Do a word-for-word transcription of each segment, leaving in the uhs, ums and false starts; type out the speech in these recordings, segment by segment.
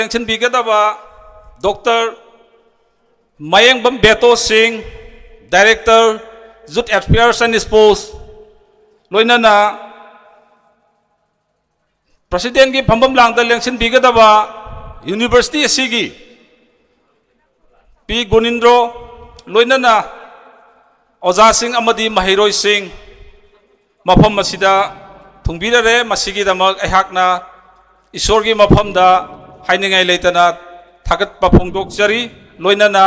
ꯂꯦꯡꯁꯤꯟꯕꯤꯒꯗꯕ doctor Mayengbam Beto ꯁꯤꯡ, Director, Youth Affairs and Sports, ꯂꯣꯏꯅꯅ ꯄ꯭ꯔꯁꯤꯗꯦꯟꯒꯤ ꯐꯝꯐꯝ ꯂꯥꯡꯗ ꯂꯦꯡꯁꯤꯟꯕꯤꯒꯗꯕ ꯌꯨꯅꯤꯚꯔꯁꯤꯇꯤ ꯑꯁꯤꯒꯤ ꯄꯤ ꯒꯣꯅꯤꯟꯗ꯭ꯔꯣ, ꯂꯣꯏꯅꯅ ꯑꯣꯖꯥꯁꯤꯡ ꯑꯃꯗꯤ ꯃꯍꯩꯔꯣꯏꯁꯤꯡ ꯃꯐꯝ ꯑꯁꯤꯗ ꯊꯨꯡꯕꯤꯔꯔꯦ꯫ ꯃꯁꯤꯒꯤꯗꯃꯛ ꯑꯩꯍꯥꯛꯅ ꯏꯁꯣꯔꯒꯤ ꯃꯐꯝꯗ ꯍꯥꯏꯅꯤꯡꯉꯥꯏ ꯂꯩꯇꯅ ꯊꯥꯒꯠꯄ ꯐꯣꯡꯗꯣꯛꯆꯔꯤ꯫ ꯂꯣꯏꯅꯅ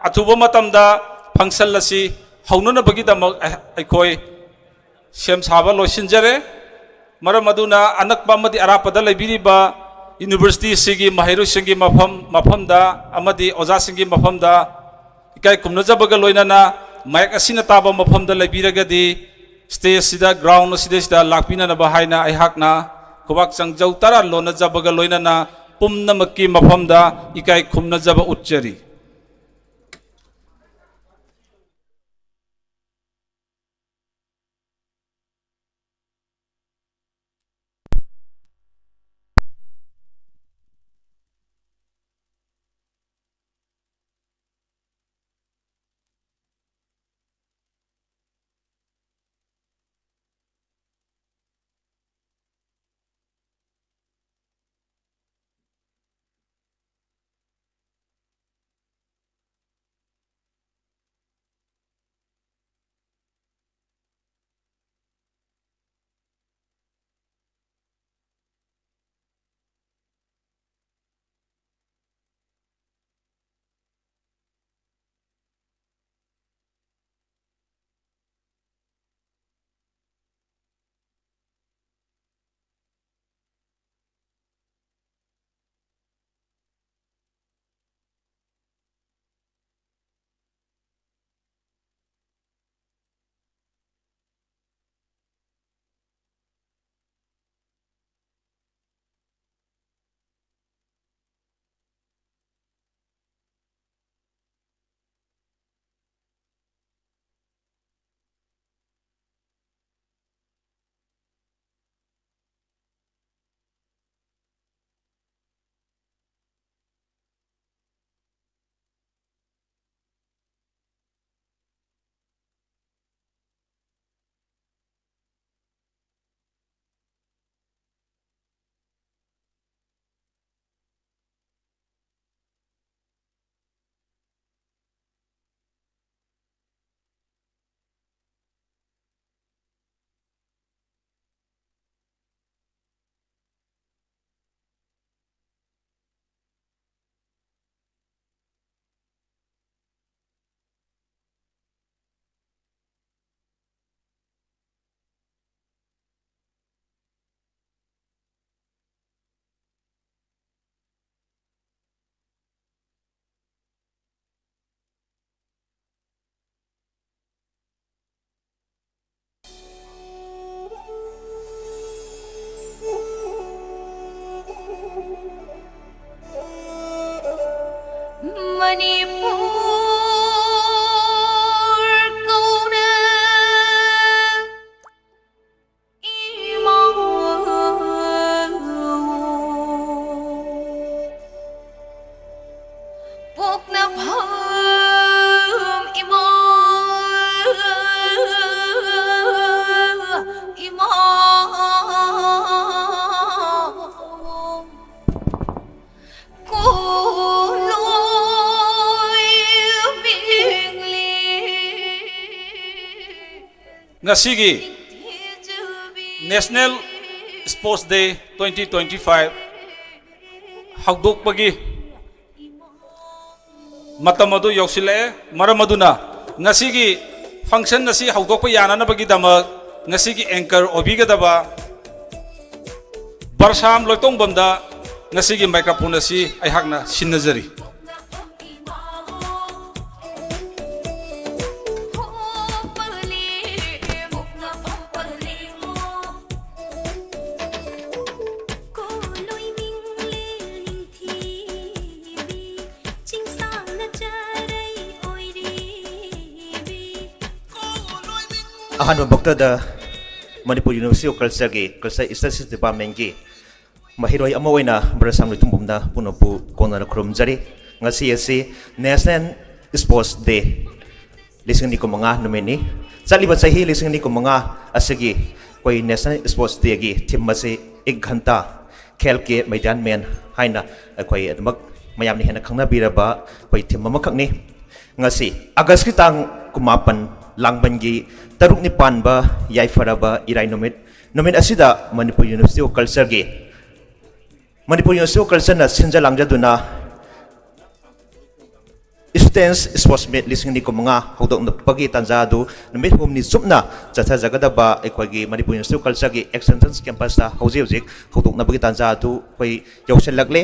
ꯑꯊꯨꯕ ꯃꯇꯝꯗ function ꯑꯁꯤ ꯍꯧꯅꯅꯕꯒꯤꯗꯃꯛ ꯑꯩꯈꯣꯏ ꯁꯦꯝ ꯁꯥꯕ ꯂꯣꯏꯁꯤꯟꯖꯔꯦ꯫ ꯃꯔꯝ ꯑꯗꯨꯅ ꯑꯅꯛꯄ ꯑꯃꯗꯤ ꯑꯔꯥꯞꯄꯗ ꯂꯩꯕꯤꯔꯤꯕ ꯌꯨꯅꯤꯚꯔꯁꯤꯇꯤꯁꯤꯒꯤ ꯃꯍꯩꯔꯣꯏꯁꯤꯡꯒꯤ ꯃꯐꯝ, ꯃꯐꯝꯗ ꯑꯃꯗꯤ ꯑꯣꯖꯥꯁꯤꯡꯒꯤ ꯃꯐꯝꯗ ꯏꯀꯥꯏ ꯈꯨꯝꯅꯖꯕꯒ ꯂꯣꯏꯅꯅ ꯃꯥꯏꯛ ꯑꯁꯤꯅ ꯇꯥꯕ ꯃꯐꯝꯗ ꯂꯩꯕꯤꯔꯒꯗꯤ stage ꯁꯤꯗ, ground ꯑꯁꯤꯗꯩꯁꯤꯗ ꯂꯥꯛꯄꯤꯅꯅꯕ ꯍꯥꯏꯅ ꯑꯩꯍꯥꯛꯅ ꯈꯨꯕꯥꯛ ꯆꯪꯖꯧ ꯇꯔꯥ ꯂꯣꯟꯅꯖꯕꯒ ꯂꯣꯏꯅꯅ ꯄꯨꯝꯅꯃꯛꯀꯤ ꯃꯐꯝꯗ ꯏꯀꯥꯏ ꯈꯨꯝꯅꯖꯕ ꯎꯠꯆꯔꯤ꯫ ꯃꯅꯤꯄꯨꯔ ꯀꯧꯅ ꯏꯃꯥ ꯄꯣꯛꯅꯐꯝ ꯏꯃꯥ, ꯏꯃꯥ꯫ ꯉꯁꯤꯒꯤ National Sports Day twenty twenty-five ꯍꯧꯗꯣꯛꯄꯒꯤ ꯃꯇꯝ ꯑꯗꯨ ꯌꯧꯁꯤꯜꯂꯛꯑꯦ꯫ ꯃꯔꯝ ꯑꯗꯨꯅ ꯉꯁꯤꯒꯤ function ꯑꯁꯤ ꯍꯧꯗꯣꯛꯄ ꯌꯥꯅꯅꯕꯒꯤꯗꯃꯛ ꯉꯁꯤꯒꯤ anchor ꯑꯣꯏꯕꯤꯒꯗꯕ ꯕꯔꯁꯥꯝ ꯂꯣꯏꯇꯣꯡꯕꯝꯗ ꯉꯁꯤꯒꯤ microphone ꯑꯁꯤ ꯑꯩꯍꯥꯛꯅ ꯁꯤꯟꯅꯖꯔꯤ꯫ ꯑꯍꯥꯟꯕꯃꯛꯇꯗ Manipur University of Culture ꯒꯤ Culture Studies Department ꯀꯤ ꯃꯍꯩꯔꯣꯏ ꯑꯃ ꯑꯣꯏꯅ ꯕ꯭ꯔꯁꯥꯝ ꯂꯣꯏꯇꯣꯡꯕꯝꯗ ꯄꯨꯝꯅꯃꯛꯄꯨ ꯀꯣꯟꯅꯅ ꯈꯨꯔꯨꯝꯖꯔꯤ꯫ ꯉꯁꯤ ꯑꯁꯤ National Sports Day ꯂꯤꯁꯤꯡ ꯑꯅꯤ ꯀꯨꯟꯃꯉꯥ ꯅꯨꯃꯤꯠꯅꯤ꯫ ꯆꯠꯂꯤꯕ ꯆꯍꯤ ꯂꯤꯁꯤꯡ ꯑꯅꯤ ꯀꯨꯟꯃꯉꯥ ꯑꯁꯤꯒꯤ ꯑꯩꯈꯣꯏ National Sports Day ꯒꯤ theme ꯑꯁꯤ "ꯑꯦꯛ ꯘꯟꯇꯥ ꯈꯦꯜ ꯀꯦ ꯃꯩꯗꯥꯟ ꯃꯦꯟ" ꯍꯥꯏꯅ ꯑꯩꯈꯣꯏ ꯑꯗꯨꯃꯛ ꯃꯌꯥꯝꯅ ꯍꯦꯟꯅ ꯈꯪꯅꯕꯤꯔꯕ ꯑꯩꯈꯣꯏ theme ꯑꯃꯈꯛꯅꯤ꯫ ꯉꯁꯤ August ꯀꯤ ꯇꯥꯡ ꯀꯨꯟꯃꯥꯄꯟ, ꯂꯥꯡꯕꯟꯒꯤ ꯇꯔꯨꯛꯅꯤ ꯄꯥꯟꯕ ꯌꯥꯏꯐꯔꯕ ꯏꯔꯥꯏ ꯅꯨꯃꯤꯠ, ꯅꯨꯃꯤꯠ ꯑꯁꯤꯗ Manipur University of Culture ꯒꯤ, Manipur University of Culture ꯅ ꯁꯤꯟꯖ ꯂꯥꯡꯖꯗꯨꯅ Students Sports Meet ꯂꯤꯁꯤꯡ ꯑꯅꯤ ꯀꯨꯟꯃꯉꯥ ꯍꯧꯗꯣꯛꯅꯕꯒꯤ ꯇꯥꯟꯖꯥ ꯑꯗꯨ ꯅꯨꯃꯤꯠ ꯍꯨꯝꯅꯤ ꯆꯨꯞꯅ ꯆꯠꯊꯖꯒꯗꯕ ꯑꯩꯈꯣꯏꯒꯤ Manipur University of Culture ꯒꯤ Extension Campus ꯇ ꯍꯧꯖꯤꯛ ꯍꯧꯖꯤꯛ ꯍꯧꯗꯣꯛꯅꯕꯒꯤ ꯇꯥꯟꯖꯥ ꯑꯗꯨ ꯑꯩꯈꯣꯏ ꯌꯧꯁꯤꯜꯂꯛꯂꯦ꯫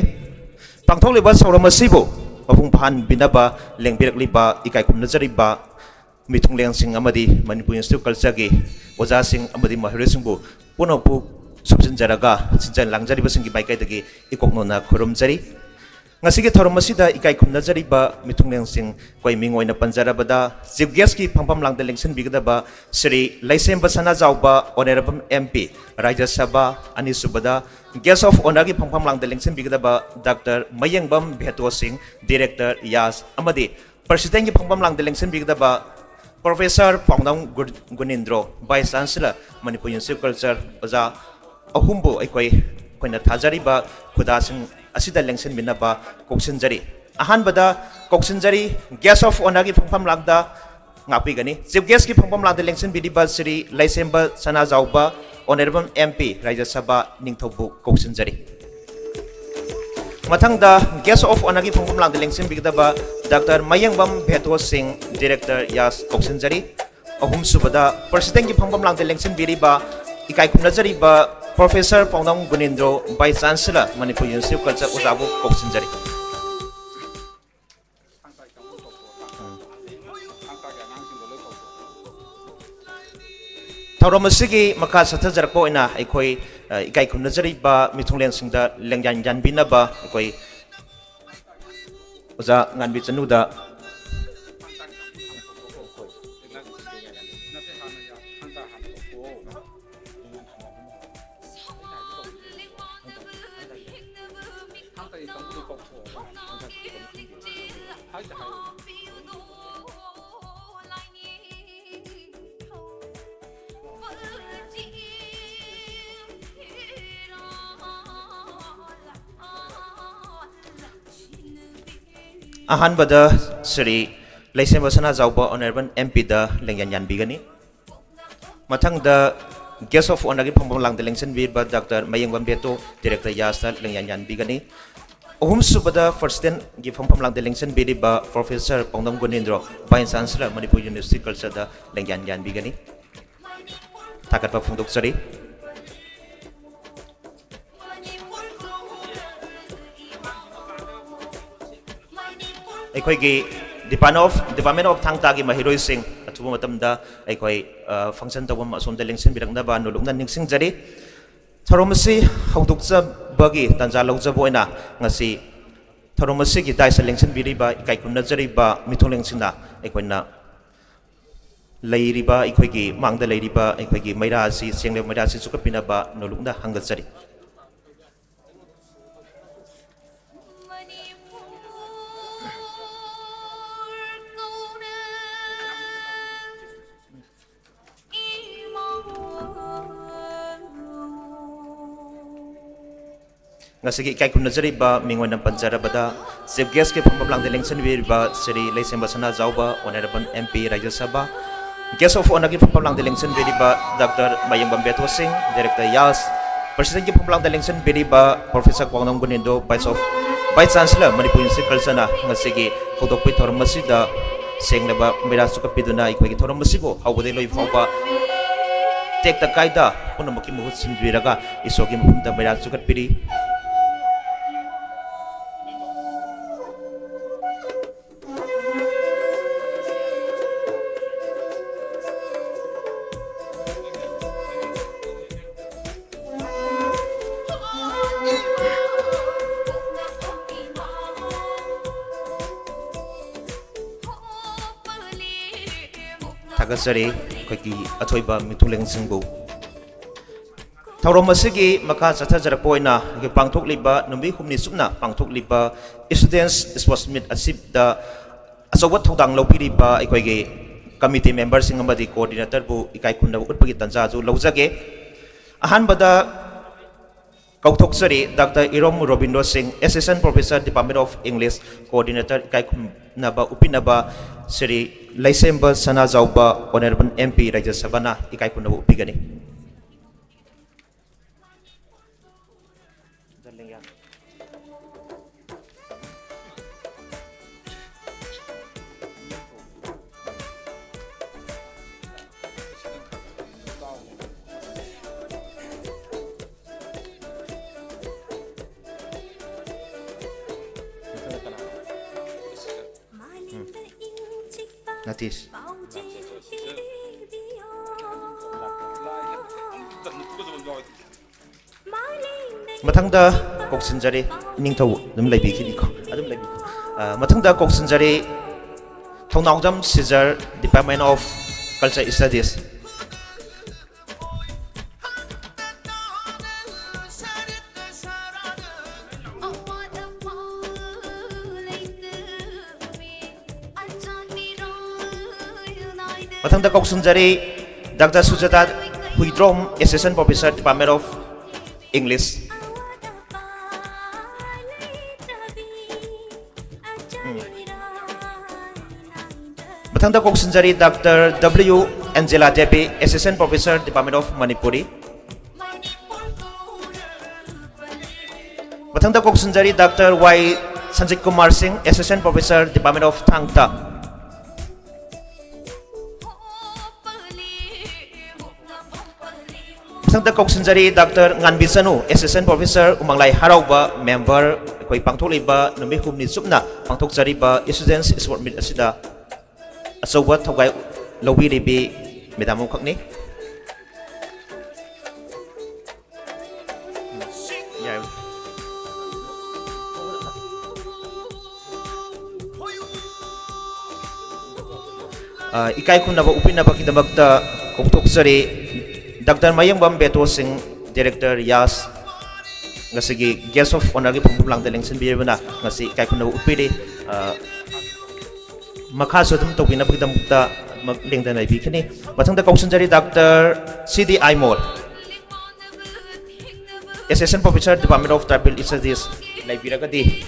ꯄꯥꯡꯊꯣꯛꯂꯤꯕ ꯊꯧꯔꯝ ꯑꯁꯤꯕꯨ ꯃꯄꯨꯡ ꯐꯥꯍꯟꯕꯤꯅꯕ ꯂꯦꯡꯕꯤꯔꯛꯂꯤꯕ ꯏꯀꯥꯏ ꯈꯨꯝꯅꯖꯔꯤꯕ ꯃꯤꯊꯨꯡꯂꯦꯟꯁꯤꯡ ꯑꯃꯗꯤ Manipur Institute of Culture ꯒꯤ ꯑꯣꯖꯥꯁꯤꯡ ꯑꯃꯗꯤ ꯃꯍꯩꯔꯣꯏꯁꯤꯡꯕꯨ ꯄꯨꯝꯅꯃꯛꯄꯨ ꯁꯨꯞꯆꯤꯟꯖꯔꯒ ꯁꯤꯟꯖ ꯂꯥꯡꯖꯔꯤꯕꯁꯤꯡꯒꯤ ꯃꯥꯏꯀꯩꯗꯒꯤ ꯏꯀꯣꯛ ꯅꯧꯅ ꯈꯨꯔꯨꯝꯖꯔꯤ꯫ ꯉꯁꯤꯒꯤ ꯊꯧꯔꯝ ꯑꯁꯤꯗ ꯏꯀꯥꯏ ꯈꯨꯝꯅꯖꯔꯤꯕ ꯃꯤꯊꯨꯡꯂꯦꯟꯁꯤꯡ, ꯑꯩꯈꯣꯏ ꯃꯤꯡ ꯑꯣꯏꯅ ꯄꯟꯖꯔꯕꯗ, Chief Guest ꯀꯤ ꯐꯝꯐꯝ ꯂꯥꯡꯗ ꯂꯦꯡꯁꯤꯟꯕꯤꯒꯗꯕ ꯁ꯭ꯔꯤ ꯂꯩꯁꯦꯝꯕ ꯁꯅꯥꯖꯥꯎꯕ Honourable M P, ꯔꯥꯖ꯭ꯌ ꯁꯚꯥ, ꯑꯅꯤꯁꯨꯕꯗ Guest of Honour ꯒꯤ ꯐꯝꯐꯝ ꯂꯥꯡꯗ ꯂꯦꯡꯁꯤꯟꯕꯤꯒꯗꯕ ꯗꯥꯛꯇꯔ ꯃꯌꯦꯡꯕꯝ ꯚꯦꯇꯣ ꯁꯤꯡ, Director ꯌꯥꯁ, ꯑꯃꯗꯤ President ꯀꯤ ꯐꯝꯐꯝ ꯂꯥꯡꯗ ꯂꯦꯡꯁꯤꯟꯕꯤꯒꯗꯕ Professor ꯄꯥꯎꯅꯝ ꯒꯨ-, ꯒꯨꯅꯤꯟꯗ꯭ꯔꯣ, Vice Chancellor, Manipur University of Culture, ꯑꯣꯖꯥ ꯑꯍꯨꯝꯕꯨ ꯑꯩꯈꯣꯏ, ꯑꯩꯈꯣꯏꯅ ꯊꯥꯖꯔꯤꯕ ꯈꯨꯗꯥꯁꯤꯡ ꯑꯁꯤꯗ ꯂꯦꯡꯁꯤꯟꯕꯤꯅꯕ ꯀꯧꯁꯤꯟꯖꯔꯤ꯫ ꯑꯍꯥꯟꯕꯗ ꯀꯧꯁꯤꯟꯖꯔꯤ, Guest of Honour ꯒꯤ ꯐꯝꯐꯝ ꯂꯥꯡꯗ ꯉꯥꯛꯄꯤꯒꯅꯤ꯫ Chief Guest ꯀꯤ ꯐꯝꯐꯝ ꯂꯥꯡꯗ ꯂꯦꯡꯁꯤꯟꯕꯤꯔꯤꯕ ꯁ꯭ꯔꯤ ꯂꯩꯁꯦꯝꯕ ꯁꯅꯥꯖꯥꯎꯕ Honourable M P, ꯔꯥꯖ꯭ꯌ ꯁꯚꯥ, ꯅꯤꯡꯊꯧꯕꯨ ꯀꯧꯁꯤꯟꯖꯔꯤ꯫ ꯃꯊꯪꯗ Guest of Honour ꯒꯤ ꯐꯝꯐꯝ ꯂꯥꯡꯗ ꯂꯦꯡꯁꯤꯟꯕꯤꯒꯗꯕ ꯗꯥꯛꯇꯔ ꯃꯌꯦꯡꯕꯝ ꯚꯦꯇꯣ ꯁꯤꯡ, Director ꯌꯥꯁ, ꯀꯧꯁꯤꯟꯖꯔꯤ꯫ ꯑꯍꯨꯝꯁꯨꯕꯗ President ꯀꯤ ꯐꯝꯐꯝ ꯂꯥꯡꯗ ꯂꯦꯡꯁꯤꯟꯕꯤꯔꯤꯕ ꯏꯀꯥꯏ ꯈꯨꯝꯅꯖꯔꯤꯕ Professor ꯄꯥꯎꯅꯝ ꯒꯨꯅꯤꯟꯗ꯭ꯔꯣ, Vice Chancellor, Manipur University of Culture, ꯑꯣꯖꯥꯕꯨ ꯀꯧꯁꯤꯟꯖꯔꯤ꯫ ꯊꯧꯔꯝ ꯑꯁꯤꯒꯤ ꯃꯈꯥ ꯆꯠꯊꯖꯔꯛꯄ ꯑꯣꯏꯅ ꯑꯩꯈꯣꯏ, ꯑ, ꯏꯀꯥꯏ ꯈꯨꯝꯅꯖꯔꯤꯕ ꯃꯤꯊꯨꯡꯂꯦꯟꯁꯤꯡꯗ ꯂꯦꯡꯌꯥꯟ ꯌꯥꯟꯕꯤꯅꯕ ꯑꯩꯈꯣꯏ ꯑꯣꯖꯥ ꯉꯥꯟꯕꯤ ꯆꯅꯨꯗ ꯑꯍꯥꯟꯕꯗ ꯁ꯭ꯔꯤ ꯂꯩꯁꯦꯝꯕ ꯁꯅꯥꯖꯥꯎꯕ Honourable M P ꯗ ꯂꯦꯡꯌꯥꯟ ꯌꯥꯟꯕꯤꯒꯅꯤ꯫ ꯃꯊꯪꯗ Guest of Honour ꯒꯤ ꯐꯝꯐꯝ ꯂꯥꯡꯗ ꯂꯦꯡꯁꯤꯟꯕꯤꯔꯤꯕ ꯗꯥꯛꯇꯔ ꯃꯌꯦꯡꯕꯝ ꯕꯦꯇꯣ, Director ꯌꯥꯁꯇ ꯂꯦꯡꯌꯥꯟ ꯌꯥꯟꯕꯤꯒꯅꯤ꯫ ꯑꯍꯨꯝꯁꯨꯕꯗ President ꯒꯤ ꯐꯝꯐꯝ ꯂꯥꯡꯗ ꯂꯦꯡꯁꯤꯟꯕꯤꯔꯤꯕ Professor ꯄꯥꯎꯅꯝ ꯒꯨꯅꯦꯟꯗ꯭ꯔꯣ, Vice Chancellor, Manipur University Culture ꯗ ꯂꯦꯡꯌꯥꯟ ꯌꯥꯟꯕꯤꯒꯅꯤ꯫ ꯊꯥꯒꯠꯄ ꯐꯣꯡꯗꯣꯛꯆꯔꯤ꯫ ꯑꯩꯈꯣꯏꯒꯤ Department of, Department of ꯊꯥꯡ ꯇꯥꯒꯤ ꯃꯍꯩꯔꯣꯏꯁꯤꯡ ꯑꯊꯨꯕ ꯃꯇꯝꯗ ꯑꯩꯈꯣꯏ, ꯑ, function ꯇꯧꯐꯝ ꯑꯁꯣꯝꯗ ꯂꯦꯡꯁꯤꯟꯕꯤꯔꯛꯅꯕ ꯅꯣꯂꯨꯛꯅ ꯅꯤꯡꯁꯤꯡꯖꯔꯤ꯫ ꯊꯧꯔꯝ ꯑꯁꯤ ꯍꯧꯗꯣꯛꯆꯕꯒꯤ ꯇꯥꯟꯖꯥ ꯂꯧꯖꯕ ꯑꯣꯏꯅ ꯉꯁꯤ ꯊꯧꯔꯝ ꯑꯁꯤꯒꯤ ꯗꯥꯏꯁꯇ ꯂꯦꯡꯁꯤꯟꯕꯤꯔꯤꯕ ꯏꯀꯥꯏ ꯈꯨꯝꯅꯖꯔꯤꯕ ꯃꯤꯊꯨꯡꯂꯦꯟꯁꯤꯡꯅ ꯑꯩꯈꯣꯏꯅ ꯂꯩꯔꯤꯕ, ꯑꯩꯈꯣꯏꯒꯤ ꯃꯥꯡꯗ ꯂꯩꯔꯤꯕ ꯑꯩꯈꯣꯏꯒꯤ ꯃꯩꯔꯥ ꯑꯁꯤ, ꯁꯦꯡꯂꯕ ꯃꯩꯔꯥ ꯑꯁꯤ ꯆꯨꯞꯈꯠꯄꯤꯅꯕ ꯅꯣꯂꯨꯛꯅ ꯍꯪꯒꯠꯆꯔꯤ꯫ ꯉꯁꯤꯒꯤ ꯏꯀꯥꯏ ꯈꯨꯝꯅꯖꯔꯤꯕ ꯃꯤꯡ ꯑꯣꯏꯅ ꯄꯟꯖꯔꯕꯗ, ꯆꯤꯐ ꯒꯦꯁꯀꯤ ꯐꯝꯐꯝ ꯂꯥꯡꯗ ꯂꯦꯡꯁꯤꯟꯕꯤꯔꯤꯕ ꯁ꯭ꯔꯤ ꯂꯩꯁꯦꯝꯕ ꯁꯅꯥꯖꯥꯎꯕ, ꯑꯣꯅꯔꯦꯕꯜ ꯑꯦꯝ ꯄꯤ, ꯔꯥꯖ꯭ꯌ ꯁꯚꯥ, ꯒꯦꯁ ꯑꯣꯐ ꯑꯣꯅꯔꯒꯤ ꯐꯝꯐꯝ ꯂꯥꯡꯗ ꯂꯦꯡꯁꯤꯟꯕꯤꯔꯤꯕ ꯗꯥꯛꯇꯔ ꯃꯌꯦꯡꯕꯝ ꯕꯦꯇꯣ ꯁꯤꯡ, ꯗꯥꯏꯔꯦꯛꯇꯔ ꯌꯥꯁ, ꯄ꯭ꯔꯁꯤꯗꯦꯟꯒꯤ ꯐꯝꯐꯝ ꯂꯥꯡꯗ ꯂꯦꯡꯁꯤꯟꯕꯤꯔꯤꯕ professor Kwangnam Gunindro, vice of, vice chancellor, Manipur university ꯀꯜꯆꯔꯅ ꯉꯁꯤꯒꯤ ꯍꯧꯗꯣꯛꯄꯒꯤ ꯊꯧꯔꯝ ꯑꯁꯤꯗ ꯁꯦꯡꯂꯕ ꯃꯩꯔꯥ ꯆꯨꯈꯠꯄꯤꯗꯨꯅ ꯑꯩꯈꯣꯏꯒꯤ ꯊꯧꯔꯝ ꯑꯁꯤꯕꯨ ꯍꯧꯕꯗꯒꯤ ꯂꯣꯏꯕ ꯐꯥꯎꯕ ꯇꯦꯛꯇ ꯀꯥꯏꯗ ꯄꯨꯝꯅꯃꯛꯀꯤ ꯃꯍꯨꯠ ꯁꯤꯟꯕꯤꯔꯒ ꯏꯁꯣꯔꯒꯤ ꯃꯐꯝꯗ ꯃꯩꯔꯥ ꯆꯨꯈꯠꯄꯤꯔꯤ꯫ ꯊꯥꯒꯠꯆꯔꯤ ꯑꯩꯈꯣꯏꯒꯤ ꯑꯊꯣꯏꯕ ꯃꯤꯊꯨꯡꯂꯦꯟꯁꯤꯡꯕꯨ꯫ ꯊꯧꯔꯝ ꯑꯁꯤꯒꯤ ꯃꯈꯥ ꯆꯠꯊꯖꯔꯛꯄ ꯑꯣꯏꯅ ꯑꯩꯈꯣꯏ ꯄꯥꯡꯊꯣꯛꯂꯤꯕ, ꯅꯨꯃꯤꯠ ꯍꯨꯝꯅꯤ ꯆꯨꯞꯅ ꯄꯥꯡꯊꯣꯛꯂꯤꯕ Students Sports Meet ꯑꯁꯤꯗ ꯑꯆꯧꯕ ꯊꯧꯗꯥꯡ ꯂꯧꯕꯤꯔꯤꯕ ꯑꯩꯈꯣꯏꯒꯤ committee memberꯁꯤꯡ ꯑꯃꯗꯤ coordinatorꯕꯨ ꯏꯀꯥꯏ ꯈꯨꯝꯅꯕ ꯎꯠꯄꯒꯤ ꯇꯥꯟꯖꯥ ꯑꯗꯨ ꯂꯧꯖꯒꯦ꯫ ꯑꯍꯥꯟꯕꯗ ꯀꯧꯊꯣꯛꯆꯔꯤ ꯗꯥꯛꯇꯔ ꯏꯔꯣꯝ ꯔꯣꯕꯤꯟꯗ꯭ꯔꯣ ꯁꯤꯡ, Assistant Professor, Department of English, coordinator, ꯏꯀꯥꯏ ꯈꯨꯝꯅꯕ ꯎꯠꯄꯤꯅꯕ ꯁ꯭ꯔꯤ ꯂꯩꯁꯦꯝꯕ ꯁꯅꯥꯖꯥꯎꯕ, ꯑꯣꯅꯔꯦꯕꯜ ꯑꯦꯝ ꯄꯤ, ꯔꯥꯖ꯭ꯌ ꯁꯚꯥꯅ ꯏꯀꯥꯏ ꯈꯨꯝꯅꯕ ꯎꯠꯄꯤꯒꯅꯤ꯫ ꯅꯠꯇꯦ꯫ ꯃꯊꯪꯗ ꯀꯧꯁꯤꯟꯖꯔꯤ꯫ ꯅꯤꯡꯊꯧ ꯑꯗꯨꯝ ꯂꯩꯕꯤꯈꯤꯅꯤꯀꯣ, ꯑꯗꯨꯝ ꯂꯩꯕꯤꯈꯣ꯫ ꯑ, ꯃꯊꯪꯗ ꯀꯧꯁꯤꯟꯖꯔꯤ ꯊꯧꯅꯥꯎꯖꯝ ꯁꯤꯖꯔ, Department of Culture Studies꯫ ꯃꯊꯪꯗ ꯀꯧꯁꯤꯟꯖꯔꯤ doctor Sujata Huidrom, Assistant Professor, Department of English꯫ ꯎꯝ꯫ ꯃꯊꯪꯗ ꯀꯧꯁꯤꯟꯖꯔꯤ doctor W Angela Devi, Assistant Professor, Department of Manipuri꯫ ꯃꯊꯪꯗ ꯀꯧꯁꯤꯟꯖꯔꯤ doctor Y Sanjit Kumar Singh, Assistant Professor, Department of Thang Ta. ꯃꯊꯪꯗ ꯀꯧꯁꯤꯟꯖꯔꯤ ꯗꯥꯛꯇꯔ ꯉꯥꯟꯕꯤ ꯆꯅꯨ, Assistant Professor, ꯎꯃꯪꯂꯥꯏ ꯍꯔꯥꯎꯕ, member, ꯑꯩꯈꯣꯏ ꯄꯥꯡꯊꯣꯛꯂꯤꯕ ꯅꯨꯃꯤꯠ ꯍꯨꯝꯅꯤ ꯆꯨꯞꯅ ꯄꯥꯡꯊꯣꯛꯆꯔꯤꯕ Students Sport Meet ꯑꯁꯤꯗ ꯑꯆꯧꯕ ꯊꯧꯒꯥꯏ ꯂꯧꯕꯤꯔꯤꯕꯤ ꯃꯦꯗꯥꯝ ꯑꯃꯈꯛꯅꯤ꯫ ꯌꯥꯏ꯫ ꯑ, ꯏꯀꯥꯏ ꯈꯨꯝꯅꯕ ꯎꯠꯄꯤꯅꯕꯒꯤꯗꯃꯛꯇ ꯀꯧꯊꯣꯛꯆꯔꯤ ꯗꯥꯛꯇꯔ ꯃꯌꯦꯡꯕꯝ ꯕꯦꯇꯣ ꯁꯤꯡ, Director, ꯌꯥꯁ, ꯉꯁꯤꯒꯤ Guest of Honourꯒꯤ ꯐꯝꯐꯝ ꯂꯥꯡꯗ ꯂꯦꯡꯁꯤꯟꯕꯤꯔꯕꯅ ꯉꯁꯤ ꯏꯀꯥꯏ ꯈꯨꯝꯅꯕ ꯎꯠꯄꯤꯔꯤ꯫ ꯑ, ꯃꯈꯥꯁꯨ ꯑꯗꯨꯝ ꯇꯧꯕꯤꯅꯕꯒꯤꯗꯃꯛꯇ ꯃ-, ꯂꯦꯡꯗꯅ ꯂꯩꯕꯤꯈꯤꯅꯤ꯫ ꯃꯊꯪꯗ ꯀꯧꯁꯤꯟꯖꯔꯤ ꯗꯥꯛꯇꯔ ꯁꯤ ꯗꯤ Aimol, Assistant Professor, Department of Tribal Studies ꯂꯩꯕꯤꯔꯒꯗꯤ꯫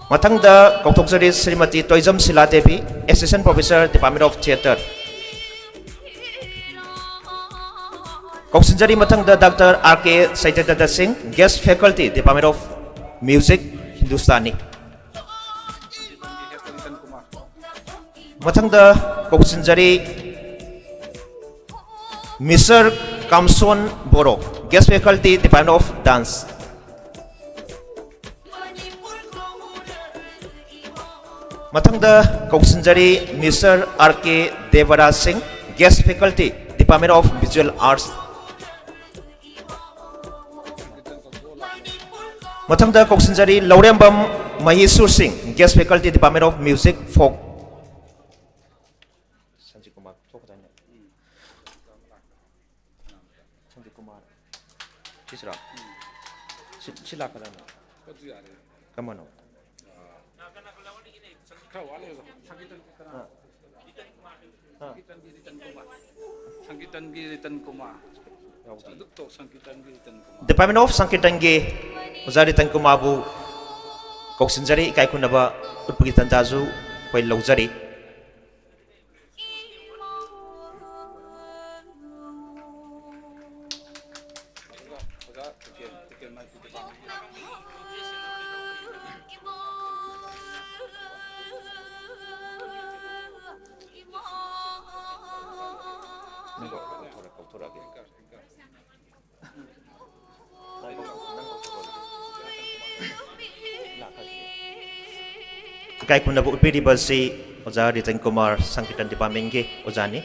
ꯃꯊꯪꯗ ꯀꯧꯊꯣꯛꯆꯔꯤ Shrimati Toijam Sheela Devi, Assistant Professor, Department of Theatre꯫ ꯀꯧꯁꯤꯟꯖꯔꯤ ꯃꯊꯪꯗ ꯗꯥꯛꯇꯔ ꯑꯥꯔ ꯀꯦ ꯁꯩꯇꯗꯠꯇ ꯁꯤꯡ, Guest Faculty, Department of Music, Hindustani꯫ ꯃꯊꯪꯗ ꯀꯧꯁꯤꯟꯖꯔꯤ ꯃꯤꯁꯇꯔ ꯀꯥꯝꯁꯣꯟ ꯕꯣꯔꯣ, Guest Faculty, Department of Dance꯫ ꯃꯊꯪꯗ ꯀꯧꯁꯤꯟꯖꯔꯤ ꯃꯤꯁꯇꯔ ꯑꯥꯔ ꯀꯦ ꯗꯦꯕꯔꯥꯖ ꯁꯤꯡ, Guest Faculty, Department of Visual Arts꯫ ꯃꯊꯪꯗ ꯀꯧꯁꯤꯟꯖꯔꯤ ꯂꯧꯔꯦꯝꯕꯝ ꯃꯍꯦꯁꯨꯔ ꯁꯤꯡ, Guest Faculty, Department of Music, Folk. Sanjit Kumar ꯊꯣꯛꯈ꯭ꯔꯗꯥꯏꯅꯦ? Sanjit Kumar. ꯁꯤꯁꯤꯔꯣ? ꯁꯤ, ꯁꯤ ꯂꯥꯛꯀꯗꯥꯏꯅꯦ? ꯑꯗꯨ ꯌꯥꯔꯦ꯫ ꯀꯔꯝꯕꯅꯣ? ꯈꯔ ꯋꯥꯠꯂꯤ ꯑꯗꯣ꯫ ꯁꯪꯀꯤꯔꯇꯟꯒꯤ ꯔꯤꯇꯟ ꯀꯨꯃꯥꯔ꯫ ꯁꯪꯀꯤꯔꯇꯟꯒꯤ ꯔꯤꯇꯟ ꯀꯨꯃꯥꯔ꯫ ꯌꯥꯎꯗꯦ꯫ ꯑꯗꯨꯛꯇꯣ ꯁꯪꯀꯤꯔꯇꯟꯒꯤ ꯔꯤꯇꯟ ꯀꯨꯃꯥꯔ꯫ Department of ꯁꯪꯀꯤꯔꯇꯟꯒꯤ ꯑꯣꯖꯥ ꯔꯤꯇꯟ ꯀꯨꯃꯥꯔꯕꯨ ꯀꯧꯁꯤꯟꯖꯔꯤ, ꯏꯀꯥꯏ ꯈꯨꯝꯅꯕ ꯎꯠꯄꯒꯤ ꯇꯥꯟꯖꯥꯁꯨ ꯑꯩꯈꯣꯏ ꯂꯧꯖꯔꯤ꯫ ꯅꯪ ꯀꯧꯊꯣꯔꯛ-, ꯀꯧꯊꯣꯔꯛꯑꯒꯦ꯫ ꯏꯀꯥꯏ ꯈꯨꯝꯅꯕ ꯎꯠꯄꯤꯔꯤꯕ ꯑꯁꯤ ꯑꯣꯖꯥ ꯔꯤꯇꯟ ꯀꯨꯃꯥꯔ, ꯁꯪꯀꯤꯔꯇꯟ department ꯀꯤ ꯑꯣꯖꯥꯅꯤ꯫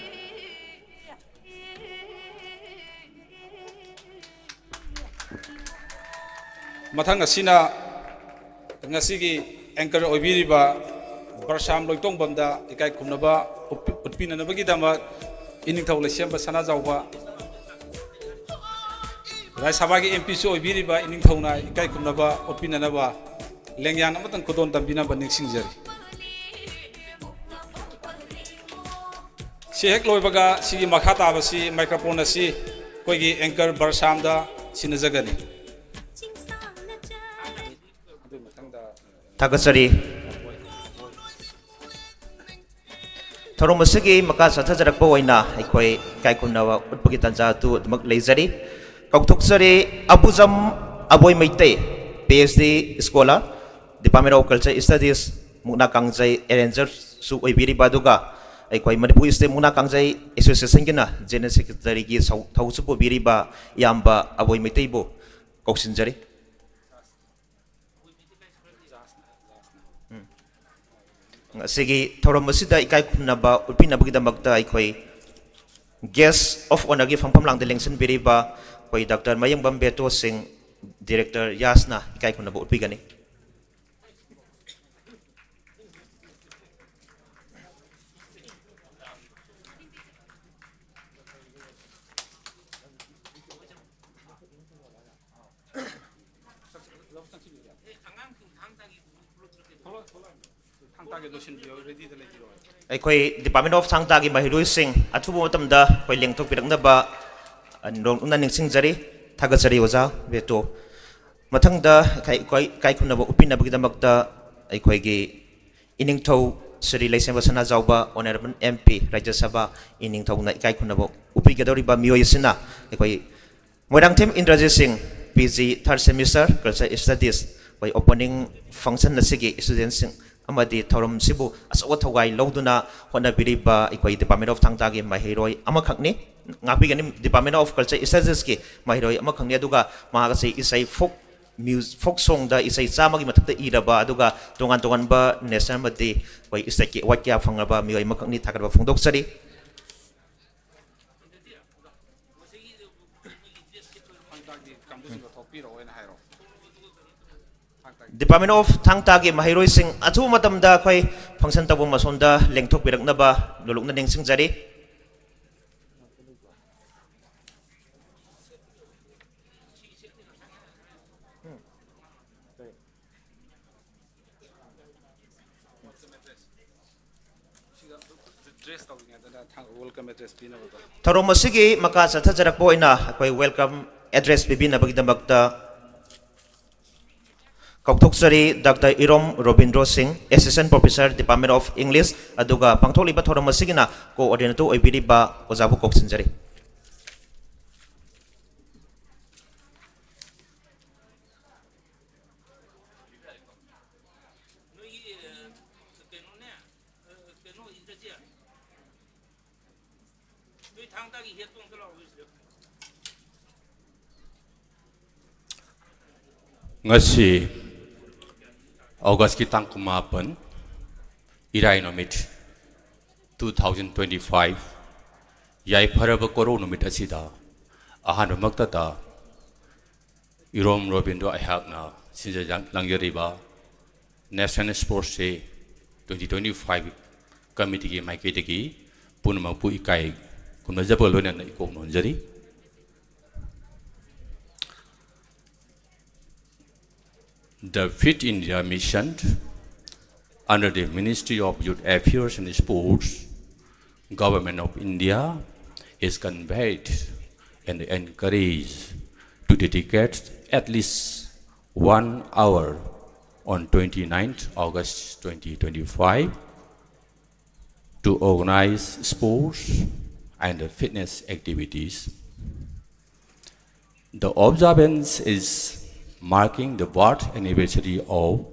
ꯃꯊꯪ ꯑꯁꯤꯅ ꯉꯁꯤꯒꯤ anchor ꯑꯣꯏꯕꯤꯔꯤꯕ ꯕꯔꯁꯥꯝ ꯂꯣꯏꯇꯣꯡꯕꯝꯗ ꯏꯀꯥꯏ ꯈꯨꯝꯅꯕ ꯎꯠꯄꯤ-, ꯎꯠꯄꯤꯅꯅꯕꯒꯤꯗꯃꯛ ꯏꯅꯤꯡꯊꯧ ꯂꯩꯁꯦꯝꯕ ꯁꯅꯥꯖꯥꯎꯕ ꯔꯥꯖ꯭ꯌ ꯁꯚꯥꯒꯤ ꯑꯦꯝ ꯄꯤꯁꯨ ꯑꯣꯏꯕꯤꯔꯤꯕ ꯏꯅꯤꯡꯊꯧꯅ ꯏꯀꯥꯏ ꯈꯨꯝꯅꯕ ꯎꯠꯄꯤꯅꯅꯕ ꯂꯦꯡꯌꯥꯟ ꯑꯃꯇꯪ ꯈꯨꯗꯣꯜ ꯇꯝꯕꯤꯅꯕ ꯅꯤꯡꯁꯤꯡꯖꯔꯤ꯫ ꯁꯤ ꯍꯦꯛ ꯂꯣꯏꯕꯒ ꯁꯤꯒꯤ ꯃꯈꯥ ꯇꯥꯕꯁꯤ microphone ꯑꯁꯤ ꯑꯩꯈꯣꯏꯒꯤ anchor ꯕꯔꯁꯥꯝꯗ ꯁꯤꯟꯅꯖꯒꯅꯤ꯫ ꯊꯥꯒꯠꯆꯔꯤ꯫ ꯊꯧꯔꯝ ꯑꯁꯤꯒꯤ ꯃꯈꯥ ꯆꯠꯊꯖꯔꯛꯄ ꯑꯣꯏꯅ ꯑꯩꯈꯣꯏ ꯏꯀꯥꯏ ꯈꯨꯝꯅꯕ ꯎꯠꯄꯒꯤ ꯇꯥꯟꯖꯥ ꯑꯗꯨ ꯑꯗꯨꯃꯛ ꯂꯩꯖꯔꯤ꯫ ꯀꯧꯊꯣꯛꯆꯔꯤ Abujam Aboi Meitei, P H D scholar, Department of Culture Studies, ꯃꯨꯛꯅꯥ ꯀꯥꯡꯖꯩ arrangerꯁꯨ ꯑꯣꯏꯕꯤꯔꯤꯕ, ꯑꯗꯨꯒ ꯑꯩꯈꯣꯏ ꯃꯅꯤꯄꯨꯔ State ꯃꯨꯛꯅꯥ ꯀꯥꯡꯖꯩ Associationꯒꯤꯅ General Secretaryꯒꯤ ꯁꯧ-, ꯊꯧꯁꯨ ꯄꯨꯕꯤꯔꯤꯕ ꯏꯌꯥꯝꯕ ꯑꯕꯣꯏ ꯃꯩꯇꯩꯕꯨ ꯀꯧꯁꯤꯟꯖꯔꯤ꯫ ꯎꯝ꯫ ꯉꯁꯤꯒꯤ ꯊꯧꯔꯝ ꯑꯁꯤꯗ ꯏꯀꯥꯏ ꯈꯨꯝꯅꯕ ꯎꯠꯄꯤꯅꯕꯒꯤꯗꯃꯛꯇ ꯑꯩꯈꯣꯏ Guest of Honourꯒꯤ ꯐꯝꯐꯝ ꯂꯥꯡꯗ ꯂꯦꯡꯁꯤꯟꯕꯤꯔꯤꯕ ꯑꯩꯈꯣꯏ Doctor ꯃꯌꯦꯡꯕꯝ ꯕꯦꯇꯣ ꯁꯤꯡ, ꯗꯤꯔꯦꯛꯇꯔ ꯌꯥꯁꯅ ꯏꯀꯥꯏ ꯈꯨꯝꯅꯕ ꯎꯠꯄꯤꯒꯅꯤ꯫ ꯑꯩꯈꯣꯏ Department of ꯊꯥꯡ ꯇꯥꯒꯤ ꯃꯍꯩꯔꯣꯏꯁꯤꯡ ꯑꯊꯨꯕ ꯃꯇꯝꯗ ꯑꯩꯈꯣꯏ ꯂꯦꯡꯊꯣꯛꯄꯤꯔꯛꯅꯕ ꯅꯣꯛꯅ ꯅꯤꯡꯁꯤꯡꯖꯔꯤ, ꯊꯥꯒꯠꯆꯔꯤ ꯑꯣꯖꯥ ꯕꯦꯇꯣ꯫ ꯃꯊꯪꯗ ꯑꯩꯈꯣꯏ ꯏꯀꯥꯏ ꯈꯨꯝꯅꯕ ꯎꯠꯄꯤꯅꯕꯒꯤꯗꯃꯛꯇ ꯑꯩꯈꯣꯏꯒꯤ ꯏꯅꯤꯡꯊꯧ ꯁ꯭ꯔꯤ ꯂꯩꯁꯦꯝꯕ ꯁꯅꯥꯖꯥꯎꯕ, Honourable M P, ꯔꯥꯖ꯭ꯌ ꯁꯚꯥ, ꯏꯅꯤꯡꯊꯧꯅ ꯏꯀꯥꯏ ꯈꯨꯝꯅꯕ ꯎꯠꯄꯤꯒꯗꯧꯔꯤꯕ ꯃꯤꯑꯣꯏ ꯑꯁꯤꯅ ꯑꯩꯈꯣꯏ ꯃꯣꯏꯔꯥꯡꯊꯦꯝ ꯏꯟꯗ꯭ꯔꯖꯤꯠ ꯁꯤꯡ, P G third semester, Culture Studies, ꯑꯩꯈꯣꯏ opening function ꯑꯁꯤꯒꯤ studentꯁꯤꯡ ꯑꯃꯗꯤ ꯊꯧꯔꯝꯁꯤꯕꯨ ꯑꯆꯧꯕ ꯊꯧꯒꯥꯏ ꯂꯧꯗꯨꯅ ꯍꯣꯠꯅꯕꯤꯔꯤꯕ ꯑꯩꯈꯣꯏ Department of ꯊꯥꯡ ꯇꯥꯒꯤ ꯃꯍꯩꯔꯣꯏ ꯑꯃꯈꯛꯅꯤ, ꯉꯥꯛꯄꯤꯒꯅꯤ, Department of Culture Studieski ꯃꯍꯩꯔꯣꯏ ꯑꯃꯈꯛꯅꯤ꯫ ꯑꯗꯨꯒ ꯃꯍꯥꯛ ꯑꯁꯤ ꯏꯁꯩ folk ꯃ꯭ꯌꯨꯖ-, folk songꯗ ꯏꯁꯩ ꯆꯥꯝꯃꯒꯤ ꯃꯊꯛꯇ ꯏꯔꯕ, ꯑꯗꯨꯒ ꯇꯣꯉꯥꯟ ꯇꯣꯉꯥꯟꯕ national ꯑꯃꯗꯤ ꯑꯩꯈꯣꯏ stateꯀꯤ award ꯀꯌꯥ ꯐꯪꯂꯕ ꯃꯤꯑꯣꯏ ꯑꯃꯈꯛꯅꯤ꯫ ꯊꯥꯒꯠꯄ ꯐꯣꯡꯗꯣꯛꯆꯔꯤ꯫ Department of ꯊꯥꯡ ꯇꯥꯒꯤ ꯃꯍꯩꯔꯣꯏꯁꯤꯡ ꯑꯊꯨꯕ ꯃꯇꯝꯗ ꯑꯩꯈꯣꯏ function ꯇꯧꯐꯝ ꯑꯁꯣꯝꯗ ꯂꯦꯡꯊꯣꯛꯄꯤꯔꯛꯅꯕ ꯅꯣꯂꯨꯛꯅ ꯅꯤꯡꯁꯤꯡꯖꯔꯤ꯫ ꯊꯧꯔꯝ ꯑꯁꯤꯒꯤ ꯃꯈꯥ ꯆꯠꯊꯖꯔꯛꯄ ꯑꯣꯏꯅ ꯑꯩꯈꯣꯏ welcome address ꯄꯤꯕꯤꯅꯕꯒꯤꯗꯃꯛꯇ ꯀꯧꯊꯣꯛꯆꯔꯤ, Doctor ꯏꯔꯣꯝ ꯔꯣꯕꯤꯟꯗ꯭ꯔꯣ ꯁꯤꯡ, Assistant Professor, Department of English, ꯑꯗꯨꯒ ꯄꯥꯡꯊꯣꯛꯂꯤꯕ ꯊꯧꯔꯝ ꯑꯁꯤꯒꯤꯅ coordinator ꯑꯣꯏꯕꯤꯔꯤꯕ ꯑꯣꯖꯥꯕꯨ ꯀꯧꯁꯤꯟꯖꯔꯤ꯫ ꯉꯁꯤ Augustꯀꯤ ꯇꯥꯡ ꯀꯨꯟꯃꯥꯄꯟ, ꯏꯔꯥꯏ ꯅꯨꯃꯤꯠ, two thousand twenty five, ꯌꯥꯏꯐꯔꯕ ꯀꯣꯔꯧ ꯅꯨꯃꯤꯠ ꯑꯁꯤꯗ ꯑꯍꯥꯟꯕꯃꯛꯇꯗ ꯏꯔꯣꯝ ꯔꯣꯕꯤꯟꯗꯣ ꯑꯩꯍꯥꯛꯅ ꯁꯤꯟꯖ ꯂꯥꯡꯖꯔꯤꯕ National Sports Day twenty twenty-five committeeꯒꯤ ꯃꯥꯏꯀꯩꯗꯒꯤ ꯄꯨꯝꯅꯃꯛꯄꯨ ꯏꯀꯥꯏ ꯈꯨꯝꯅꯖꯕ ꯂꯣꯏꯅꯅ ꯏꯀꯣꯛ ꯅꯣꯟꯖꯔꯤ꯫ The Fit India Mission under the Ministry of Youth Affairs and Sports, Government of India is conveyed and encouraged to dedicate at least one hour on twenty-ninth August twenty twenty-five to organize sports and fitness activities. The observance is marking the birth anniversary of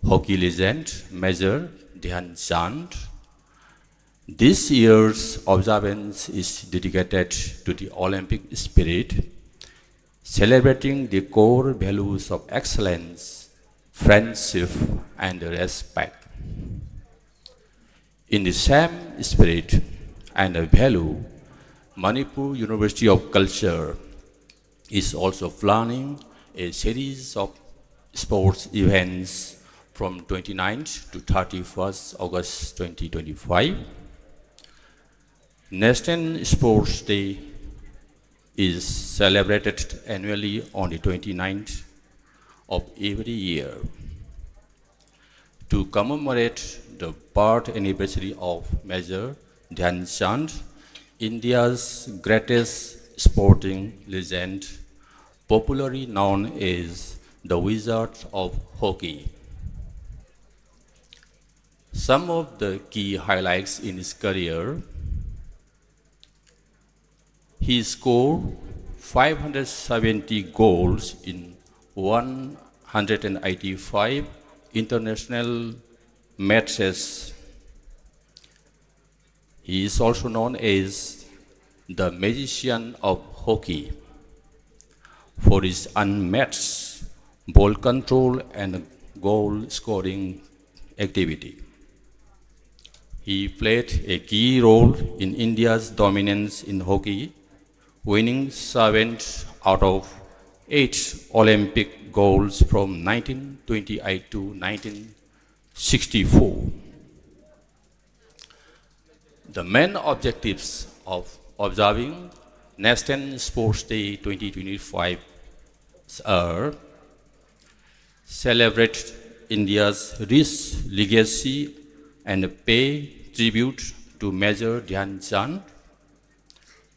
hockey legend Major Dhyan Chand. This year's observance is dedicated to the Olympic spirit, celebrating the core values of excellence, friendship, and respect. In the same spirit and value, Manipur University of Culture is also planning a series of sports events from twenty-ninth to thirty-first August twenty twenty-five. National Sports Day is celebrated annually on the twenty-ninth of every year. To commemorate the birth anniversary of Major Dhyan Chand, India's greatest sporting legend, popularly known as the Wizard of Hockey. Some of the key highlights in his career: he scored five hundred seventy goals in one hundred eighty-five international matches. He is also known as the Magician of Hockey for his unmatched ball control and goal scoring activity. He played a key role in India's dominance in hockey, winning seven out of eight Olympic golds from nineteen twenty-eight to nineteen sixty-four. The main objectives of observing National Sports Day twenty twenty-five are: celebrate India's rich legacy and pay tribute to Major Dhyan Chand,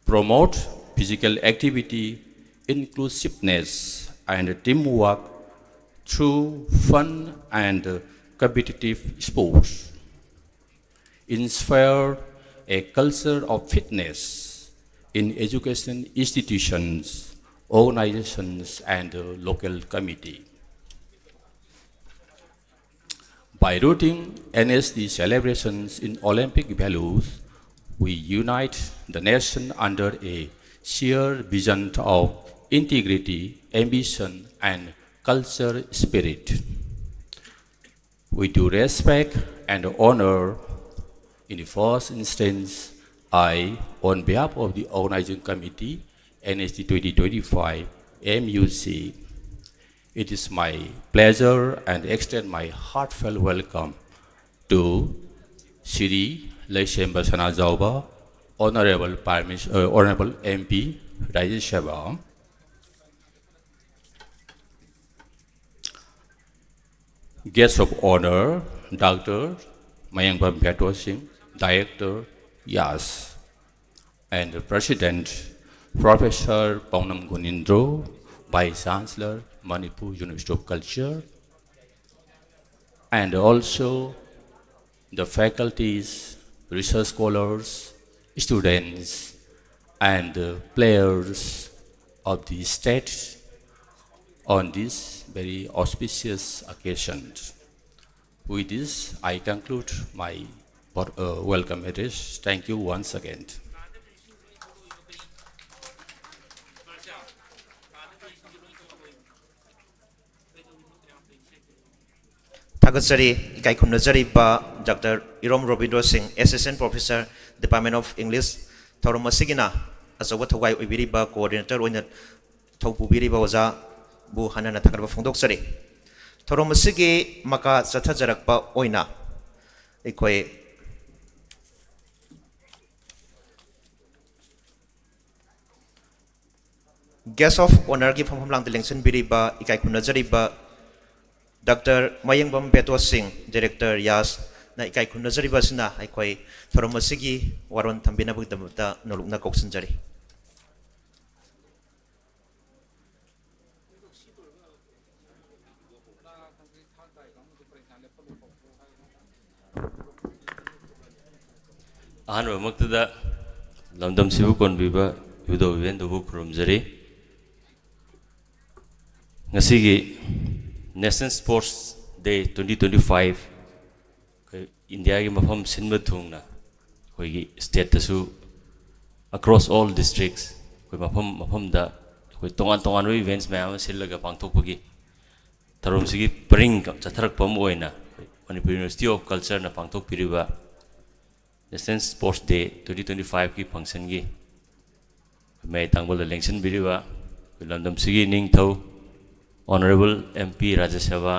promote physical activity, inclusiveness, and teamwork through fun and competitive sports, inspire a culture of fitness in education institutions, organizations, and local committee. By rooting N S D celebrations in Olympic values, we unite the nation under a shared vision of integrity, ambition, and culture spirit. With due respect and honor, in the first instance, I, on behalf of the organizing committee, N S D twenty twenty-five M U C, it is my pleasure and extend my heartfelt welcome to Shri Leishemba Sanajaoba, Honorable Prime Minister, uh, Honorable M P, Rajya Sabha, Guest of Honor, Doctor Mayangbam Beto Singh, Director, YAS, and President, Professor Paunam Gunindro, Vice Chancellor, Manipur University of Culture, and also the faculties, research scholars, students, and uh, players of the state on this very auspicious occasion. With this, I conclude my uh, welcome address. Thank you once again. ꯊꯥꯒꯠꯆꯔꯤ꯫ ꯏꯀꯥꯏ ꯈꯨꯝꯅꯖꯔꯤꯕ doctor ꯏꯔꯣꯝ ꯔꯣꯕꯤꯟꯗ꯭ꯔꯣ ꯁꯤꯡ, Assistant Professor, Department of English꯫ ꯊꯧꯔꯝ ꯑꯁꯤꯒꯤꯅ ꯑꯆꯧꯕ ꯊꯧꯒꯥꯏ ꯑꯣꯏꯕꯤꯔꯤꯕ coordinator ꯑꯣꯏꯅ ꯊꯧ ꯄꯨꯕꯤꯔꯤꯕ ꯑꯣꯖꯥꯕꯨ ꯍꯟꯅ ꯍꯟꯅ ꯊꯥꯒꯠꯄ ꯐꯣꯡꯗꯣꯛꯆꯔꯤ꯫ ꯊꯧꯔꯝ ꯑꯁꯤꯒꯤ ꯃꯈꯥ ꯆꯠꯊꯖꯔꯛꯄ ꯑꯣꯏꯅ ꯑꯩꯈꯣꯏ Guest of Honourꯒꯤ ꯐꯝꯐꯝ ꯂꯥꯡꯗ ꯂꯦꯡꯁꯤꯟꯕꯤꯔꯤꯕ, ꯏꯀꯥꯏ ꯈꯨꯝꯅꯖꯔꯤꯕ ꯗꯥꯛꯇꯔ ꯃꯌꯦꯡꯕꯝ ꯕꯦꯇꯣ ꯁꯤꯡ, Director ꯌꯥꯁꯅ ꯏꯀꯥꯏ ꯈꯨꯝꯅꯖꯔꯤꯕ ꯑꯁꯤꯅ ꯑꯩꯈꯣꯏ ꯊꯧꯔꯝ ꯑꯁꯤꯒꯤ ꯋꯥꯔꯣꯟ ꯊꯝꯕꯤꯅꯕꯒꯤꯗꯃꯛꯇ ꯅꯣꯂꯨꯛꯅ ꯀꯧꯁꯤꯟꯖꯔꯤ꯫ ꯑꯍꯥꯟꯕꯃꯛꯇꯗ ꯂꯝꯗꯝꯁꯤꯕꯨ ꯀꯣꯟꯕꯤꯕ ꯏꯕꯨꯙꯧ ꯏꯕꯦꯟꯗꯨꯕꯨ ꯈꯨꯔꯨꯝꯖꯔꯤ꯫ ꯉꯁꯤꯒꯤ National Sports Day twenty twenty five ꯑꯩꯈꯣꯏ ꯏꯟꯗꯤꯌꯥꯒꯤ ꯃꯐꯝ ꯁꯤꯟꯕ ꯊꯨꯡꯅ ꯑꯩꯈꯣꯏꯒꯤ stateꯇꯁꯨ across all districts ꯑꯩꯈꯣꯏ ꯃꯐꯝ ꯃꯐꯝꯗ ꯑꯩꯈꯣꯏ ꯇꯣꯉꯥꯟ ꯇꯣꯉꯥꯟꯕ events ꯃꯌꯥꯝ ꯑꯃ ꯁꯤꯜꯂꯒ ꯄꯥꯡꯊꯣꯛꯄꯒꯤ ꯊꯧꯔꯝꯁꯤꯒꯤ ꯄꯔꯤꯡ ꯆꯠꯊꯔꯛꯄ ꯑꯃ ꯑꯣꯏꯅ ꯑꯩꯈꯣꯏ Manipur University of Cultureꯅ ꯄꯥꯡꯊꯣꯛꯄꯤꯔꯤꯕ National Sports Day twenty twenty fiveꯀꯤ functionꯒꯤ ꯃꯌꯥꯏ ꯇꯥꯡꯕꯜꯗ ꯂꯦꯡꯁꯤꯟꯕꯤꯔꯤꯕ ꯑꯩꯈꯣꯏ ꯂꯝꯗꯝꯁꯤꯒꯤ ꯅꯤꯡꯊꯧ Honourable M P ꯔꯥꯖ꯭ꯌ ꯁꯚꯥ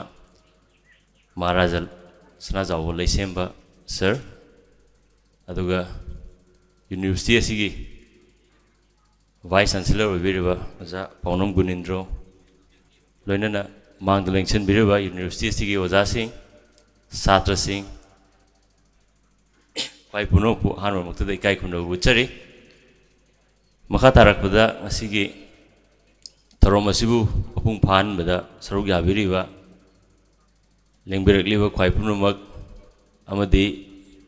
ꯃꯍꯥꯔꯥꯖꯥ ꯁꯅꯥꯖꯥꯎꯕ ꯂꯩꯁꯦꯝꯕ sir, ꯑꯗꯨꯒ university ꯑꯁꯤꯒꯤ Vice Chancellor ꯑꯣꯏꯕꯤꯔꯤꯕ ꯑꯣꯖꯥ ꯄꯥꯎꯅꯝ ꯒꯨꯅꯤꯟꯗ꯭ꯔꯣ, ꯂꯣꯏꯅꯅ ꯃꯥꯡꯗ ꯂꯦꯡꯁꯤꯟꯕꯤꯔꯤꯕ university ꯑꯁꯤꯒꯤ ꯑꯣꯖꯥꯁꯤꯡ, ꯁꯥꯇ꯭ꯔꯁꯤꯡ, ꯈ꯭ꯋꯥꯏ ꯄꯨꯝꯅꯃꯛꯄꯨ ꯑꯍꯥꯟꯕꯃꯛꯇꯗ ꯏꯀꯥꯏ ꯈꯨꯝꯅꯕ ꯎꯠꯆꯔꯤ꯫ ꯃꯈꯥ ꯇꯥꯔꯛꯄꯗ ꯉꯁꯤꯒꯤ ꯊꯧꯔꯝ ꯑꯁꯤꯕꯨ ꯃꯄꯨꯡ ꯐꯥꯍꯟꯕꯗ ꯁꯔꯨꯛ ꯌꯥꯕꯤꯔꯤꯕ ꯂꯦꯡꯕꯤꯔꯛꯂꯤꯕ ꯈ꯭ꯋꯥꯏ ꯄꯨꯝꯅꯃꯛ ꯑꯃꯗꯤ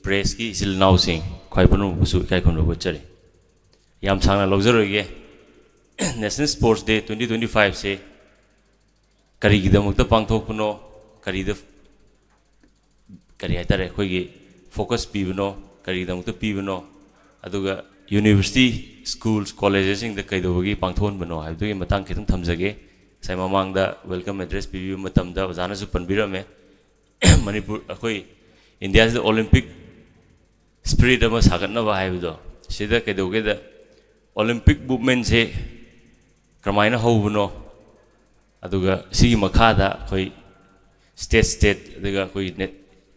pressꯀꯤ ꯏꯆꯤꯜ ꯏꯅꯥꯎꯁꯤꯡ ꯈ꯭ꯋꯥꯏ ꯄꯨꯝꯅꯃꯛꯄꯨꯁꯨ ꯏꯀꯥꯏ ꯈꯨꯝꯅꯕ ꯎꯠꯆꯔꯤ꯫ ꯌꯥꯝ ꯁꯥꯡꯅ ꯂꯧꯖꯔꯣꯏꯒꯦ꯫ National Sports Day twenty twenty fiveꯁꯦ ꯀꯔꯤꯒꯤꯗꯃꯛꯇ ꯄꯥꯡꯊꯣꯛꯄꯅꯣ, ꯀꯔꯤꯗ, ꯀꯔꯤ ꯍꯥꯏꯇꯥꯔꯦ, ꯑꯩꯈꯣꯏꯒꯤ focus ꯄꯤꯕꯅꯣ, ꯀꯔꯤꯒꯤꯗꯃꯛꯇ ꯄꯤꯕꯅꯣ, ꯑꯗꯨꯒ university, schools, collegesꯁꯤꯡꯗ ꯀꯩꯗꯧꯕꯒꯤ ꯄꯥꯡꯊꯣꯛꯍꯟꯕꯅꯣ ꯍꯥꯏꯕꯗꯨꯒꯤ ꯃꯇꯥꯡ ꯈꯤꯇꯪ ꯊꯝꯖꯒꯦ꯫ ꯉꯁꯥꯏ ꯃꯃꯥꯡꯗ welcome address ꯄꯤꯕꯤꯕ ꯃꯇꯝꯗ ꯑꯣꯖꯥꯅꯁꯨ ꯄꯟꯕꯤꯔꯝꯃꯦ꯫ ꯃꯅꯤꯄꯨꯔ, ꯑꯩꯈꯣꯏ ꯏꯟꯗꯤꯌꯥꯁꯤꯗ Olympic spirit ꯑꯃ ꯁꯥꯒꯠꯅꯕ ꯍꯥꯏꯕꯗꯣ, ꯁꯤꯗ ꯀꯩꯗꯧꯒꯦꯗ Olympic movementꯁꯦ ꯀꯔꯝꯍꯥꯏꯅ ꯍꯧꯕꯅꯣ, ꯑꯗꯨꯒ ꯁꯤꯒꯤ ꯃꯈꯥꯗ ꯑꯩꯈꯣꯏ state state ꯑꯗꯨꯒ ꯑꯩꯈꯣꯏ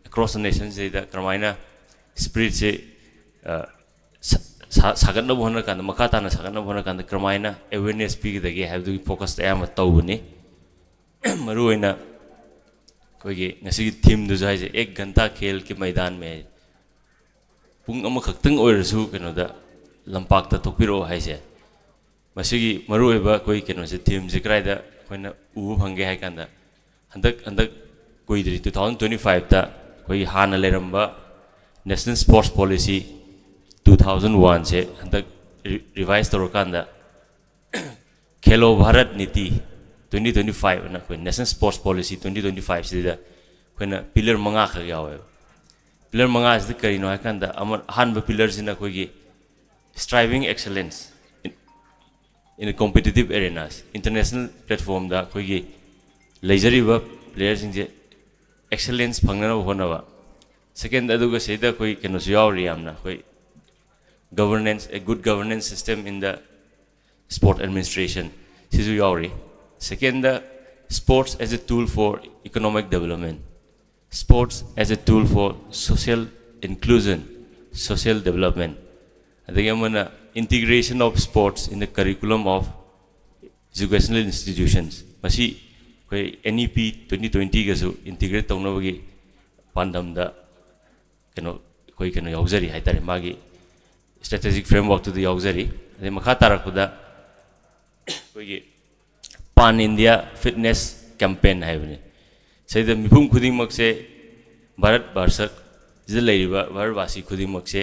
across the nation ꯁꯤꯗ ꯀꯔꯝꯍꯥꯏꯅ spirit ꯁꯦ ꯁꯥꯒꯠꯅꯕ ꯍꯣꯠꯅ ꯀꯥꯟꯗ, ꯃꯈꯥ ꯇꯥꯅ ꯁꯥꯒꯠꯅꯕ ꯍꯣꯠꯅ ꯀꯥꯟꯗ ꯀꯔꯝꯍꯥꯏꯅ awareness ꯄꯤꯒꯗꯒꯦ ꯍꯥꯏꯕꯗꯨꯒꯤ focus ꯇ ꯑꯌꯥꯝꯕ ꯇꯧꯕꯅꯤ꯫ ꯃꯔꯨꯑꯣꯏꯅ ꯑꯩꯈꯣꯏꯒꯤ ꯉꯁꯤꯒꯤ theme ꯗꯨꯁꯨ ꯍꯥꯏꯁꯦ, "ꯑꯦꯛ ꯘꯟꯇꯥ ꯈꯦꯜ ꯀꯤ ꯃꯩꯗꯥꯟ ꯃꯦ", ꯄꯨꯡ ꯑꯃꯈꯛꯇꯪ ꯑꯣꯏꯔꯁꯨ ꯀꯩꯅꯣꯗ, ꯂꯝꯄꯥꯛꯇ ꯊꯣꯛꯄꯤꯔꯛꯑꯣ ꯍꯥꯏꯁꯦ꯫ ꯃꯁꯤꯒꯤ ꯃꯔꯨꯑꯣꯏꯕ ꯑꯩꯈꯣꯏ ꯀꯩꯅꯣꯁꯦ, theme ꯁꯦ ꯀꯗꯥꯏꯗ ꯑꯩꯈꯣꯏꯅ ꯎꯕ ꯐꯪꯒꯦ ꯍꯥꯏ ꯀꯥꯟꯗ, ꯍꯟꯗꯛ ꯍꯟꯗꯛ ꯀꯨꯏꯗ꯭ꯔꯤ, two thousand twenty five ꯇ ꯑꯩꯈꯣꯏꯒꯤ ꯍꯥꯟꯅ ꯂꯩꯔꯝꯕ National Sports Policy two thousand one ꯁꯦ ꯍꯟꯗꯛ revise ꯇꯧꯔꯀꯥꯟꯗ, "ꯈꯦꯂꯣ ꯚꯥꯔꯠ ꯅꯤꯇꯤ twenty twenty five" ꯑꯅ ꯑꯩꯈꯣꯏ National Sports Policy twenty twenty five ꯁꯤꯗ ꯑꯩꯈꯣꯏꯅ pillar ꯃꯉꯥꯈꯛ ꯌꯥꯎꯋꯦꯕ꯫ Pillar ꯃꯉꯥꯁꯤꯗ ꯀꯔꯤꯅꯣ ꯍꯥꯏ ꯀꯥꯟꯗ, ꯑꯃ, ꯑꯍꯥꯟꯕ pillar ꯁꯤꯅ ꯑꯩꯈꯣꯏꯒꯤ striving excellence in, in a competitive arenas, international platform ꯗ ꯑꯩꯈꯣꯏꯒꯤ ꯂꯩꯖꯔꯤꯕ player ꯁꯤꯡꯁꯦ excellence ꯐꯪꯅꯅꯕ ꯍꯣꯠꯅꯕ꯫ Second, ꯑꯗꯨꯒ ꯁꯤꯗ ꯑꯩꯈꯣꯏ ꯀꯩꯅꯣꯁꯨ ꯌꯥꯎꯔꯤ, ꯌꯥꯝꯅ ꯑꯩꯈꯣꯏ governance, a good governance system in the sport administration ꯁꯤꯁꯨ ꯌꯥꯎꯔꯤ꯫ Second the, sports as a tool for economic development, sports as a tool for social inclusion, social development, ꯑꯗꯒꯤ ꯑꯃꯅ integration of sports in the curriculum of educational institutions꯫ ꯃꯁꯤ ꯑꯩꯈꯣꯏ N E P twenty twenty ꯒꯁꯨ integrate ꯇꯧꯅꯕꯒꯤ ꯄꯥꯟꯗꯝꯗ ꯀꯩꯅꯣ, ꯑꯩꯈꯣꯏ ꯀꯩꯅꯣ ꯌꯥꯎꯖꯔꯤ ꯍꯥꯏꯇꯥꯔꯦ, ꯃꯥꯒꯤ strategic framework ꯇꯨꯗ ꯌꯥꯎꯖꯔꯤ꯫ ꯑꯗꯩ ꯃꯈꯥ ꯇꯥꯔꯛꯄꯗ ꯑꯩꯈꯣꯏꯒꯤ Pan India Fitness Campaign ꯍꯥꯏꯕꯅꯤ꯫ ꯁꯤꯗ ꯃꯤꯄꯨꯝ ꯈꯨꯗꯤꯡꯃꯛꯁꯦ, ꯚꯥꯔꯠ ꯚꯥꯔꯁꯛꯁꯤꯗ ꯂꯩꯔꯤꯕ ꯚꯥꯔꯠ ꯚꯥꯁꯤ ꯈꯨꯗꯤꯡꯃꯛꯁꯦ,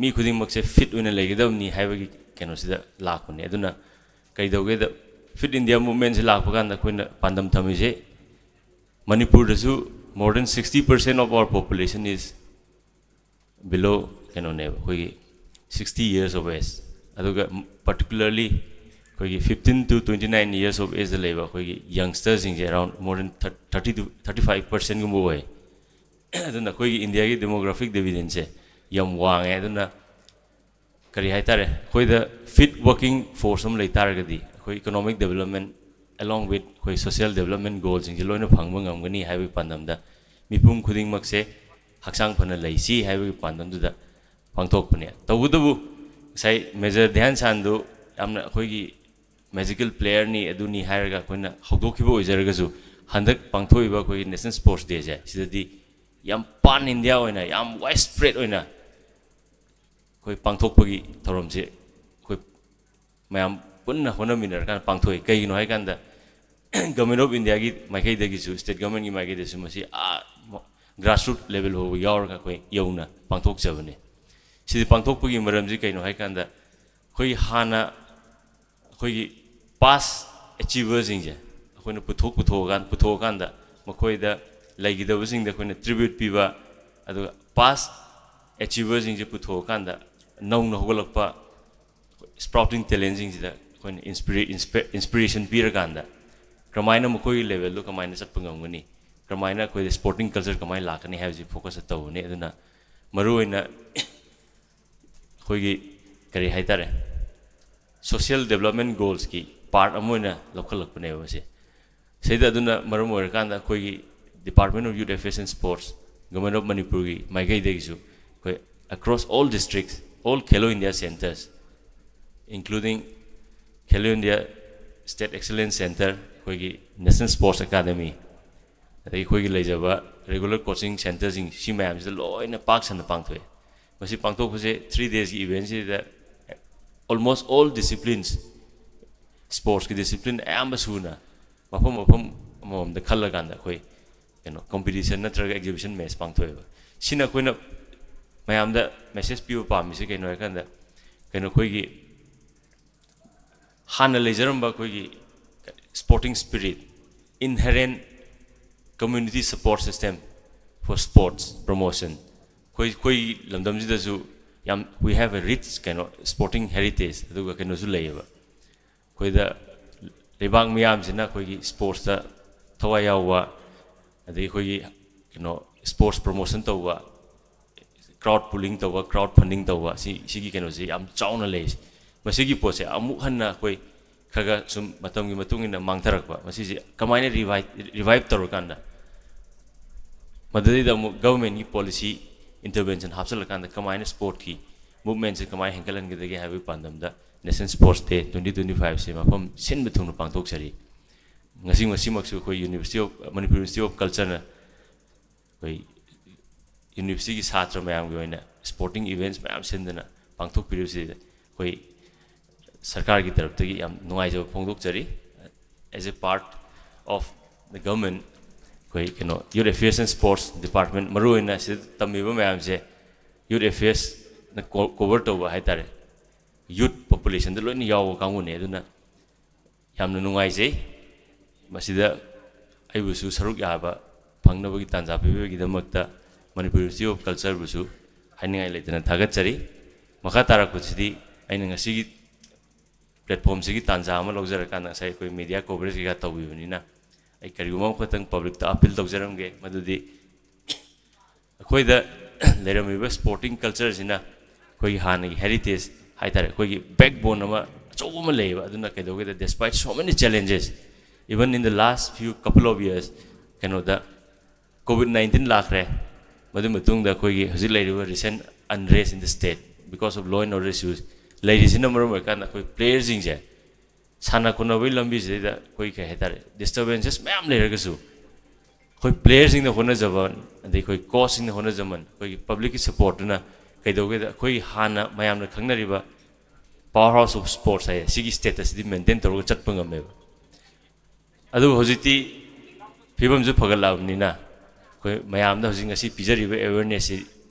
ꯃꯤ ꯈꯨꯗꯤꯡꯃꯛꯁꯦ fit ꯑꯣꯏꯅ ꯂꯩꯒꯗꯕꯅꯤ ꯍꯥꯏꯕꯒꯤ ꯀꯩꯅꯣꯁꯤꯗ ꯂꯥꯛꯄꯅꯦ꯫ ꯑꯗꯨꯅ ꯀꯩꯗꯧꯒꯦꯗ, Fit India Movement ꯁꯦ ꯂꯥꯛꯄ ꯀꯥꯟꯗ ꯑꯩꯈꯣꯏꯅ ꯄꯥꯟꯗꯝ ꯊꯝꯃꯤꯁꯦ, ꯃꯅꯤꯄꯨꯔꯗꯁꯨ more than sixty percent of our population is below, ꯀꯩꯅꯣꯅꯦꯕ, ꯑꯩꯈꯣꯏꯒꯤ sixty years of age꯫ ꯑꯗꯨꯒ particularly ꯑꯩꯈꯣꯏꯒꯤ fifteen to twenty nine years of age ꯗ ꯂꯩꯕ ꯑꯩꯈꯣꯏꯒꯤ youngster ꯁꯤꯡꯁꯦ around more than thirty to thirty five percent ꯒꯨꯝꯕ ꯑꯣꯏ꯫ ꯑꯗꯨꯅ ꯑꯩꯈꯣꯏꯒꯤ ꯏꯟꯗꯤꯌꯥꯒꯤ demographic dividend ꯁꯦ ꯌꯥꯝ ꯋꯥꯡꯉꯦ꯫ ꯑꯗꯨꯅ ꯀꯔꯤ ꯍꯥꯏꯇꯥꯔꯦ, ꯑꯩꯈꯣꯏꯗ fit working force ꯑꯃ ꯂꯩ ꯇꯥꯔꯒꯗꯤ, ꯑꯩꯈꯣꯏ economic development along with ꯑꯩꯈꯣꯏ social development goalꯁꯤꯡꯁꯦ ꯂꯣꯏꯅ ꯐꯪꯕ ꯉꯝꯒꯅꯤ ꯍꯥꯏꯕꯒꯤ ꯄꯥꯟꯗꯝꯗ ꯃꯤꯄꯨꯝ ꯈꯨꯗꯤꯡꯃꯛꯁꯦ ꯍꯛꯆꯥꯡ ꯐꯅ ꯂꯩꯁꯤ ꯍꯥꯏꯕꯒꯤ ꯄꯥꯟꯗꯝꯗꯨꯗ ꯄꯥꯡꯊꯣꯛꯄꯅꯦ꯫ ꯇꯧꯕꯇꯕꯨ ꯉꯁꯥꯏ ꯃꯦꯖꯔ ꯙ꯭ꯌꯥꯟ ꯆꯥꯟꯗꯨ ꯌꯥꯝꯅ ꯑꯩꯈꯣꯏꯒꯤ ꯃꯦꯖꯤꯀꯦꯜ ꯄ꯭ꯂꯦꯌꯔꯅꯤ ꯑꯗꯨꯅꯤ ꯍꯥꯏꯔꯒ ꯑꯩꯈꯣꯏꯅ ꯍꯧꯗꯣꯛꯈꯤꯕ ꯑꯣꯏꯖꯔꯒꯁꯨ, ꯍꯟꯗꯛ ꯄꯥꯡꯊꯣꯛꯏꯕ ꯑꯩꯈꯣꯏꯒꯤ National Sports Dayꯁꯦ ꯁꯤꯗꯗꯤ ꯌꯥꯝ pan India ꯑꯣꯏꯅ, ꯌꯥꯝ wide spread ꯑꯣꯏꯅ ꯑꯩꯈꯣꯏ ꯄꯥꯡꯊꯣꯛꯄꯒꯤ ꯊꯧꯔꯝꯁꯦ ꯑꯩꯈꯣꯏ ꯃꯌꯥꯝ ꯄꯨꯟꯅ ꯍꯣꯠꯅꯃꯤꯟꯅꯔꯀꯥꯟꯗ ꯄꯥꯡꯊꯣꯛꯏ꯫ ꯀꯩꯒꯤꯅꯣ ꯍꯥꯏꯀꯥꯟꯗ Government of Indiaꯒꯤ ꯃꯥꯏꯀꯩꯗꯒꯤꯁꯨ, state governmentꯀꯤ ꯃꯥꯏꯀꯩꯗꯒꯤꯁꯨ ꯃꯁꯤ ꯑꯥ grassroot level ꯐꯥꯎꯕ ꯌꯥꯎꯔꯒ ꯑꯩꯈꯣꯏ ꯌꯧꯅ ꯄꯥꯡꯊꯣꯛꯆꯕꯅꯤ꯫ ꯁꯤꯗꯤ ꯄꯥꯡꯊꯣꯛꯄꯒꯤ ꯃꯔꯝꯁꯤ ꯀꯩꯅꯣ ꯍꯥꯏꯀꯥꯟꯗ, ꯑꯩꯈꯣꯏꯒꯤ ꯍꯥꯟꯅ ꯑꯩꯈꯣꯏꯒꯤ past achieverꯁꯤꯡꯁꯦ ꯑꯩꯈꯣꯏꯅ ꯄꯨꯊꯣꯛ ꯄꯨꯊꯣꯛꯑꯀꯥꯟ ꯄꯨꯊꯣꯛꯑꯀꯥꯟꯗ ꯃꯈꯣꯏꯗ ꯂꯩꯈꯤꯗꯕꯁꯤꯡꯗ ꯑꯩꯈꯣꯏꯅ tribute ꯄꯤꯕ, ꯑꯗꯨꯒ past achieverꯁꯤꯡꯁꯦ ꯄꯨꯊꯣꯛꯑꯀꯥꯟꯗ ꯅꯧꯅ ꯍꯧꯒꯠꯂꯛꯄ sprouting talentꯁꯤꯡꯁꯤꯗ ꯑꯩꯈꯣꯏꯅ inspira- inspi- inspiration ꯄꯤꯔꯀꯥꯟꯗ ꯀꯔꯝꯍꯥꯏꯅ ꯃꯈꯣꯏꯒꯤ levelꯗꯣ ꯀꯃꯥꯏꯅ ꯆꯠꯄ ꯉꯝꯒꯅꯤ, ꯀꯔꯝꯍꯥꯏꯅ ꯑꯩꯈꯣꯏꯗ sporting culture ꯀꯃꯥꯏꯅ ꯂꯥꯛꯀꯅꯤ ꯍꯥꯏꯕꯁꯤ focus ꯇꯧꯕꯅꯤ꯫ ꯑꯗꯨꯅ ꯃꯔꯨꯑꯣꯏꯅ ꯑꯩꯈꯣꯏꯒꯤ ꯀꯔꯤ ꯍꯥꯏꯇꯥꯔꯦ, social development goalsꯀꯤ part ꯑꯃ ꯑꯣꯏꯅ ꯂꯧꯈꯠꯂꯛꯄꯅꯦꯕ ꯃꯁꯤ꯫ ꯁꯤꯗ ꯑꯗꯨꯅ ꯃꯔꯝ ꯑꯣꯏꯔꯀꯥꯟꯗ ꯑꯩꯈꯣꯏꯒꯤ Department of Youth Affairs and Sports, Government of Manipurꯒꯤ ꯃꯥꯏꯀꯩꯗꯒꯤꯁꯨ ꯑꯩꯈꯣꯏ across all districts, all Khelo India centres, including Khelo India State Excellence Centre, ꯑꯩꯈꯣꯏꯒꯤ National Sports Academy, ꯑꯗꯒꯤ ꯑꯩꯈꯣꯏꯒꯤ ꯂꯩꯖꯕ regular coaching centreꯁꯤꯡ, ꯁꯤ ꯃꯌꯥꯝꯁꯤꯗ ꯂꯣꯏꯅ ꯄꯥꯛ ꯁꯟꯅ ꯄꯥꯡꯊꯣꯛꯑꯦ꯫ ꯃꯁꯤ ꯄꯥꯡꯊꯣꯛꯄꯁꯦ three daysꯀꯤ eventꯁꯤꯗ almost all disciplines, sportsꯀꯤ discipline ꯑꯌꯥꯝꯕ ꯁꯨꯅ ꯃꯐꯝ ꯃꯐꯝ ꯑꯃꯃꯝꯗ ꯈꯜꯂꯀꯥꯟꯗ ꯑꯩꯈꯣꯏ ꯀꯩꯅꯣ competition ꯅꯠꯇ꯭ꯔꯒ exhibition match ꯄꯥꯡꯊꯣꯛꯑꯦꯕ꯫ ꯁꯤꯅ ꯑꯩꯈꯣꯏꯅ ꯃꯌꯥꯝꯗ message ꯄꯤꯕ ꯄꯥꯝꯃꯤꯁꯦ ꯀꯩꯅꯣ ꯍꯥꯏꯀꯥꯟꯗ, ꯀꯩꯅꯣ ꯑꯩꯈꯣꯏꯒꯤ ꯍꯥꯟꯅ ꯂꯩꯖꯔꯝꯕ ꯑꯩꯈꯣꯏꯒꯤ sporting spirit, inherent community support system for sports promotion, ꯑꯩꯈꯣꯏ ꯑꯩꯈꯣꯏꯒꯤ ꯂꯝꯗꯝꯁꯤꯗꯁꯨ ꯌꯥꯝ, we have a rich ꯀꯩꯅꯣ sporting heritage, ꯑꯗꯨꯒ ꯀꯩꯅꯣꯁꯨ ꯂꯩꯌꯦꯕ꯫ ꯑꯩꯈꯣꯏꯗ ꯂꯩꯕꯥꯛ ꯃꯤꯌꯥꯝꯁꯤꯅ ꯑꯩꯈꯣꯏꯒꯤ sportsꯇ ꯊꯋꯥꯏ ꯌꯥꯎꯕ, ꯑꯗꯩ ꯑꯩꯈꯣꯏꯒꯤ ꯀꯩꯅꯣ sports promotion ꯇꯧꯕ, crowd pooling ꯇꯧꯕ, crowd funding ꯇꯧꯕ, ꯁꯤ ꯁꯤꯒꯤ ꯀꯩꯅꯣꯁꯦ ꯌꯥꯝ ꯆꯥꯎꯅ ꯂꯩ꯫ ꯃꯁꯤꯒꯤ ꯄꯣꯠꯁꯦ ꯑꯃꯨꯛ ꯍꯟꯅ ꯑꯩꯈꯣꯏ ꯈꯔ ꯈꯔ ꯁꯨꯝ ꯃꯇꯝꯒꯤ ꯃꯇꯨꯡ ꯏꯟꯅ ꯃꯥꯡꯊꯔꯛꯄ, ꯃꯁꯤꯁꯦ ꯀꯃꯥꯏꯅ ꯔꯤꯚꯥꯏꯞ ꯇꯧꯔꯀꯥꯟꯗ, ꯃꯗꯨꯗꯩꯗ ꯑꯃꯨꯛ ꯒꯚꯔꯟꯃꯦꯟꯒꯤ ꯄꯣꯂꯤꯁꯤ ꯏꯟꯇꯔꯚꯦꯟꯁꯟ ꯍꯥꯞꯆꯤꯜꯂꯀꯥꯟꯗ ꯀꯃꯥꯏꯅ ꯁ꯭ꯄꯣꯔꯠꯀꯤ ꯃꯨꯞꯃꯦꯟꯁꯦ ꯀꯃꯥꯏꯅ ꯍꯦꯟꯒꯠꯍꯟꯒꯗꯒꯦ ꯍꯥꯏꯕꯒꯤ ꯄꯥꯟꯗꯝꯗ National Sports Day twenty twenty five ꯁꯦ ꯃꯐꯝ ꯁꯤꯟꯕ ꯊꯨꯡꯅ ꯄꯥꯡꯊꯣꯛꯆꯔꯤ꯫ ꯉꯁꯤ, ꯉꯁꯤꯃꯛꯁꯨ ꯑꯩꯈꯣꯏ University of, Manipur University of Cultureꯅ ꯑꯩꯈꯣꯏ ꯌꯨꯅꯤꯚꯔꯁꯤꯇꯤꯒꯤ ꯁꯥꯇ꯭ꯔ ꯃꯌꯥꯝꯒꯤ ꯑꯣꯏꯅ ꯁ꯭ꯄꯣꯔꯇꯤꯡ ꯏꯚꯦꯟꯠꯁ ꯃꯌꯥꯝ ꯁꯤꯟꯗꯅ ꯄꯥꯡꯊꯣꯛꯄꯤꯔꯤꯕꯁꯤꯗ ꯑꯩꯈꯣꯏ ꯁꯔꯀꯥꯔꯒꯤ ꯇꯔꯞꯇꯒꯤ ꯌꯥꯝ ꯅꯨꯡꯉꯥꯏꯖꯕ ꯐꯣꯡꯗꯣꯛꯆꯔꯤ꯫ As a part of the government, ꯑꯩꯈꯣꯏ ꯀꯩꯅꯣ, Youth Affairs and Sports Department, ꯃꯔꯨꯑꯣꯏꯅ ꯁꯤꯗ ꯇꯝꯃꯤꯕ ꯃꯌꯥꯝꯁꯦ Youth Affairsꯅ ꯀꯣ-, ꯀꯣꯚꯔ ꯇꯧꯕ ꯍꯥꯏꯇꯥꯔꯦ, ꯌꯨꯠ ꯄꯣꯄꯨꯂꯦꯁꯟꯗ ꯂꯣꯏꯅ ꯌꯥꯎꯕ ꯀꯥꯡꯕꯨꯅꯦ꯫ ꯑꯗꯨꯅ ꯌꯥꯝꯅ ꯅꯨꯡꯉꯥꯏꯖꯩ꯫ ꯃꯁꯤꯗ ꯑꯩꯕꯨꯁꯨ ꯁꯔꯨꯛ ꯌꯥꯕ ꯐꯪꯅꯕꯒꯤ ꯇꯥꯟꯖꯥ ꯄꯤꯕꯤꯕꯒꯤꯗꯃꯛꯇ Manipur University of Cultureꯕꯨꯁꯨ ꯍꯥꯏꯅꯤꯡꯉꯥꯏ ꯂꯩꯇꯅ ꯊꯥꯒꯠꯆꯔꯤ꯫ ꯃꯈꯥ ꯇꯥꯔꯛꯄꯁꯤꯗꯤ ꯑꯩꯅ ꯉꯁꯤꯒꯤ ꯄ꯭ꯂꯦꯠꯐꯣꯝꯁꯤꯒꯤ ꯇꯥꯟꯖꯥ ꯑꯃ ꯂꯧꯖꯔꯀꯥꯟꯗ, ꯉꯁꯥꯏ ꯑꯩꯈꯣꯏ ꯃꯦꯗꯤꯌꯥ ꯀꯣꯚꯔꯦꯖ ꯀꯩꯀꯥ ꯇꯧꯕꯤꯕꯅꯤꯅ, ꯑꯩ ꯀꯔꯤꯒꯨꯝꯕ ꯑꯃꯈꯛꯇꯪ ꯄꯕ꯭ꯂꯤꯛꯇ ꯑꯄꯤꯜ ꯇꯧꯖꯔꯝꯒꯦ, ꯃꯗꯨꯗꯤ ꯑꯩꯈꯣꯏꯗ ꯂꯩꯔꯝꯃꯤꯕ ꯁ꯭ꯄꯣꯔꯇꯤꯡ ꯀꯜꯆꯔꯁꯤꯅ ꯑꯩꯈꯣꯏꯒꯤ ꯍꯥꯟꯅꯒꯤ ꯍꯦꯔꯤꯇꯦꯖ ꯍꯥꯏꯇꯥꯔꯦ, ꯑꯩꯈꯣꯏꯒꯤ ꯕꯦꯛꯕꯣꯟ ꯑꯃ ꯑꯆꯧꯕ ꯑꯃ ꯂꯩꯌꯦꯕ꯫ ꯑꯗꯨꯅ ꯀꯩꯗꯧꯒꯦꯗ, despite so many challenges, even in the last few couple of years, ꯀꯩꯅꯣꯗ, ꯀꯣꯚꯤꯗ ꯅꯥꯏꯟꯇꯤꯟ ꯂꯥꯛꯈ꯭ꯔꯦ꯫ ꯃꯗꯨ ꯃꯇꯨꯡꯗ ꯑꯩꯈꯣꯏꯒꯤ ꯍꯧꯖꯤꯛ ꯂꯩꯔꯤꯕ recent unrest in the state because of law and order issues ꯂꯩꯔꯤꯁꯤꯅ ꯃꯔꯝ ꯑꯣꯏꯔꯀꯥꯟꯗ ꯑꯩꯈꯣꯏ ꯄ꯭ꯂꯦꯌꯔꯁꯤꯡꯁꯦ ꯁꯥꯟꯅ ꯈꯣꯠꯅꯕꯒꯤ ꯂꯝꯕꯤꯁꯤꯗꯩꯗ ꯑꯩꯈꯣꯏ ꯀꯩ ꯍꯥꯏꯇꯥꯔꯦ, ꯗꯤꯁꯇꯔꯕꯦꯟꯁꯦꯁ ꯃꯌꯥꯝ ꯂꯩꯔꯒꯁꯨ, ꯑꯩꯈꯣꯏ ꯄ꯭ꯂꯦꯌꯔꯁꯤꯡꯅ ꯍꯣꯠꯅꯖꯕ, ꯑꯗꯩ ꯑꯩꯈꯣꯏ ꯀꯣꯆꯁꯤꯡꯅ ꯍꯣꯠꯅꯖꯃꯟ, ꯑꯩꯈꯣꯏꯒꯤ ꯄꯕ꯭ꯂꯤꯛꯀꯤ ꯁꯞꯄꯣꯔꯠꯇꯨꯅ ꯀꯩꯗꯧꯒꯦꯗ, ꯑꯩꯈꯣꯏ ꯍꯥꯟꯅ ꯃꯌꯥꯝꯅ ꯈꯪꯅꯔꯤꯕ power house of sports ꯍꯥꯏꯌꯦ, ꯁꯤꯒꯤ ꯁ꯭ꯇꯦꯇꯁꯁꯤꯗꯤ ꯃꯦꯟꯇꯦꯟ ꯇꯧꯔꯒ ꯆꯠꯄ ꯉꯝꯃꯦꯕ꯫ ꯑꯗꯨꯕꯨ ꯍꯧꯖꯤꯛꯇꯤ ꯐꯤꯕꯝꯁꯨ ꯐꯒꯠꯂꯛꯑꯕꯅꯤꯅ, ꯑꯩꯈꯣꯏ ꯃꯌꯥꯝꯗ ꯍꯧꯖꯤꯛ ꯉꯁꯤ ꯄꯤꯖꯔꯤꯕ ꯑꯦꯋꯦꯔꯅꯦꯁꯁꯤ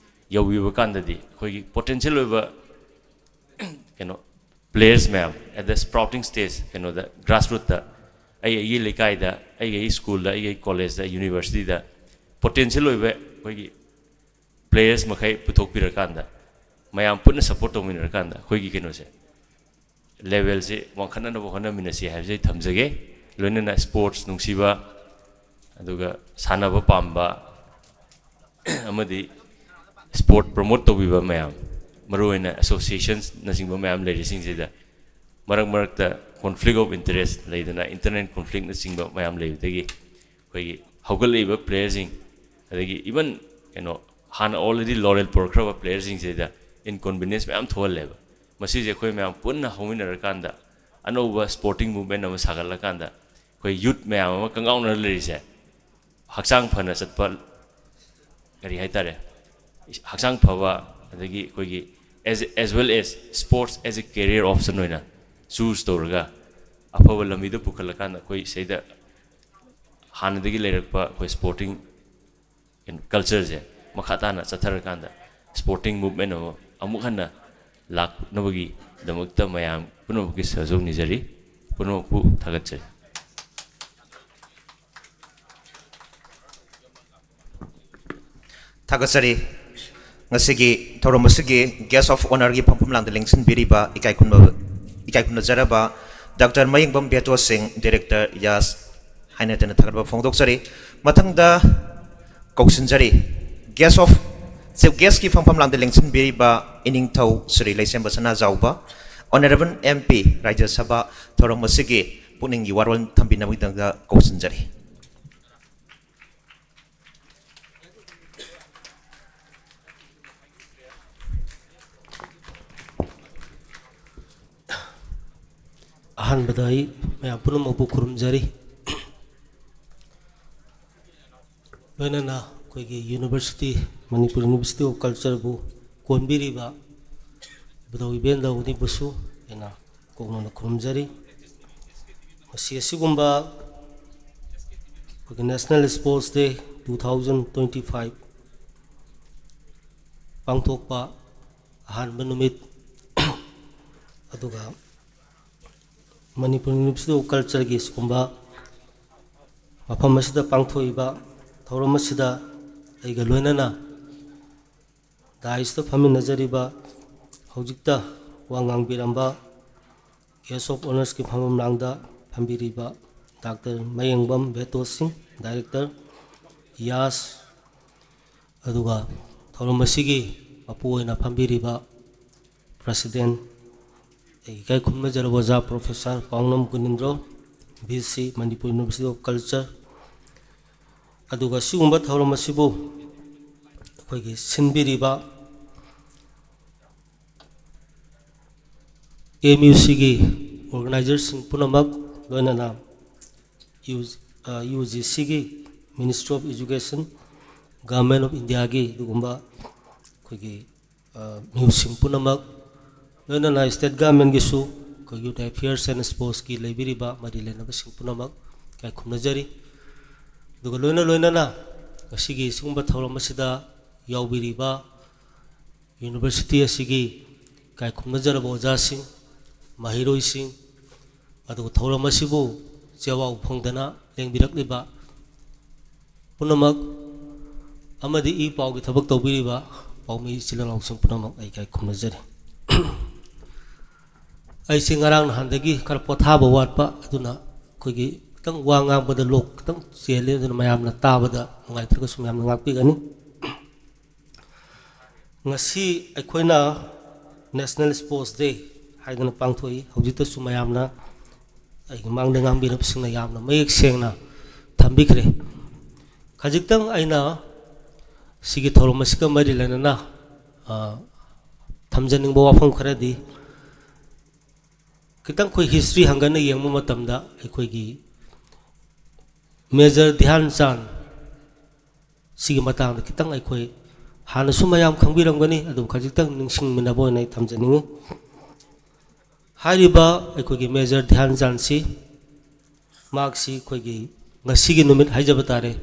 ꯌꯧꯕꯤꯕ ꯀꯥꯟꯗꯗꯤ, ꯑꯩꯈꯣꯏꯒꯤ ꯄꯣꯇꯦꯟꯁꯤꯌꯦꯜ ꯑꯣꯏꯕ ꯀꯩꯅꯣ, ꯄ꯭ꯂꯦꯌꯔꯁ ꯃꯌꯥꯝ at the sprouting stage, ꯀꯩꯅꯣꯗ, ꯒ꯭ꯔꯥꯁꯔꯨꯠꯇ, ꯑꯩ ꯑꯩꯒꯤ ꯂꯩꯀꯥꯏꯗ, ꯑꯩꯒꯤ ꯑꯩꯒꯤ ꯁ꯭ꯀꯨꯜꯗ, ꯑꯩꯒꯤ ꯑꯩꯒꯤ ꯀꯣꯂꯦꯖꯇ, ꯌꯨꯅꯤꯚꯔꯁꯤꯇꯤꯗ ꯄꯣꯇꯦꯟꯁꯤꯌꯦꯜ ꯑꯣꯏꯕ ꯑꯩꯈꯣꯏꯒꯤ ꯄ꯭ꯂꯦꯌꯔꯁ ꯃꯈꯩ ꯄꯨꯊꯣꯛꯄꯤꯔꯀꯥꯟꯗ, ꯃꯌꯥꯝ ꯄꯨꯟꯅ ꯁꯞꯄꯣꯔꯠ ꯇꯧꯃꯤꯟꯅꯔꯀꯥꯟꯗ ꯑꯩꯈꯣꯏꯒꯤ ꯀꯩꯅꯣꯁꯦ, ꯂꯦꯚꯦꯜꯁꯦ ꯋꯥꯡꯈꯠꯅꯅꯕ ꯍꯣꯠꯅꯃꯤꯟꯅꯁꯤ ꯍꯥꯏꯕꯁꯦ ꯑꯩ ꯊꯝꯖꯒꯦ꯫ ꯂꯣꯏꯅꯅ ꯁ꯭ꯄꯣꯔꯠꯁ ꯅꯨꯡꯁꯤꯕ, ꯑꯗꯨꯒ ꯁꯥꯟꯅꯕ ꯄꯥꯝꯕ, ꯑꯃꯗꯤ ꯁ꯭ꯄꯣꯔꯠ ꯄ꯭ꯔꯣꯃꯣꯠ ꯇꯧꯕꯤꯕ ꯃꯌꯥꯝ, ꯃꯔꯨꯑꯣꯏꯅ ꯑꯦꯁꯣꯁꯤꯌꯦꯁꯟꯁꯅꯆꯤꯡꯕ ꯃꯌꯥꯝ ꯂꯩꯔꯤꯁꯤꯡꯁꯤꯗ ꯃꯔꯛ ꯃꯔꯛꯇ conflict of interest ꯂꯩꯗꯅ, internal conflictꯅꯆꯤꯡꯕ ꯃꯌꯥꯝ ꯂꯩꯕꯗꯒꯤ ꯑꯩꯈꯣꯏꯒꯤ ꯍꯧꯒꯠꯂꯛꯏꯕ playerꯁꯤꯡ, ꯑꯗꯒꯤ even ꯀꯩꯅꯣ, ꯍꯥꯟꯅ already laurel ꯄꯨꯔꯛꯈ꯭ꯔꯕ playerꯁꯤꯡꯁꯤꯗ inconvenience ꯃꯌꯥꯝ ꯊꯣꯛꯍꯜꯂꯦꯕ꯫ ꯃꯁꯤꯁꯦ ꯑꯩꯈꯣꯏ ꯃꯌꯥꯝ ꯄꯨꯟꯅ ꯍꯧꯃꯤꯟꯅꯔꯀꯥꯟꯗ ꯑꯅꯧꯕ sporting movement ꯑꯃ ꯁꯥꯒꯠꯂꯀꯥꯟꯗ, ꯑꯩꯈꯣꯏ youth ꯃꯌꯥꯝ ꯑꯃ ꯀꯪꯒꯥꯎꯅꯔ ꯂꯩꯔꯤꯁꯦ, ꯍꯛꯆꯥꯡ ꯐꯅ ꯆꯠꯄ, ꯀꯔꯤ ꯍꯥꯏꯇꯥꯔꯦ, ꯍꯛꯆꯥꯡ ꯐꯕ, ꯑꯗꯒꯤ ꯑꯩꯈꯣꯏꯒꯤ as, as well as sports as a career option ꯑꯣꯏꯅ choose ꯇꯧꯔꯒ ꯑꯐꯕ ꯂꯝꯕꯤꯗ ꯄꯨꯈꯠꯂꯀꯥꯟꯗ, ꯑꯩꯈꯣꯏ ꯁꯤꯗ ꯍꯥꯟꯅꯗꯒꯤ ꯂꯩꯔꯛꯄ ꯑꯩꯈꯣꯏ sporting cultureꯁꯦ ꯃꯈꯥ ꯇꯥꯅ ꯆꯠꯊꯔꯀꯥꯟꯗ sporting movement ꯑꯃ ꯑꯃꯨꯛ ꯍꯟꯅ ꯂꯥꯛꯅꯕꯒꯤꯗꯃꯛꯇ ꯃꯌꯥꯝ ꯄꯨꯝꯅꯃꯛꯀꯤ ꯁꯍꯖꯣꯛ ꯅꯤꯖꯔꯤ꯫ ꯄꯨꯝꯅꯃꯛꯄꯨ ꯊꯥꯒꯠꯆꯔꯤ꯫ ꯊꯥꯒꯠꯆꯔꯤ꯫ ꯉꯁꯤꯒꯤ ꯊꯧꯔꯝ ꯑꯁꯤꯒꯤ guest of honourꯒꯤ ꯐꯝꯐꯝ ꯂꯥꯡꯗ ꯂꯦꯡꯁꯤꯟꯕꯤꯔꯤꯕ ꯏꯀꯥꯏ ꯈꯨꯝꯅꯕ, ꯏꯀꯥꯏ ꯈꯨꯝꯅꯖꯔꯕ ꯗꯥꯛꯇꯔ ꯃꯌꯦꯡꯕꯝ ꯕꯦꯇꯣ ꯁꯤꯡ, director ꯌꯥꯁ ꯍꯥꯏꯅ ꯇꯦꯟꯅ ꯊꯥꯒꯠꯄ ꯐꯣꯡꯗꯣꯛꯆꯔꯤ꯫ ꯃꯊꯪꯗ ꯀꯧꯁꯤꯟꯖꯔꯤ guest of, chief guestꯀꯤ ꯐꯝꯐꯝ ꯂꯥꯡꯗ ꯂꯦꯡꯁꯤꯟꯕꯤꯔꯤꯕ ꯏꯅꯤꯡꯊꯧ ꯁ꯭ꯔꯤ ꯂꯩꯁꯦꯝꯕ ꯁꯅꯥꯖꯥꯎꯕ, honourable MP, ꯔꯥꯖ꯭ꯌ ꯁꯚꯥ, ꯊꯧꯔꯝ ꯑꯁꯤꯒꯤ ꯄꯨꯛꯅꯤꯡꯒꯤ ꯋꯥꯔꯣꯜ ꯊꯝꯕꯤꯅꯕꯒꯤꯗꯃꯛꯇ ꯀꯧꯁꯤꯟꯖꯔꯤ꯫ ꯑꯍꯥꯟꯕꯗ ꯑꯩ ꯃꯌꯥꯝ ꯄꯨꯝꯅꯃꯛꯄꯨ ꯈꯨꯔꯨꯝꯖꯔꯤ꯫ ꯂꯣꯏꯅꯅ ꯑꯩꯈꯣꯏꯒꯤ university, Manipur University of Cultureꯕꯨ ꯀꯣꯟꯕꯤꯔꯤꯕ ꯏꯕꯨꯙꯧ ꯏꯕꯦꯟꯗꯧ ꯑꯅꯤꯕꯨꯁꯨ ꯑꯩꯅ ꯀꯣꯛꯅꯅ ꯈꯨꯔꯨꯝꯖꯔꯤ꯫ ꯃꯁꯤ ꯑꯁꯤꯒꯨꯝꯕ ꯑꯩꯈꯣꯏꯒꯤ National Sports Day two thousand twenty five ꯄꯥꯡꯊꯣꯛꯄ ꯑꯍꯥꯟꯕ ꯅꯨꯃꯤꯠ, ꯑꯗꯨꯒ Manipur University of Cultureꯒꯤ ꯁꯤꯒꯨꯝꯕ ꯃꯐꯝ ꯑꯁꯤꯗ ꯄꯥꯡꯊꯣꯛꯏꯕ ꯊꯧꯔꯝ ꯑꯁꯤꯗ ꯑꯩꯒ ꯂꯣꯏꯅꯅ daisꯇ ꯐꯝꯃꯤꯟꯅꯖꯔꯤꯕ, ꯍꯧꯖꯤꯛꯇ ꯋꯥ ꯉꯥꯡꯕꯤꯔꯝꯕ guest of honourꯁꯀꯤ ꯐꯝꯐꯝ ꯂꯥꯡꯗ ꯐꯝꯕꯤꯔꯤꯕ ꯗꯥꯛꯇꯔ ꯃꯌꯦꯡꯕꯝ ꯕꯦꯇꯣ ꯁꯤꯡ, director ꯌꯥꯁ, ꯑꯗꯨꯒ ꯊꯧꯔꯝ ꯑꯁꯤꯒꯤ ꯃꯄꯨ ꯑꯣꯏꯅ ꯐꯝꯕꯤꯔꯤꯕ president ꯑꯩꯒꯤ ꯏꯀꯥꯏ ꯈꯨꯝꯅꯖꯔꯕ ꯑꯣꯖꯥ professor Paonam ꯒꯨꯅꯤꯟꯗ꯭ꯔꯣ, V C, Manipur university of culture, ꯑꯗꯨꯒ ꯁꯤꯒꯨꯝꯕ ꯊꯧꯔꯝ ꯑꯁꯤꯕꯨ ꯑꯩꯈꯣꯏꯒꯤ ꯁꯤꯟꯕꯤꯔꯤꯕ ꯑꯦꯝ ꯌꯨ ꯁꯤꯒꯤ ꯑꯣꯔꯒꯅꯥꯏꯖꯔꯁꯤꯡ ꯄꯨꯝꯅꯃꯛ, ꯂꯣꯏꯅꯅ ꯌꯨ ꯖꯤ ꯁꯤꯒꯤ, Ministry of Education, Government of Indiaꯒꯤ ꯑꯗꯨꯒꯨꯝꯕ ꯑꯩꯈꯣꯏꯒꯤ ꯃꯤꯍꯨꯠꯁꯤꯡ ꯄꯨꯝꯅꯃꯛ, ꯂꯣꯏꯅꯅ ꯁ꯭ꯇꯦꯠ ꯒꯚꯔꯟꯃꯦꯟꯒꯤꯁꯨ ꯑꯩꯈꯣꯏ Youth Affairs and Sportsꯀꯤ ꯂꯩꯕꯤꯔꯤꯕ ꯃꯔꯤ ꯂꯩꯅꯕꯁꯤꯡ ꯄꯨꯝꯅꯃꯛ ꯏꯀꯥꯏ ꯈꯨꯝꯅꯖꯔꯤ꯫ ꯑꯗꯨꯒ ꯂꯣꯏꯅ ꯂꯣꯏꯅꯅ ꯉꯁꯤꯒꯤ ꯁꯤꯒꯨꯝꯕ ꯊꯧꯔꯝ ꯑꯁꯤꯗ ꯌꯥꯎꯕꯤꯔꯤꯕ ꯌꯨꯅꯤꯚꯔꯁꯤꯇꯤ ꯑꯁꯤꯒꯤ ꯏꯀꯥꯏ ꯈꯨꯝꯅꯖꯔꯕ ꯑꯣꯖꯥꯁꯤꯡ, ꯃꯍꯩꯔꯣꯏꯁꯤꯡ, ꯑꯗꯨꯒ ꯊꯧꯔꯝ ꯑꯁꯤꯕꯨ ꯆꯦꯋꯥꯎ ꯐꯪꯗꯅ ꯂꯦꯡꯕꯤꯔꯛꯂꯤꯕ ꯄꯨꯝꯅꯃꯛ ꯑꯃꯗꯤ ꯏ ꯄꯥꯎꯒꯤ ꯊꯕꯛ ꯇꯧꯕꯤꯔꯤꯕ ꯄꯥꯎꯃꯤ ꯏꯆꯤꯜ ꯏꯅꯥꯎꯁꯤꯡ ꯄꯨꯝꯅꯃꯛ ꯑꯩ ꯏꯀꯥꯏ ꯈꯨꯝꯅꯖꯔꯤ꯫ ꯑꯩꯁꯦ ꯉꯔꯥꯡ ꯅꯍꯥꯟꯗꯒꯤ ꯈꯔ ꯄꯣꯊꯥꯕ ꯋꯥꯠꯄ, ꯑꯗꯨꯅ ꯑꯩꯈꯣꯏꯒꯤ ꯈꯤꯇꯪ ꯋꯥ ꯉꯥꯡꯕꯗ ꯂꯣꯛ ꯈꯤꯇꯪ ꯆꯦꯜꯂꯤ, ꯑꯗꯨꯅ ꯃꯌꯥꯝꯅ ꯇꯥꯕꯗ ꯅꯨꯡꯉꯥꯏꯇ꯭ꯔꯒꯁꯨ ꯃꯌꯥꯝꯅ ꯉꯥꯛꯄꯤꯒꯅꯤ꯫ ꯉꯁꯤ ꯑꯩꯈꯣꯏꯅ National Sports Day ꯍꯥꯏꯗꯅ ꯄꯥꯡꯊꯣꯛꯏ꯫ ꯍꯧꯖꯤꯛꯇꯁꯨ ꯃꯌꯥꯝꯅ ꯑꯩꯒꯤ ꯃꯥꯡꯗ ꯉꯥꯡꯕꯤꯔꯕꯁꯤꯡꯅ ꯌꯥꯝꯅ ꯃꯌꯦꯛ ꯁꯦꯡꯅ ꯊꯝꯕꯤꯈ꯭ꯔꯦ꯫ ꯈꯖꯤꯛꯇꯪ ꯑꯩꯅ ꯁꯤꯒꯤ ꯊꯧꯔꯝ ꯑꯁꯤꯒ ꯃꯔꯤ ꯂꯩꯅꯅ, ꯑ, ꯊꯝꯖꯅꯤꯡꯕ ꯋꯥꯐꯝ ꯈꯔꯗꯤ, ꯈꯤꯇꯪ ꯑꯩꯈꯣꯏ ꯍꯤꯁꯇ꯭ꯔꯤ ꯍꯪꯒꯠꯅ ꯌꯦꯡꯕ ꯃꯇꯝꯗ ꯑꯩꯈꯣꯏꯒꯤ ꯃꯦꯖꯔ ꯙ꯭ꯌꯥꯟ ꯆꯥꯟ ꯁꯤꯒꯤ ꯃꯇꯥꯡꯗ ꯈꯤꯇꯪ ꯑꯩꯈꯣꯏ ꯍꯥꯟꯅꯁꯨ ꯃꯌꯥꯝ ꯈꯪꯕꯤꯔꯝꯒꯅꯤ, ꯑꯗꯨꯕꯨ ꯈꯖꯤꯛꯇꯪ ꯅꯤꯡꯁꯤꯡꯃꯤꯟꯅꯕ ꯑꯣꯏꯅ ꯑꯩ ꯊꯝꯖꯅꯤꯡꯉꯤ꯫ ꯍꯥꯏꯔꯤꯕ ꯑꯩꯈꯣꯏꯒꯤ ꯃꯦꯖꯔ ꯙ꯭ꯌꯥꯟ ꯆꯥꯟꯁꯤ, ꯃꯍꯥꯛꯁꯤ ꯑꯩꯈꯣꯏꯒꯤ ꯉꯁꯤꯒꯤ ꯅꯨꯃꯤꯠ ꯍꯥꯏꯖꯕ ꯇꯥꯔꯦ,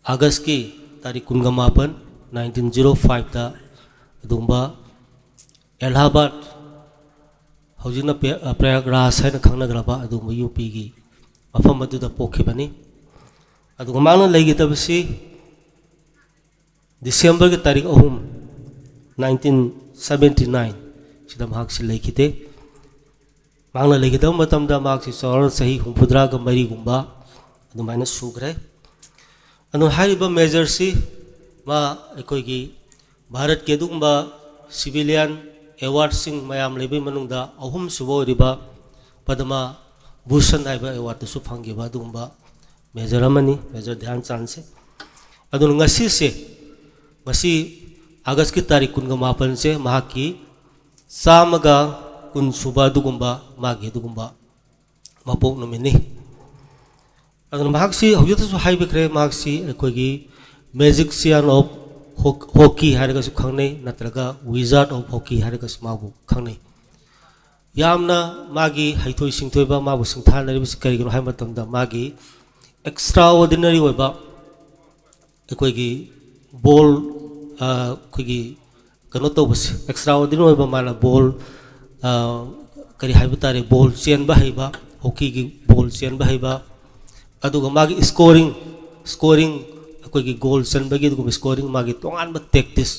ꯑꯥꯒꯁꯀꯤ ꯇꯥꯔꯤꯛ ꯀꯨꯟꯒ ꯃꯥꯄꯟ, nineteen zero fiveꯇ ꯑꯗꯨꯒꯨꯝꯕ ꯑꯦꯂꯥꯍꯥꯕꯥꯗ, ꯍꯧꯖꯤꯛꯅ ꯄ꯭ꯔꯌꯥꯒꯔꯥꯖ ꯍꯥꯏꯅ ꯈꯪꯅꯈ꯭ꯔꯕ ꯑꯗꯨꯒꯨꯝꯕ ꯌꯨ ꯄꯤꯒꯤ ꯃꯐꯝ ꯑꯗꯨꯗ ꯄꯣꯛꯈꯤꯕꯅꯤ꯫ ꯑꯗꯨꯒ ꯃꯍꯥꯛꯅ ꯂꯩꯈꯤꯗꯕꯁꯤ ꯗꯤꯁꯦꯝꯕꯔꯒꯤ ꯇꯥꯔꯤꯛ ꯑꯍꯨꯝ, nineteen seventy nine ꯁꯤꯗ ꯃꯍꯥꯛꯁꯤ ꯂꯩꯈꯤꯗꯦ꯫ ꯃꯍꯥꯛꯅ ꯂꯩꯒꯗꯕ ꯃꯇꯝꯗ ꯃꯍꯥꯛꯁꯤ ꯆꯥꯎꯔꯥꯛꯅ ꯆꯍꯤ ꯍꯨꯝꯐꯨꯇꯔꯥꯒ ꯃꯔꯤꯒꯨꯝꯕ ꯑꯗꯨꯃꯥꯏꯅ ꯁꯨꯈ꯭ꯔꯦ꯫ ꯑꯗꯨ ꯍꯥꯏꯔꯤꯕ ꯃꯦꯖꯔꯁꯤ ꯃꯥ ꯑꯩꯈꯣꯏꯒꯤ ꯚꯥꯔꯠꯀꯤ ꯑꯗꯨꯒꯨꯝꯕ civilian ꯑꯦꯋꯥꯔꯗꯁꯤꯡ ꯃꯌꯥꯝ ꯂꯩꯕꯒꯤ ꯃꯅꯨꯡꯗ ꯑꯍꯨꯝꯁꯨꯕ ꯑꯣꯏꯔꯤꯕ ꯄꯗꯃ ꯚꯨꯁꯟ ꯍꯥꯏꯕ ꯑꯦꯋꯥꯔꯗꯇꯨꯁꯨ ꯐꯪꯈꯤꯕ ꯑꯗꯨꯒꯨꯝꯕ ꯃꯦꯖꯔ ꯑꯃꯅꯤ, ꯃꯦꯖꯔ ꯙ꯭ꯌꯥꯟ ꯆꯥꯟꯁꯦ꯫ ꯑꯗꯨꯅ ꯉꯁꯤꯁꯦ, ꯉꯁꯤ ꯑꯥꯒꯁꯀꯤ ꯇꯥꯔꯤꯛ ꯀꯨꯟꯒ ꯃꯥꯄꯟꯁꯦ ꯃꯍꯥꯛꯀꯤ ꯆꯥꯝꯃꯒ ꯀꯨꯟ ꯁꯨꯕ ꯑꯗꯨꯒꯨꯝꯕ ꯃꯥꯒꯤ ꯑꯗꯨꯒꯨꯝꯕ ꯃꯄꯣꯛ ꯅꯨꯃꯤꯠꯅꯤ꯫ ꯑꯗꯨꯅ ꯃꯍꯥꯛꯁꯤ ꯍꯧꯖꯤꯛꯇꯁꯨ ꯍꯥꯏꯕꯤꯈ꯭ꯔꯦ, ꯃꯍꯥꯛꯁꯤ ꯑꯩꯈꯣꯏꯒꯤ magician of hockey ꯍꯥꯏꯔꯒꯁꯨ ꯈꯪꯅꯩ, ꯅꯠꯇ꯭ꯔꯒ wizard of hockey ꯍꯥꯏꯔꯒꯁꯨ ꯃꯥꯕꯨ ꯈꯪꯅꯩ꯫ ꯌꯥꯝꯅ ꯃꯥꯒꯤ ꯍꯩꯊꯣꯏ ꯁꯤꯡꯊꯣꯏꯕ, ꯃꯥꯕꯨ ꯁꯤꯡꯊꯥꯅꯔꯤꯕꯁꯤ ꯀꯔꯤꯒꯤꯅꯣ ꯍꯥꯏꯕ ꯃꯇꯝꯗ, ꯃꯥꯒꯤ extraordinary ꯑꯣꯏꯕ ꯑꯩꯈꯣꯏꯒꯤ ꯕꯣꯜ, ꯑ, ꯑꯩꯈꯣꯏꯒꯤ ꯀꯩꯅꯣ ꯇꯧꯕꯁꯦ, extraordinary ꯑꯣꯏꯕ ꯃꯥꯅ ꯕꯣꯜ, ꯑ, ꯀꯔꯤ ꯍꯥꯏꯕ ꯇꯥꯔꯦ, ꯕꯣꯜ ꯆꯦꯟꯕ ꯍꯩꯕ, ꯍꯣꯀꯤꯒꯤ ꯕꯣꯜ ꯆꯦꯟꯕ ꯍꯩꯕ, ꯑꯗꯨꯒ ꯃꯥꯒꯤ scoring, scoring, ꯑꯩꯈꯣꯏꯒꯤ ꯒꯣꯜ ꯆꯟꯕꯒꯤ ꯑꯗꯨꯒꯨꯝꯕ scoring, ꯃꯥꯒꯤ ꯇꯣꯉꯥꯟꯕ tactics,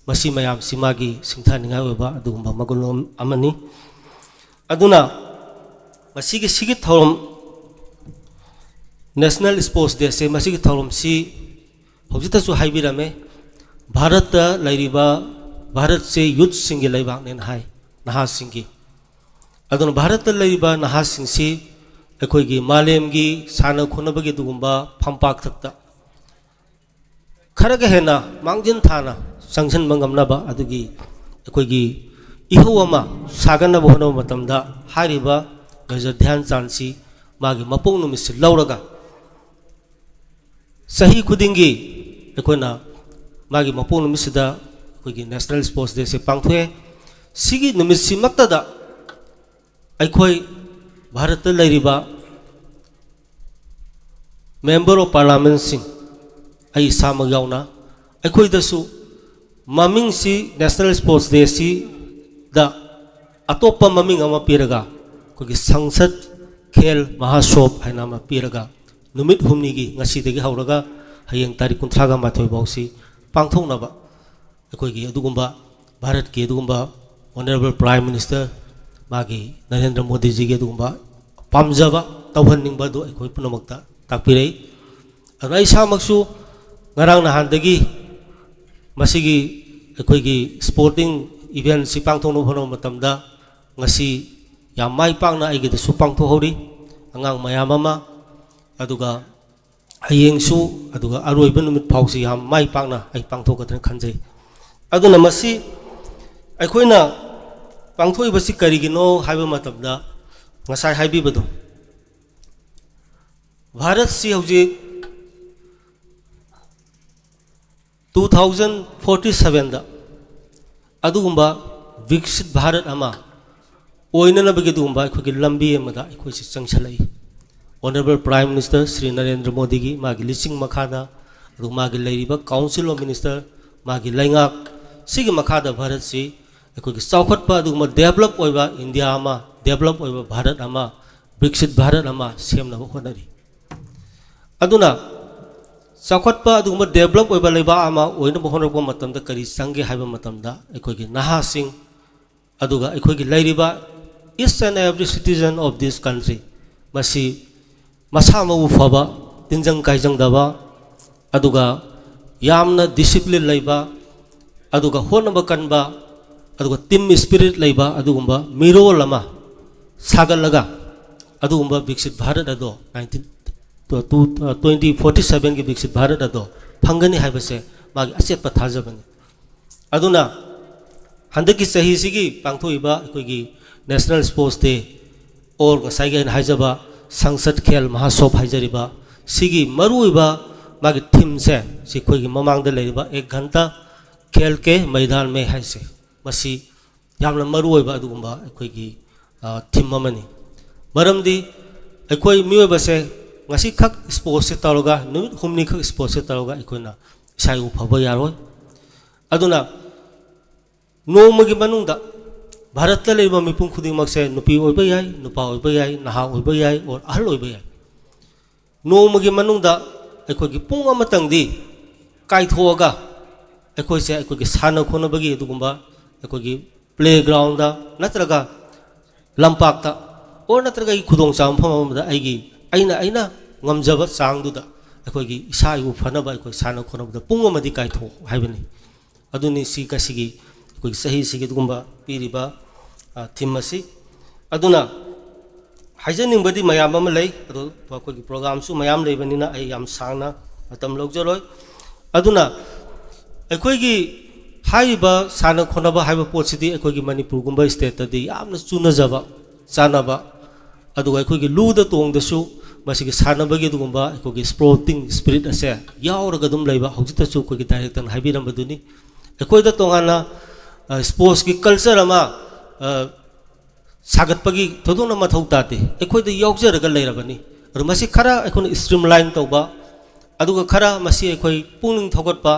ꯃꯁꯤ ꯃꯌꯥꯝꯁꯤ ꯃꯥꯒꯤ ꯁꯤꯡꯊꯥꯅꯤꯡꯉꯥꯏ ꯑꯣꯏꯕ ꯑꯗꯨꯒꯨꯝꯕ ꯃꯒꯨꯟ ꯑꯃꯅꯤ꯫ ꯑꯗꯨꯅ ꯃꯁꯤꯒꯤ, ꯁꯤꯒꯤ ꯊꯧꯔꯝ, National Sports Dayꯁꯦ, ꯃꯁꯤꯒꯤ ꯊꯧꯔꯝꯁꯤ ꯍꯧꯖꯤꯛꯇꯁꯨ ꯍꯥꯏꯕꯤꯔꯝꯃꯦ, ꯚꯥꯔꯠꯇ ꯂꯩꯔꯤꯕ, ꯚꯥꯔꯠꯁꯦ youthꯁꯤꯡꯒꯤ ꯂꯩꯕꯥꯛꯅꯦꯅ ꯍꯥꯏ, ꯅꯍꯥꯁꯤꯡꯒꯤ꯫ ꯑꯗꯨꯅ ꯚꯥꯔꯠꯇ ꯂꯩꯔꯤꯕ ꯅꯍꯥꯁꯤꯡꯁꯤ ꯑꯩꯈꯣꯏꯒꯤ ꯃꯥꯂꯦꯝꯒꯤ ꯁꯥꯟꯅ ꯈꯣꯠꯅꯕꯒꯤ ꯑꯗꯨꯒꯨꯝꯕ ꯐꯝꯄꯥꯛꯊꯛꯇ ꯈꯔꯒ ꯍꯦꯟꯅ ꯃꯥꯡꯖꯤꯟ ꯊꯥꯅ ꯆꯪꯁꯤꯟꯕ ꯉꯝꯅꯕ ꯑꯗꯨꯒꯤ ꯑꯩꯈꯣꯏꯒꯤ ꯏꯍꯧ ꯑꯃ ꯁꯥꯒꯠꯅꯕ ꯍꯣꯠꯅꯕ ꯃꯇꯝꯗ, ꯍꯥꯏꯔꯤꯕ ꯃꯦꯖꯔ ꯙ꯭ꯌꯥꯟ ꯆꯥꯟꯁꯤ ꯃꯥꯒꯤ ꯃꯄꯣꯛ ꯅꯨꯃꯤꯠꯁꯤ ꯂꯧꯔꯒ ꯆꯍꯤ ꯈꯨꯗꯤꯡꯒꯤ ꯑꯩꯈꯣꯏꯅ ꯃꯥꯒꯤ ꯃꯄꯣꯛ ꯅꯨꯃꯤꯠꯁꯤꯗ ꯑꯩꯈꯣꯏꯒꯤ National Sports Dayꯁꯦ ꯄꯥꯡꯊꯣꯛꯑꯦ꯫ ꯁꯤꯒꯤ ꯅꯨꯃꯤꯠꯁꯤꯃꯛꯇꯗ ꯑꯩꯈꯣꯏ ꯚꯥꯔꯠꯇ ꯂꯩꯔꯤꯕ Member of Parliamentꯁꯤꯡ, ꯑꯩ ꯏꯁꯥꯃꯛ ꯌꯥꯎꯅ, ꯑꯩꯈꯣꯏꯗꯁꯨ ꯃꯃꯤꯡꯁꯤ National Sports Dayꯁꯤꯗ ꯑꯇꯣꯞꯄ ꯃꯃꯤꯡ ꯑꯃ ꯄꯤꯔꯒ, ꯑꯩꯈꯣꯏꯒꯤ ꯁꯪꯁꯗ ꯈꯦꯜ ꯃꯍꯥꯁꯣꯕ ꯍꯥꯏꯅ ꯑꯃ ꯄꯤꯔꯒ, ꯅꯨꯃꯤꯠ ꯍꯨꯝꯅꯤꯒꯤ, ꯉꯁꯤꯗꯒꯤ ꯍꯧꯔꯒ ꯍꯌꯦꯡ ꯇꯥꯔꯤꯛ ꯀꯨꯟꯊ꯭ꯔꯥꯒ ꯃꯥꯊꯣꯏ ꯐꯥꯎꯁꯤ ꯄꯥꯡꯊꯣꯛꯅꯕ ꯑꯩꯈꯣꯏꯒꯤ ꯑꯗꯨꯒꯨꯝꯕ ꯚꯥꯔꯠꯀꯤ ꯑꯗꯨꯒꯨꯝꯕ Honourable Prime Minister ꯃꯥꯒꯤ ꯅꯔꯦꯟꯗ꯭ꯔ ꯃꯣꯗꯤꯖꯤꯒꯤ ꯑꯗꯨꯒꯨꯝꯕ ꯄꯥꯝꯖꯕ, ꯇꯧꯍꯟꯅꯤꯡꯕ ꯑꯗꯨ ꯑꯩꯈꯣꯏ ꯄꯨꯝꯅꯃꯛꯇ ꯇꯥꯛꯄꯤꯔꯛꯏ꯫ ꯑꯗꯨꯅ ꯑꯩ ꯏꯁꯥꯃꯛꯁꯨ ꯉꯔꯥꯡ ꯅꯍꯥꯟꯗꯒꯤ ꯃꯁꯤꯒꯤ ꯑꯩꯈꯣꯏꯒꯤ sporting ꯏꯚꯦꯟꯁꯤ ꯄꯥꯡꯊꯣꯛꯅꯕ ꯍꯣꯠꯅꯕ ꯃꯇꯝꯗ ꯉꯁꯤ ꯌꯥꯝ ꯃꯥꯏ ꯄꯥꯛꯅ ꯑꯩꯒꯤꯗꯁꯨ ꯄꯥꯡꯊꯣꯛꯍꯧꯔꯤ꯫ ꯑꯉꯥꯡ ꯃꯌꯥꯝ ꯑꯃ, ꯑꯗꯨꯒ ꯍꯌꯦꯡꯁꯨ, ꯑꯗꯨꯒ ꯑꯔꯣꯏꯕ ꯅꯨꯃꯤꯠ ꯐꯥꯎꯁꯤ ꯌꯥꯝ ꯃꯥꯏ ꯄꯥꯛꯅ ꯑꯩ ꯄꯥꯡꯊꯣꯛꯀꯗ꯭ꯔꯅ ꯈꯟꯖꯩ꯫ ꯑꯗꯨꯅ ꯃꯁꯤ ꯑꯩꯈꯣꯏꯅ ꯄꯥꯡꯊꯣꯛꯏꯕꯁꯤ ꯀꯔꯤꯒꯤꯅꯣ ꯍꯥꯏꯕ ꯃꯇꯝꯗ, ꯉꯁꯥꯏ ꯍꯥꯏꯕꯤꯕꯗꯣ, ꯚꯥꯔꯠꯁꯤ ꯍꯧꯖꯤꯛ two thousand forty sevenꯗ ꯑꯗꯨꯒꯨꯝꯕ ꯕꯤꯛꯁꯤꯠ ꯚꯥꯔꯠ ꯑꯃ ꯑꯣꯏꯅꯅꯕꯒꯤ ꯑꯗꯨꯒꯨꯝꯕ ꯑꯩꯈꯣꯏꯒꯤ ꯂꯝꯕꯤ ꯑꯃꯗ ꯑꯩꯈꯣꯏꯁꯤ ꯆꯪꯁꯤꯜꯂꯛꯏ꯫ Honourable Prime Minister Shri Narendra ꯃꯣꯗꯤꯒꯤ ꯃꯥꯒꯤ ꯂꯤꯆꯤꯡ ꯃꯈꯥꯗ, ꯑꯗꯨꯒ ꯃꯥꯒꯤ ꯂꯩꯔꯤꯕ Council of Minister, ꯃꯥꯒꯤ ꯂꯩꯉꯥꯛ, ꯁꯤꯒꯤ ꯃꯈꯥꯗ ꯚꯥꯔꯠꯁꯤ ꯑꯩꯈꯣꯏꯒꯤ ꯆꯥꯎꯈꯠꯄ ꯑꯗꯨꯒꯨꯝꯕ develop ꯑꯣꯏꯕ ꯏꯟꯗꯤꯌꯥ ꯑꯃ, develop ꯑꯣꯏꯕ ꯚꯥꯔꯠ ꯑꯃ, ꯕꯤꯛꯁꯤꯠ ꯚꯥꯔꯠ ꯑꯃ ꯁꯦꯝꯅꯕ ꯍꯣꯠꯅꯔꯤ꯫ ꯑꯗꯨꯅ ꯆꯥꯎꯈꯠꯄ ꯑꯗꯨꯒꯨꯝꯕ develop ꯑꯣꯏꯕ ꯂꯩꯕꯥꯛ ꯑꯃ ꯑꯣꯏꯅꯕ ꯍꯣꯠꯅꯔꯛꯄ ꯃꯇꯝꯗ ꯀꯔꯤ ꯆꯪꯒꯦ ꯍꯥꯏꯕ ꯃꯇꯝꯗ, ꯑꯩꯈꯣꯏꯒꯤ ꯅꯍꯥꯁꯤꯡ, ꯑꯗꯨꯒ ꯑꯩꯈꯣꯏꯒꯤ ꯂꯩꯔꯤꯕ each and every citizen of this country, ꯃꯁꯤ ꯃꯁꯥ ꯃꯎ ꯐꯕ, ꯇꯤꯟꯖꯪ ꯀꯥꯏꯖꯪꯗꯕ, ꯑꯗꯨꯒ ꯌꯥꯝꯅ discipline ꯂꯩꯕ, ꯑꯗꯨꯒ ꯍꯣꯠꯅꯕ ꯀꯟꯕ, ꯑꯗꯨꯒ team spirit ꯂꯩꯕ ꯑꯗꯨꯒꯨꯝꯕ ꯃꯤꯔꯣꯜ ꯑꯃ ꯁꯥꯒꯠꯂꯒ, ꯑꯗꯨꯒꯨꯝꯕ ꯕꯤꯛꯁꯤꯠ ꯚꯥꯔꯠ ꯑꯗꯣ nineteen, twenty forty sevenꯒꯤ ꯕꯤꯛꯁꯤꯠ ꯚꯥꯔꯠ ꯑꯗꯣ ꯐꯪꯒꯅꯤ ꯍꯥꯏꯕꯁꯦ ꯃꯥꯒꯤ ꯑꯆꯦꯠꯄ ꯊꯥꯖꯕꯅꯤ꯫ ꯑꯗꯨꯅ ꯍꯟꯗꯛꯀꯤ ꯆꯍꯤꯁꯤꯒꯤ ꯄꯥꯡꯊꯣꯛꯏꯕ ꯑꯩꯈꯣꯏꯒꯤ National Sports Day, or ꯉꯁꯥꯏꯒꯤ ꯑꯩꯅ ꯍꯥꯏꯖꯕ ꯁꯪꯁꯠ ꯈꯦꯜ ꯃꯍꯥꯁꯣꯞ ꯍꯥꯏꯖꯔꯤꯕ, ꯁꯤꯒꯤ ꯃꯔꯨꯑꯣꯏꯕ ꯃꯥꯒꯤ themeꯁꯦ, ꯁꯤ ꯑꯩꯈꯣꯏꯒꯤ ꯃꯃꯥꯡꯗ ꯂꯩꯔꯤꯕ "ꯑꯦꯛ ꯘꯟꯇꯥ ꯈꯦꯜ ꯀꯦ ꯃꯩꯗꯥꯟ ꯃꯦ" ꯍꯥꯏꯁꯦ, ꯃꯁꯤ ꯌꯥꯝꯅ ꯃꯔꯨꯑꯣꯏꯕ ꯑꯗꯨꯒꯨꯝꯕ ꯑꯩꯈꯣꯏꯒꯤ, ꯑ, theme ꯑꯃꯅꯤ꯫ ꯃꯔꯝꯗꯤ ꯑꯩꯈꯣꯏ ꯃꯤꯑꯣꯏꯕꯁꯦ ꯉꯁꯤꯈꯛ sportsꯁꯦ ꯇꯧꯔꯒ, ꯅꯨꯃꯤꯠ ꯍꯨꯝꯅꯤꯈꯛ sportsꯁꯦ ꯇꯧꯔꯒ ꯑꯩꯈꯣꯏꯅ ꯏꯁꯥ ꯏꯎ ꯐꯕ ꯌꯥꯔꯣꯏ꯫ ꯑꯗꯨꯅ ꯅꯣꯡꯃꯒꯤ ꯃꯅꯨꯡꯗ ꯚꯥꯔꯠꯇ ꯂꯩꯔꯤꯕ ꯃꯤꯄꯨꯝ ꯈꯨꯗꯤꯡꯃꯛꯁꯦ, ꯅꯨꯄꯤ ꯑꯣꯏꯕ ꯌꯥꯏ, ꯅꯨꯄꯥ ꯑꯣꯏꯕ ꯌꯥꯏ, ꯅꯍꯥ ꯑꯣꯏꯕ ꯌꯥꯏ, or ꯑꯍꯜ ꯑꯣꯏꯕ ꯌꯥꯏ, ꯅꯣꯡꯃꯒꯤ ꯃꯅꯨꯡꯗ ꯑꯩꯈꯣꯏꯒꯤ ꯄꯨꯡ ꯑꯃꯇꯪꯗꯤ ꯀꯥꯏꯊꯣꯛꯑꯒ ꯑꯩꯈꯣꯏꯁꯦ ꯑꯩꯈꯣꯏꯒꯤ ꯁꯥꯟꯅ ꯈꯣꯠꯅꯕꯒꯤ ꯑꯗꯨꯒꯨꯝꯕ ꯑꯩꯈꯣꯏꯒꯤ playgroundꯗ ꯅꯠꯇ꯭ꯔꯒ ꯂꯝꯄꯥꯛꯇ, or ꯅꯠꯇ꯭ꯔꯒ ꯑꯩ ꯈꯨꯗꯣꯡꯆꯥꯕ ꯃꯐꯝ ꯑꯃꯗ ꯑꯩꯒꯤ, ꯑꯩꯅ, ꯑꯩꯅ ꯉꯝꯖꯕ ꯆꯥꯡꯗꯨꯗ ꯑꯩꯈꯣꯏꯒꯤ ꯏꯁꯥ ꯏꯎ ꯐꯅꯕ ꯑꯩꯈꯣꯏ ꯁꯥꯟꯅ ꯈꯣꯠꯅꯕꯗ ꯄꯨꯡ ꯑꯃꯗꯤ ꯀꯥꯏꯊꯣꯛꯎ ꯍꯥꯏꯕꯅꯤ꯫ ꯑꯗꯨꯅꯤ ꯁꯤ ꯉꯁꯤꯒꯤ ꯑꯩꯈꯣꯏꯒꯤ ꯆꯍꯤꯁꯤꯒꯤ ꯑꯗꯨꯒꯨꯝꯕ ꯄꯤꯔꯤꯕ ꯊꯤꯝ ꯑꯁꯤ꯫ ꯑꯗꯨꯅ ꯍꯥꯏꯖꯅꯤꯡꯕꯗꯤ ꯃꯌꯥꯝ ꯑꯃ ꯂꯩ, ꯑꯗꯣ ꯑꯩꯈꯣꯏꯒꯤ ꯄ꯭ꯔꯣꯒ꯭ꯔꯥꯝꯁꯨ ꯃꯌꯥꯝ ꯂꯩꯕꯅꯤꯅ ꯑꯩ ꯌꯥꯝ ꯁꯥꯡꯅ ꯃꯇꯝ ꯂꯧꯖꯔꯣꯏ꯫ ꯑꯗꯨꯅ ꯑꯩꯈꯣꯏꯒꯤ ꯍꯥꯏꯔꯤꯕ ꯁꯥꯟꯅ ꯈꯣꯠꯅꯕ ꯍꯥꯏꯕ ꯄꯣꯠꯁꯤꯗꯤ ꯑꯩꯈꯣꯏꯒꯤ ꯃꯅꯤꯄꯨꯔꯒꯨꯝꯕ ꯁ꯭ꯇꯦꯠꯇꯗꯤ ꯌꯥꯝꯅ ꯆꯨꯅꯖꯕ, ꯆꯥꯟꯅꯕ, ꯑꯗꯨꯒ ꯑꯩꯈꯣꯏꯒꯤ ꯂꯨꯗ ꯇꯣꯡꯗꯁꯨ ꯃꯁꯤꯒꯤ ꯁꯥꯟꯅꯕꯒꯤ ꯑꯗꯨꯒꯨꯝꯕ ꯑꯩꯈꯣꯏꯒꯤ ꯁ꯭ꯄꯣꯔꯇꯤꯡ ꯁ꯭ꯄꯤꯔꯤꯠ ꯑꯁꯦ ꯌꯥꯎꯔꯒ ꯑꯗꯨꯝ ꯂꯩꯕ꯫ ꯍꯧꯖꯤꯛꯇꯁꯨ ꯑꯩꯈꯣꯏꯒꯤ ꯗꯥꯏꯔꯦꯛꯇꯔꯅ ꯍꯥꯏꯕꯤꯔꯝꯕꯗꯨꯅꯤ, ꯑꯩꯈꯣꯏꯗ ꯇꯣꯉꯥꯟꯅ ꯁ꯭ꯄꯣꯔꯠꯁꯀꯤ ꯀꯜꯆꯔ ꯑꯃ ꯁꯥꯒꯠꯄꯒꯤ ꯊꯣꯏꯗꯣꯛꯅ ꯃꯊꯧ ꯇꯥꯗꯦ, ꯑꯩꯈꯣꯏꯗ ꯌꯥꯎꯖꯔꯒ ꯂꯩꯔꯕꯅꯤ꯫ ꯑꯗꯨ ꯃꯁꯤ ꯈꯔ ꯑꯩꯈꯣꯏꯅ ꯁ꯭ꯇ꯭ꯔꯤꯝꯂꯥꯏꯟ ꯇꯧꯕ, ꯑꯗꯨꯒ ꯈꯔ ꯃꯁꯤ ꯑꯩꯈꯣꯏ ꯄꯨꯛꯅꯤꯡ ꯊꯧꯒꯠꯄ,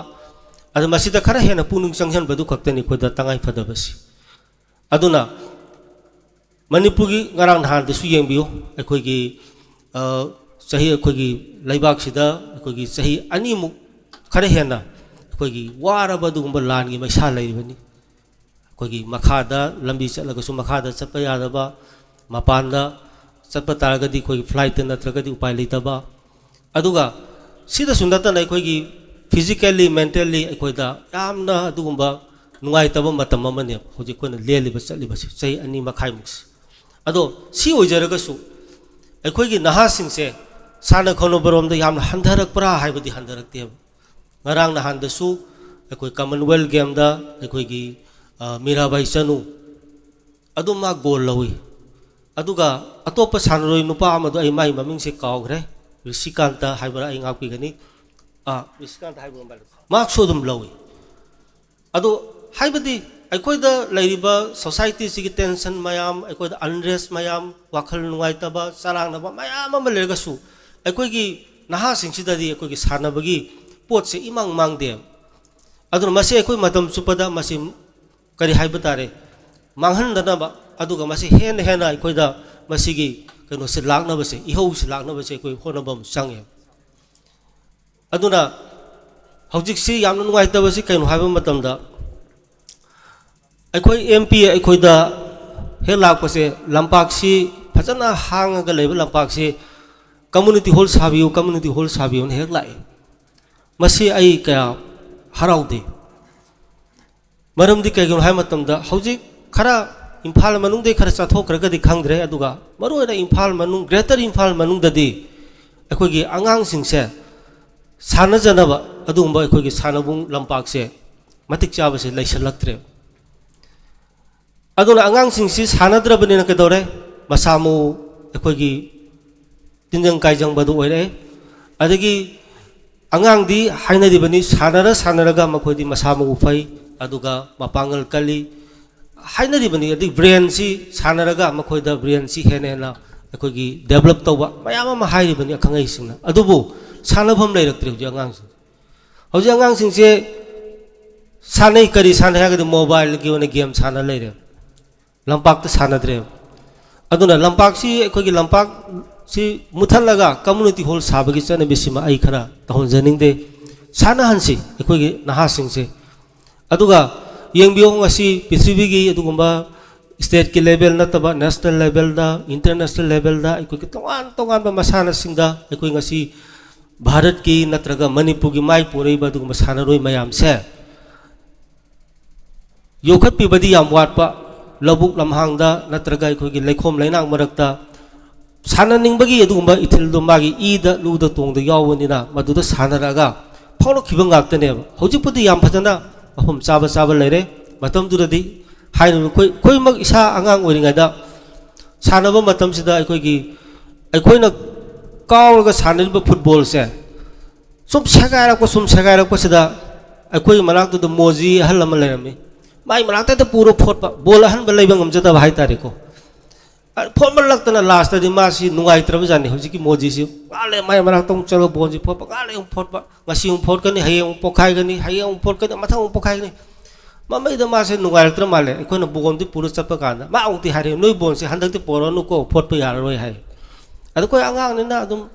ꯑꯗꯨ ꯃꯁꯤꯗ ꯈꯔ ꯍꯦꯟꯅ ꯄꯨꯛꯅꯤꯡ ꯆꯪꯁꯤꯟꯕꯗꯨ ꯈꯛꯇꯅꯤ ꯑꯩꯈꯣꯏꯗ ꯇꯉꯥꯏ ꯐꯗꯕꯁꯤ꯫ ꯑꯗꯨꯅ ꯃꯅꯤꯄꯨꯔꯒꯤ ꯉꯔꯥꯡ ꯅꯍꯥꯟꯗꯁꯨ ꯌꯦꯡꯕꯤꯌꯨ, ꯑꯩꯈꯣꯏꯒꯤ ꯆꯍꯤ, ꯑꯩꯈꯣꯏꯒꯤ ꯂꯩꯕꯥꯛꯁꯤꯗ ꯑꯩꯈꯣꯏꯒꯤ ꯆꯍꯤ ꯑꯅꯤꯃꯨꯛ ꯈꯔ ꯍꯦꯟꯅ ꯑꯩꯈꯣꯏꯒꯤ ꯋꯥꯔꯕ ꯑꯗꯨꯒꯨꯝꯕ ꯂꯥꯟꯒꯤ ꯃꯩꯁꯥ ꯂꯩꯔꯤꯕꯅꯤ꯫ ꯑꯩꯈꯣꯏꯒꯤ ꯃꯈꯥꯗ ꯂꯝꯕꯤ ꯆꯠꯂꯒꯁꯨ ꯃꯈꯥꯗ ꯆꯠꯄ ꯌꯥꯗꯕ, ꯃꯄꯥꯟꯗ ꯆꯠꯄ ꯇꯥꯔꯒꯗꯤ ꯑꯩꯈꯣꯏꯒꯤ ꯐ꯭ꯂꯥꯏꯠꯇ ꯅꯠꯇ꯭ꯔꯒꯗꯤ ꯎꯄꯥꯏ ꯂꯩꯇꯕ, ꯑꯗꯨꯒ ꯁꯤꯗꯁꯨ ꯅꯠꯇꯅ ꯑꯩꯈꯣꯏꯒꯤ physically, mentally ꯑꯩꯈꯣꯏꯗ ꯌꯥꯝꯅ ꯑꯗꯨꯒꯨꯝꯕ ꯅꯨꯡꯉꯥꯏꯇꯕ ꯃꯇꯝ ꯑꯃꯅꯦꯕ ꯍꯧꯖꯤꯛ ꯑꯩꯈꯣꯏꯅ ꯂꯦꯜꯂꯤꯕ ꯆꯠꯂꯤꯕꯁꯤ, ꯆꯍꯤ ꯑꯅꯤ ꯃꯈꯥꯏꯃꯨꯛꯁꯤ꯫ ꯑꯗꯣ ꯁꯤ ꯑꯣꯏꯖꯔꯒꯁꯨ ꯑꯩꯈꯣꯏꯒꯤ ꯅꯍꯥꯁꯤꯡꯁꯦ ꯁꯥꯟꯅ ꯈꯣꯠꯅꯕꯔꯣꯝꯗ ꯌꯥꯝꯅ ꯍꯟꯊꯔꯛꯄ꯭ꯔꯥ ꯍꯥꯏꯕꯗꯤ ꯍꯟꯊꯔꯛꯇꯦꯕ꯫ ꯉꯔꯥꯡ ꯅꯍꯥꯟꯗꯁꯨ ꯑꯩꯈꯣꯏ ꯀꯃꯟꯋꯦꯜꯊ ꯒꯦꯝꯗ ꯑꯩꯈꯣꯏꯒꯤ ꯃꯤꯔꯥꯕꯥꯏ ꯆꯅꯨ ꯑꯗꯨ ꯃꯥ ꯒꯣꯜ ꯂꯧꯏ꯫ ꯑꯗꯨꯒ ꯑꯇꯣꯞꯄ ꯁꯥꯟꯅꯔꯣꯏ ꯅꯨꯄꯥ ꯑꯃꯗꯣ ꯑꯩ ꯃꯥꯒꯤ ꯃꯃꯤꯡꯁꯦ ꯀꯥꯎꯈ꯭ꯔꯦ, ꯔꯤꯁꯤꯀꯥꯟꯇ ꯍꯥꯏꯕ꯭ꯔꯥ, ꯑꯩ ꯉꯥꯛꯄꯤꯒꯅꯤ꯫ ꯑꯥ, ꯔꯤꯁꯤꯀꯥꯟꯇ ꯍꯥꯏꯕ ꯑꯃ ꯃꯍꯥꯛꯁꯨ ꯑꯗꯨꯝ ꯂꯧꯏ꯫ ꯑꯗꯣ ꯍꯥꯏꯕꯗꯤ ꯑꯩꯈꯣꯏꯗ ꯂꯩꯔꯤꯕ ꯁꯣꯁꯥꯏꯇꯤꯁꯤꯒꯤ ꯇꯦꯟꯁꯟ ꯃꯌꯥꯝ, ꯑꯩꯈꯣꯏꯗ ꯑꯟꯔꯦꯁ ꯃꯌꯥꯝ, ꯋꯥꯈꯜ ꯅꯨꯡꯉꯥꯏꯇꯕ, ꯆꯔꯥꯡꯅꯕ ꯃꯌꯥꯝ ꯑꯃ ꯂꯩꯔꯒꯁꯨ ꯑꯩꯈꯣꯏꯒꯤ ꯅꯍꯥꯁꯤꯡꯁꯤꯗꯗꯤ ꯑꯩꯈꯣꯏꯒꯤ ꯁꯥꯟꯅꯕꯒꯤ ꯄꯣꯠꯁꯦ ꯏꯃꯥꯡ ꯃꯥꯡꯗꯦꯕ꯫ ꯑꯗꯨꯅ ꯃꯁꯤ ꯑꯩꯈꯣꯏ ꯃꯇꯝ ꯆꯨꯞꯄꯗ ꯃꯁꯤ ꯀꯔꯤ ꯍꯥꯏꯕ ꯇꯥꯔꯦ, ꯃꯥꯡꯍꯟꯗꯅꯕ, ꯑꯗꯨꯒ ꯃꯁꯤ ꯍꯦꯟꯅ ꯍꯦꯟꯅ ꯑꯩꯈꯣꯏꯗ ꯃꯁꯤꯒꯤ ꯀꯩꯅꯣꯁꯦ ꯂꯥꯛꯅꯕꯁꯦ, ꯏꯍꯧꯁꯦ ꯂꯥꯛꯅꯕꯁꯦ ꯑꯩꯈꯣꯏ ꯍꯣꯠꯅꯕ ꯑꯃ ꯆꯪꯉꯦ꯫ ꯑꯗꯨꯅ ꯍꯧꯖꯤꯛꯁꯤ ꯌꯥꯝꯅ ꯅꯨꯡꯉꯥꯏꯇꯕꯁꯤ ꯀꯩꯅꯣ ꯍꯥꯏꯕ ꯃꯇꯝꯗ, ꯑꯩꯈꯣꯏ ꯑꯦꯝ ꯄꯤ ꯑꯩꯈꯣꯏꯗ ꯍꯦꯛ ꯂꯥꯛꯄꯁꯦ, ꯂꯝꯄꯥꯛꯁꯤ ꯐꯖꯅ ꯍꯥꯡꯉꯒ ꯂꯩꯕ ꯂꯝꯄꯥꯛꯁꯤ community hall ꯁꯥꯕꯤꯌꯨ, community hall ꯁꯥꯕꯤꯌꯨꯅ ꯍꯦꯛ ꯂꯥꯛꯏ꯫ ꯃꯁꯤ ꯑꯩ ꯀꯌꯥ ꯍꯔꯥꯎꯗꯦ꯫ ꯃꯔꯝꯗꯤ ꯀꯩꯒꯤꯅꯣ ꯍꯥꯏꯕ ꯃꯇꯝꯗ, ꯍꯧꯖꯤꯛ ꯈꯔ ꯏꯝꯐꯥꯜ ꯃꯅꯨꯡꯗꯩ ꯈꯔ ꯆꯠꯊꯣꯛꯈ꯭ꯔꯒꯗꯤ ꯈꯪꯗ꯭ꯔꯦ, ꯑꯗꯨꯒ ꯃꯔꯨꯑꯣꯏꯅ ꯏꯝꯐꯥꯜ ꯃꯅꯨꯡ, ꯒ꯭ꯔꯦꯇꯔ ꯏꯝꯐꯥꯜ ꯃꯅꯨꯡꯗꯗꯤ ꯑꯩꯈꯣꯏꯒꯤ ꯑꯉꯥꯡꯁꯤꯡꯁꯦ ꯁꯥꯟꯅꯖꯅꯕ ꯑꯗꯨꯒꯨꯝꯕ ꯑꯩꯈꯣꯏꯒꯤ ꯁꯥꯟꯅꯕꯨꯡ ꯂꯝꯄꯥꯛꯁꯦ ꯃꯇꯤꯛ ꯆꯥꯕꯁꯦ ꯂꯩꯁꯜꯂꯛꯇ꯭ꯔꯦ꯫ ꯑꯗꯨꯅ ꯑꯉꯥꯡꯁꯤꯡꯁꯤ ꯁꯥꯟꯅꯗ꯭ꯔꯕꯅꯤꯅ ꯀꯩꯗꯧꯔꯦ? ꯃꯁꯥ ꯃꯎ ꯑꯩꯈꯣꯏꯒꯤ ꯇꯤꯟꯖꯪ ꯀꯥꯏꯖꯪꯕꯗꯨ ꯑꯣꯏꯔꯛꯑꯦ꯫ ꯑꯗꯒꯤ ꯑꯉꯥꯡꯗꯤ ꯍꯥꯏꯅꯔꯤꯕꯅꯤ, ꯁꯥꯟꯅꯔ ꯁꯥꯟꯅꯔꯒ ꯃꯈꯣꯏꯗꯤ ꯃꯁꯥ ꯃꯎ ꯐꯩ, ꯑꯗꯨꯒ ꯃꯄꯥꯡꯒꯜ ꯀꯜꯂꯤ ꯍꯥꯏꯅꯔꯤꯕꯅꯤ꯫ ꯑꯗꯒꯤ ꯕ꯭ꯔꯦꯟꯁꯤ ꯁꯥꯟꯅꯔꯒ ꯃꯈꯣꯏꯗ ꯕ꯭ꯔꯦꯟꯁꯤ ꯍꯦꯟꯅ ꯍꯦꯟꯅ ꯑꯩꯈꯣꯏꯒꯤ ꯗꯦꯕꯂꯞ ꯇꯧꯕ ꯃꯌꯥꯝ ꯑꯃ ꯍꯥꯏꯔꯤꯕꯅꯤ ꯑꯈꯪ ꯑꯍꯩꯁꯤꯡꯅ꯫ ꯑꯗꯨꯕꯨ ꯁꯥꯟꯅꯐꯝ ꯂꯩꯔꯛꯇ꯭ꯔꯦ ꯍꯧꯖꯤꯛ ꯑꯉꯥꯡꯁꯤꯡ꯫ ꯍꯧꯖꯤꯛ ꯑꯉꯥꯡꯁꯤꯡꯁꯦ ꯁꯥꯟꯅꯩ, ꯀꯔꯤ ꯁꯥꯟꯅꯩ ꯍꯥꯏꯔꯒꯗꯤ ꯃꯣꯕꯥꯏꯜꯒꯤ ꯑꯣꯏꯅ ꯒꯦꯝ ꯁꯥꯟꯅ ꯂꯩꯔꯦ, ꯂꯝꯄꯥꯛꯇ ꯁꯥꯟꯅꯗ꯭ꯔꯦꯕ꯫ ꯑꯗꯨꯅ ꯂꯝꯄꯥꯛꯁꯤ, ꯑꯩꯈꯣꯏꯒꯤ ꯂꯝꯄꯥꯛꯁꯤ ꯃꯨꯊꯠꯂꯒ ꯀꯝꯃꯨꯅꯤꯇꯤ ꯍꯣꯜ ꯁꯥꯕꯒꯤ ꯆꯠꯅꯕꯤꯁꯤꯃ ꯑꯩ ꯈꯔ ꯇꯧꯍꯟꯖꯅꯤꯡꯗꯦ꯫ ꯁꯥꯟꯅꯍꯟꯁꯤ ꯑꯩꯈꯣꯏꯒꯤ ꯅꯍꯥꯁꯤꯡꯁꯦ꯫ ꯑꯗꯨꯒ ꯌꯦꯡꯕꯤꯌꯨ, ꯉꯁꯤ ꯄ꯭ꯔꯤꯊꯤꯕꯤꯒꯤ ꯑꯗꯨꯒꯨꯝꯕ ꯁ꯭ꯇꯦꯠꯀꯤ ꯂꯦꯚꯦꯜ ꯅꯠꯇꯕ ꯅꯦꯁꯅꯦꯜ ꯂꯦꯚꯦꯜꯗ, ꯏꯟꯇꯔꯅꯦꯁꯅꯦꯜ ꯂꯦꯚꯦꯜꯗ ꯑꯩꯈꯣꯏꯒꯤ ꯇꯣꯉꯥꯟ ꯇꯣꯉꯥꯟꯕ ꯃꯁꯥꯟꯅꯁꯤꯡꯗ ꯑꯩꯈꯣꯏ ꯉꯁꯤ ꯚꯥꯔꯠꯀꯤ ꯅꯠꯇ꯭ꯔꯒ ꯃꯅꯤꯄꯨꯔꯒꯤ ꯃꯥꯏ ꯄꯨꯔꯛꯏꯕ ꯑꯗꯨꯒꯨꯝꯕ ꯁꯥꯟꯅꯔꯣꯏ ꯃꯌꯥꯝꯁꯦ ꯌꯣꯛꯈꯠꯄꯤꯕꯗꯤ ꯌꯥꯝ ꯋꯥꯠꯄ, ꯂꯧꯕꯨꯛ ꯂꯝꯍꯥꯡꯗ ꯅꯠꯇ꯭ꯔꯒ ꯑꯩꯈꯣꯏꯒꯤ ꯂꯩꯈꯣꯝ ꯂꯩꯅꯥꯡ ꯃꯔꯛꯇ ꯁꯥꯟꯅꯅꯤꯡꯕꯒꯤ ꯑꯗꯨꯒꯨꯝꯕ ꯏꯊꯤꯜꯗꯣ ꯃꯥꯒꯤ ꯏꯗ, ꯂꯨꯗ, ꯇꯣꯡꯗ ꯌꯥꯎꯕꯅꯤꯅ ꯃꯗꯨꯗ ꯁꯥꯟꯅꯔꯛꯑꯒ ꯐꯥꯎꯔꯛꯈꯤꯕ ꯉꯥꯛꯇꯅꯦꯕ꯫ ꯍꯧꯖꯤꯛꯄꯨꯗꯤ ꯌꯥꯝ ꯐꯖꯅ ꯃꯐꯝ ꯆꯥꯕ ꯆꯥꯕ ꯂꯩꯔꯦ꯫ ꯃꯇꯝꯗꯨꯗꯗꯤ ꯍꯥꯏꯔꯤꯕ ꯑꯩꯈꯣꯏ, ꯑꯩꯈꯣꯏꯃꯛ ꯏꯁꯥ ꯑꯉꯥꯡ ꯑꯣꯏꯔꯤꯉꯩꯗ ꯁꯥꯟꯅꯕ ꯃꯇꯝꯁꯤꯗ ꯑꯩꯈꯣꯏꯒꯤ, ꯑꯩꯈꯣꯏꯅ ꯀꯥꯎꯔꯒ ꯁꯥꯟꯅꯔꯤꯕ ꯐꯨꯠꯕꯣꯜꯁꯦ ꯁꯨꯝ ꯁꯦꯒꯥꯏꯔꯛꯄ, ꯁꯨꯝ ꯁꯦꯒꯥꯏꯔꯛꯄꯁꯤꯗ ꯑꯩꯈꯣꯏꯒꯤ ꯃꯅꯥꯛꯇꯨꯗ ꯃꯣꯖꯤ ꯑꯍꯜ ꯑꯃ ꯂꯩꯔꯝꯃꯤ꯫ ꯃꯥꯏ ꯃꯅꯥꯛꯇ ꯍꯦꯛꯇ ꯄꯨꯔ ꯐꯣꯠꯄ, ꯕꯣꯜ ꯑꯍꯟꯕ ꯂꯩꯕ ꯉꯝꯖꯗꯕ ꯍꯥꯏꯇꯥꯔꯦꯀꯣ꯫ ꯑ, ꯐꯣꯠꯃꯜꯂꯛꯇꯅ ꯂꯥꯁꯇꯗꯤ ꯃꯥꯁꯤ ꯅꯨꯡꯉꯥꯏꯇ꯭ꯔꯕꯖꯥꯠꯅꯤ꯫ ꯍꯧꯖꯤꯛꯀꯤ ꯃꯣꯖꯤꯁꯤ ꯉꯥꯏꯍꯥꯛ ꯂꯩ ꯃꯥꯏ ꯃꯅꯥꯛꯇ ꯑꯃꯨꯛ ꯆꯠꯂꯒ ꯕꯣꯜꯁꯤ ꯐꯣꯠꯄ, ꯉꯥꯏꯍꯥꯛ ꯂꯩ ꯑꯃꯨꯛ ꯐꯣꯠꯄ, ꯉꯁꯤ ꯑꯃꯨꯛ ꯐꯣꯠꯀꯅꯤ, ꯍꯌꯦꯡ ꯑꯃꯨꯛ ꯄꯣꯛꯈꯥꯏꯒꯅꯤ, ꯍꯌꯦꯡ ꯑꯃꯨꯛ ꯐꯣꯠꯀꯅꯤ, ꯃꯊꯪ ꯑꯃꯨꯛ ꯄꯣꯛꯈꯥꯏꯒꯅꯤ꯫ ꯃꯃꯩꯗ ꯃꯥꯁꯦ ꯅꯨꯡꯉꯥꯏꯔꯛꯇ꯭ꯔ ꯃꯥꯜꯂꯦ꯫ ꯑꯩꯈꯣꯏꯅ ꯕꯣꯜꯗꯤ ꯄꯨꯔ ꯆꯠꯄ ꯀꯥꯟꯗ ꯃꯥ ꯑꯃꯨꯛꯇꯤ ꯍꯥꯏꯔꯛꯑꯦ, "ꯅꯣꯏ ꯕꯣꯜꯁꯦ ꯍꯟꯗꯛꯇꯤ ꯄꯣꯔꯛꯑꯅꯨꯀꯣ, ꯐꯣꯠꯄ ꯌꯥꯔꯔꯣꯏ" ꯍꯥꯏ꯫ ꯑꯗ ꯑꯩꯈꯣꯏ ꯑꯉꯥꯡꯅꯤꯅ ꯑꯗꯨꯝ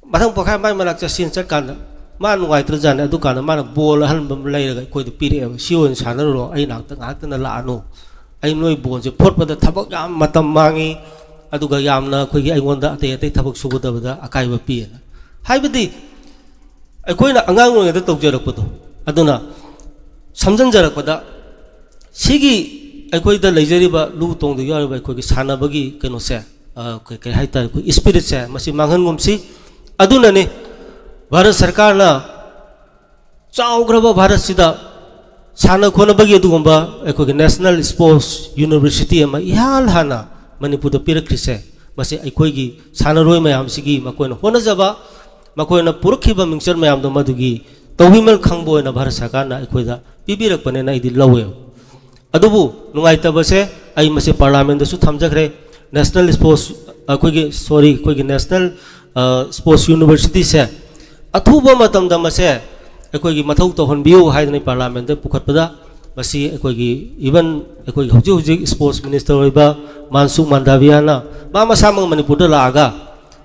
ꯃꯊꯪ ꯄꯣꯛꯈꯥꯏ ꯃꯥꯏ ꯃꯅꯥꯛ ꯆꯠꯁꯤꯟ ꯆꯠꯀꯥꯟꯗ ꯃꯥ ꯅꯨꯡꯉꯥꯏꯇ꯭ꯔꯖꯥꯠꯅꯤ꯫ ꯑꯗꯨꯀꯥꯟꯗ ꯃꯥꯅ ꯕꯣꯜ ꯑꯍꯟꯕ ꯑꯃ ꯂꯩꯔꯒ ꯑꯩꯈꯣꯏꯗ ꯄꯤꯔꯛꯑꯦꯕ, "ꯁꯤ ꯑꯣꯏꯅ ꯁꯥꯟꯅꯔꯨꯔꯣ, ꯑꯩ ꯅꯥꯛꯇ ꯉꯥꯏꯍꯥꯛꯇꯅ ꯂꯥꯛꯑꯅꯨ, ꯑꯩ ꯅꯣꯏ ꯕꯣꯜꯁꯦ ꯐꯣꯠꯄꯗ ꯊꯕꯛ ꯌꯥꯝ ꯃꯇꯝ ꯃꯥꯡꯉꯤ, ꯑꯗꯨꯒ ꯌꯥꯝꯅ ꯑꯩꯈꯣꯏꯒꯤ ꯑꯩꯉꯣꯟꯗ ꯑꯇꯩ ꯑꯇꯩ ꯊꯕꯛ ꯁꯨꯒꯗꯕꯗ ꯑꯀꯥꯏꯕ ꯄꯤꯌꯦꯅ"꯫ ꯍꯥꯏꯕꯗꯤ ꯑꯩꯈꯣꯏꯅ ꯑꯉꯥꯡ ꯑꯣꯏꯔꯤꯉꯩꯗ ꯇꯧꯖꯔꯛꯄꯗꯣ, ꯑꯗꯨꯅ ꯁꯝꯖꯤꯟꯖꯔꯛꯄꯗ ꯁꯤꯒꯤ ꯑꯩꯈꯣꯏꯗ ꯂꯩꯖꯔꯤꯕ ꯂꯨ ꯇꯣꯡꯗ ꯌꯥꯎꯔꯤꯕ ꯑꯩꯈꯣꯏꯒꯤ ꯁꯥꯟꯅꯕꯒꯤ ꯀꯩꯅꯣꯁꯦ, ꯑ, ꯀꯩ, ꯀꯩ ꯍꯥꯏꯇꯥꯔꯦ, ꯑꯩꯈꯣꯏ spirit ꯁꯦ ꯃꯁꯤ ꯃꯥꯡꯍꯟꯒꯨꯝꯁꯤ꯫ ꯑꯗꯨꯅꯅꯤ ꯚꯥꯔꯠ ꯁꯔꯀꯥꯔꯅ ꯆꯥꯎꯈ꯭ꯔꯕ ꯚꯥꯔꯠꯁꯤꯗ ꯁꯥꯟꯅ ꯈꯣꯠꯅꯕꯒꯤ ꯑꯗꯨꯒꯨꯝꯕ ꯑꯩꯈꯣꯏꯒꯤ National Sports University ꯑꯃ ꯏꯍꯥꯟ ꯍꯥꯟꯅ ꯃꯅꯤꯄꯨꯔꯗ ꯄꯤꯔꯛꯈ꯭ꯔꯤꯁꯦ꯫ ꯃꯁꯤ ꯑꯩꯈꯣꯏꯒꯤ ꯁꯥꯟꯅꯔꯣꯏ ꯃꯌꯥꯝꯁꯤꯒꯤ ꯃꯈꯣꯏꯅ ꯍꯣꯠꯅꯖꯕ, ꯃꯈꯣꯏꯅ ꯄꯨꯔꯛꯈꯤꯕ ꯃꯤꯡꯆꯠ ꯃꯌꯥꯝꯗꯣ ꯃꯗꯨꯒꯤ ꯇꯧꯕꯤꯃꯜ ꯈꯪꯕ ꯑꯣꯏꯅ ꯚꯥꯔꯠ ꯁꯔꯀꯥꯔꯅ ꯑꯩꯈꯣꯏꯗ ꯄꯤꯕꯤꯔꯛꯄꯅꯦꯅ ꯑꯩꯗꯤ ꯂꯧꯋꯦ꯫ ꯑꯗꯨꯕꯨ ꯅꯨꯡꯉꯥꯏꯇꯕꯁꯦ, ꯑꯩ ꯃꯁꯤ Parliament ꯗꯁꯨ ꯊꯝꯖꯈ꯭ꯔꯦ, National Sports, ꯑꯩꯈꯣꯏꯒꯤ, sorry, ꯑꯩꯈꯣꯏꯒꯤ National, ꯑ, Sports University ꯁꯦ ꯑꯊꯨꯕ ꯃꯇꯝꯗ ꯃꯁꯦ ꯑꯩꯈꯣꯏꯒꯤ ꯃꯊꯧ ꯇꯧꯍꯟꯕꯤꯌꯨ ꯍꯥꯏꯗꯅ Parliament ꯗ ꯄꯨꯈꯠꯄꯗ, ꯃꯁꯤ ꯑꯩꯈꯣꯏꯒꯤ, even ꯑꯩꯈꯣꯏꯒꯤ ꯍꯧꯖꯤꯛ ꯍꯧꯖꯤꯛ Sports Minister ꯑꯣꯏꯕ ꯃꯥꯟꯁꯨꯈ ꯃꯥꯟꯗꯥꯕꯤꯌꯥꯅ ꯃꯥ ꯃꯁꯥꯃꯛ ꯃꯅꯤꯄꯨꯔꯗ ꯂꯥꯛꯑꯒ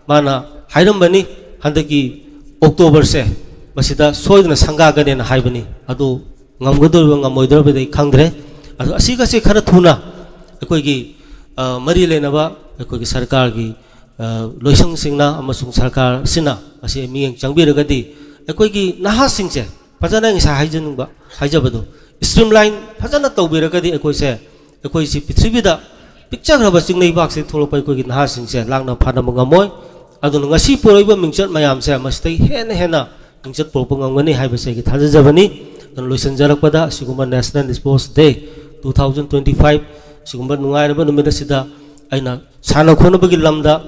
ꯃꯥꯅ ꯍꯥꯏꯔꯝꯕꯅꯤ, ꯍꯟꯗꯛꯀꯤ October ꯁꯦ ꯃꯁꯤꯗ ꯁꯣꯏꯗꯅ ꯁꯪꯒꯥꯒꯅꯦꯅ ꯍꯥꯏꯕꯅꯤ꯫ ꯑꯗꯨ ꯉꯝꯒꯗꯧꯔꯤꯕ ꯉꯝꯃꯣꯏꯗꯧꯔꯤꯕꯗꯤ ꯑꯩ ꯈꯪꯗ꯭ꯔꯦ꯫ ꯑꯗꯣ ꯑꯁꯤꯒꯁꯦ ꯈꯔ ꯊꯨꯅ ꯑꯩꯈꯣꯏꯒꯤ, ꯑ, ꯃꯔꯤ ꯂꯩꯅꯕ ꯑꯩꯈꯣꯏꯒꯤ ꯁꯔꯀꯥꯔꯒꯤ, ꯑ, ꯂꯣꯏꯁꯪꯁꯤꯡꯅ ꯑꯃꯁꯨꯡ ꯁꯔꯀꯥꯔ ꯑꯁꯤꯅ ꯃꯁꯤ ꯃꯤꯠꯌꯦꯡ ꯆꯪꯕꯤꯔꯒꯗꯤ ꯑꯩꯈꯣꯏꯒꯤ ꯅꯍꯥꯁꯤꯡꯁꯦ ꯐꯖꯅ, ꯉꯁꯥꯏ ꯍꯥꯏꯖꯅꯤꯡꯕ, ꯍꯥꯏꯖꯕꯗꯣ, streamline ꯐꯖꯅ ꯇꯧꯕꯤꯔꯒꯗꯤ ꯑꯩꯈꯣꯏꯁꯦ, ꯑꯩꯈꯣꯏꯁꯤ ꯄ꯭ꯔꯤꯊꯤꯕꯤꯗ ꯄꯤꯛꯆꯈ꯭ꯔꯕ ꯆꯤꯡ ꯂꯩꯕꯥꯛꯁꯤꯗ ꯊꯣꯛꯂꯛꯄ ꯑꯩꯈꯣꯏꯒꯤ ꯅꯍꯥꯁꯤꯡꯁꯦ ꯂꯥꯛꯅ ꯐꯥꯅꯕ ꯉꯝꯃꯣꯏ꯫ ꯑꯗꯨꯅ ꯉꯁꯤ ꯄꯨꯔꯛꯏꯕ ꯃꯤꯡꯆꯠ ꯃꯌꯥꯝꯁꯦ ꯃꯁꯤꯗꯩ ꯍꯦꯟꯅ ꯍꯦꯟꯅ ꯃꯤꯡꯆꯠ ꯄꯨꯔꯛꯄ ꯉꯝꯒꯅꯤ ꯍꯥꯏꯕꯁꯦ ꯑꯩꯒꯤ ꯊꯥꯖꯖꯕꯅꯤ꯫ ꯑꯗꯨꯅ ꯂꯣꯏꯁꯤꯟꯖꯔꯛꯄꯗ ꯑꯁꯤꯒꯨꯝꯕ National Sports Day two thousand twenty five, ꯁꯤꯒꯨꯝꯕ ꯅꯨꯡꯉꯥꯏꯔꯕ ꯅꯨꯃꯤꯠ ꯑꯁꯤꯗ ꯑꯩꯅ ꯁꯥꯟꯅ ꯈꯣꯠꯅꯕꯒꯤ ꯂꯝꯗ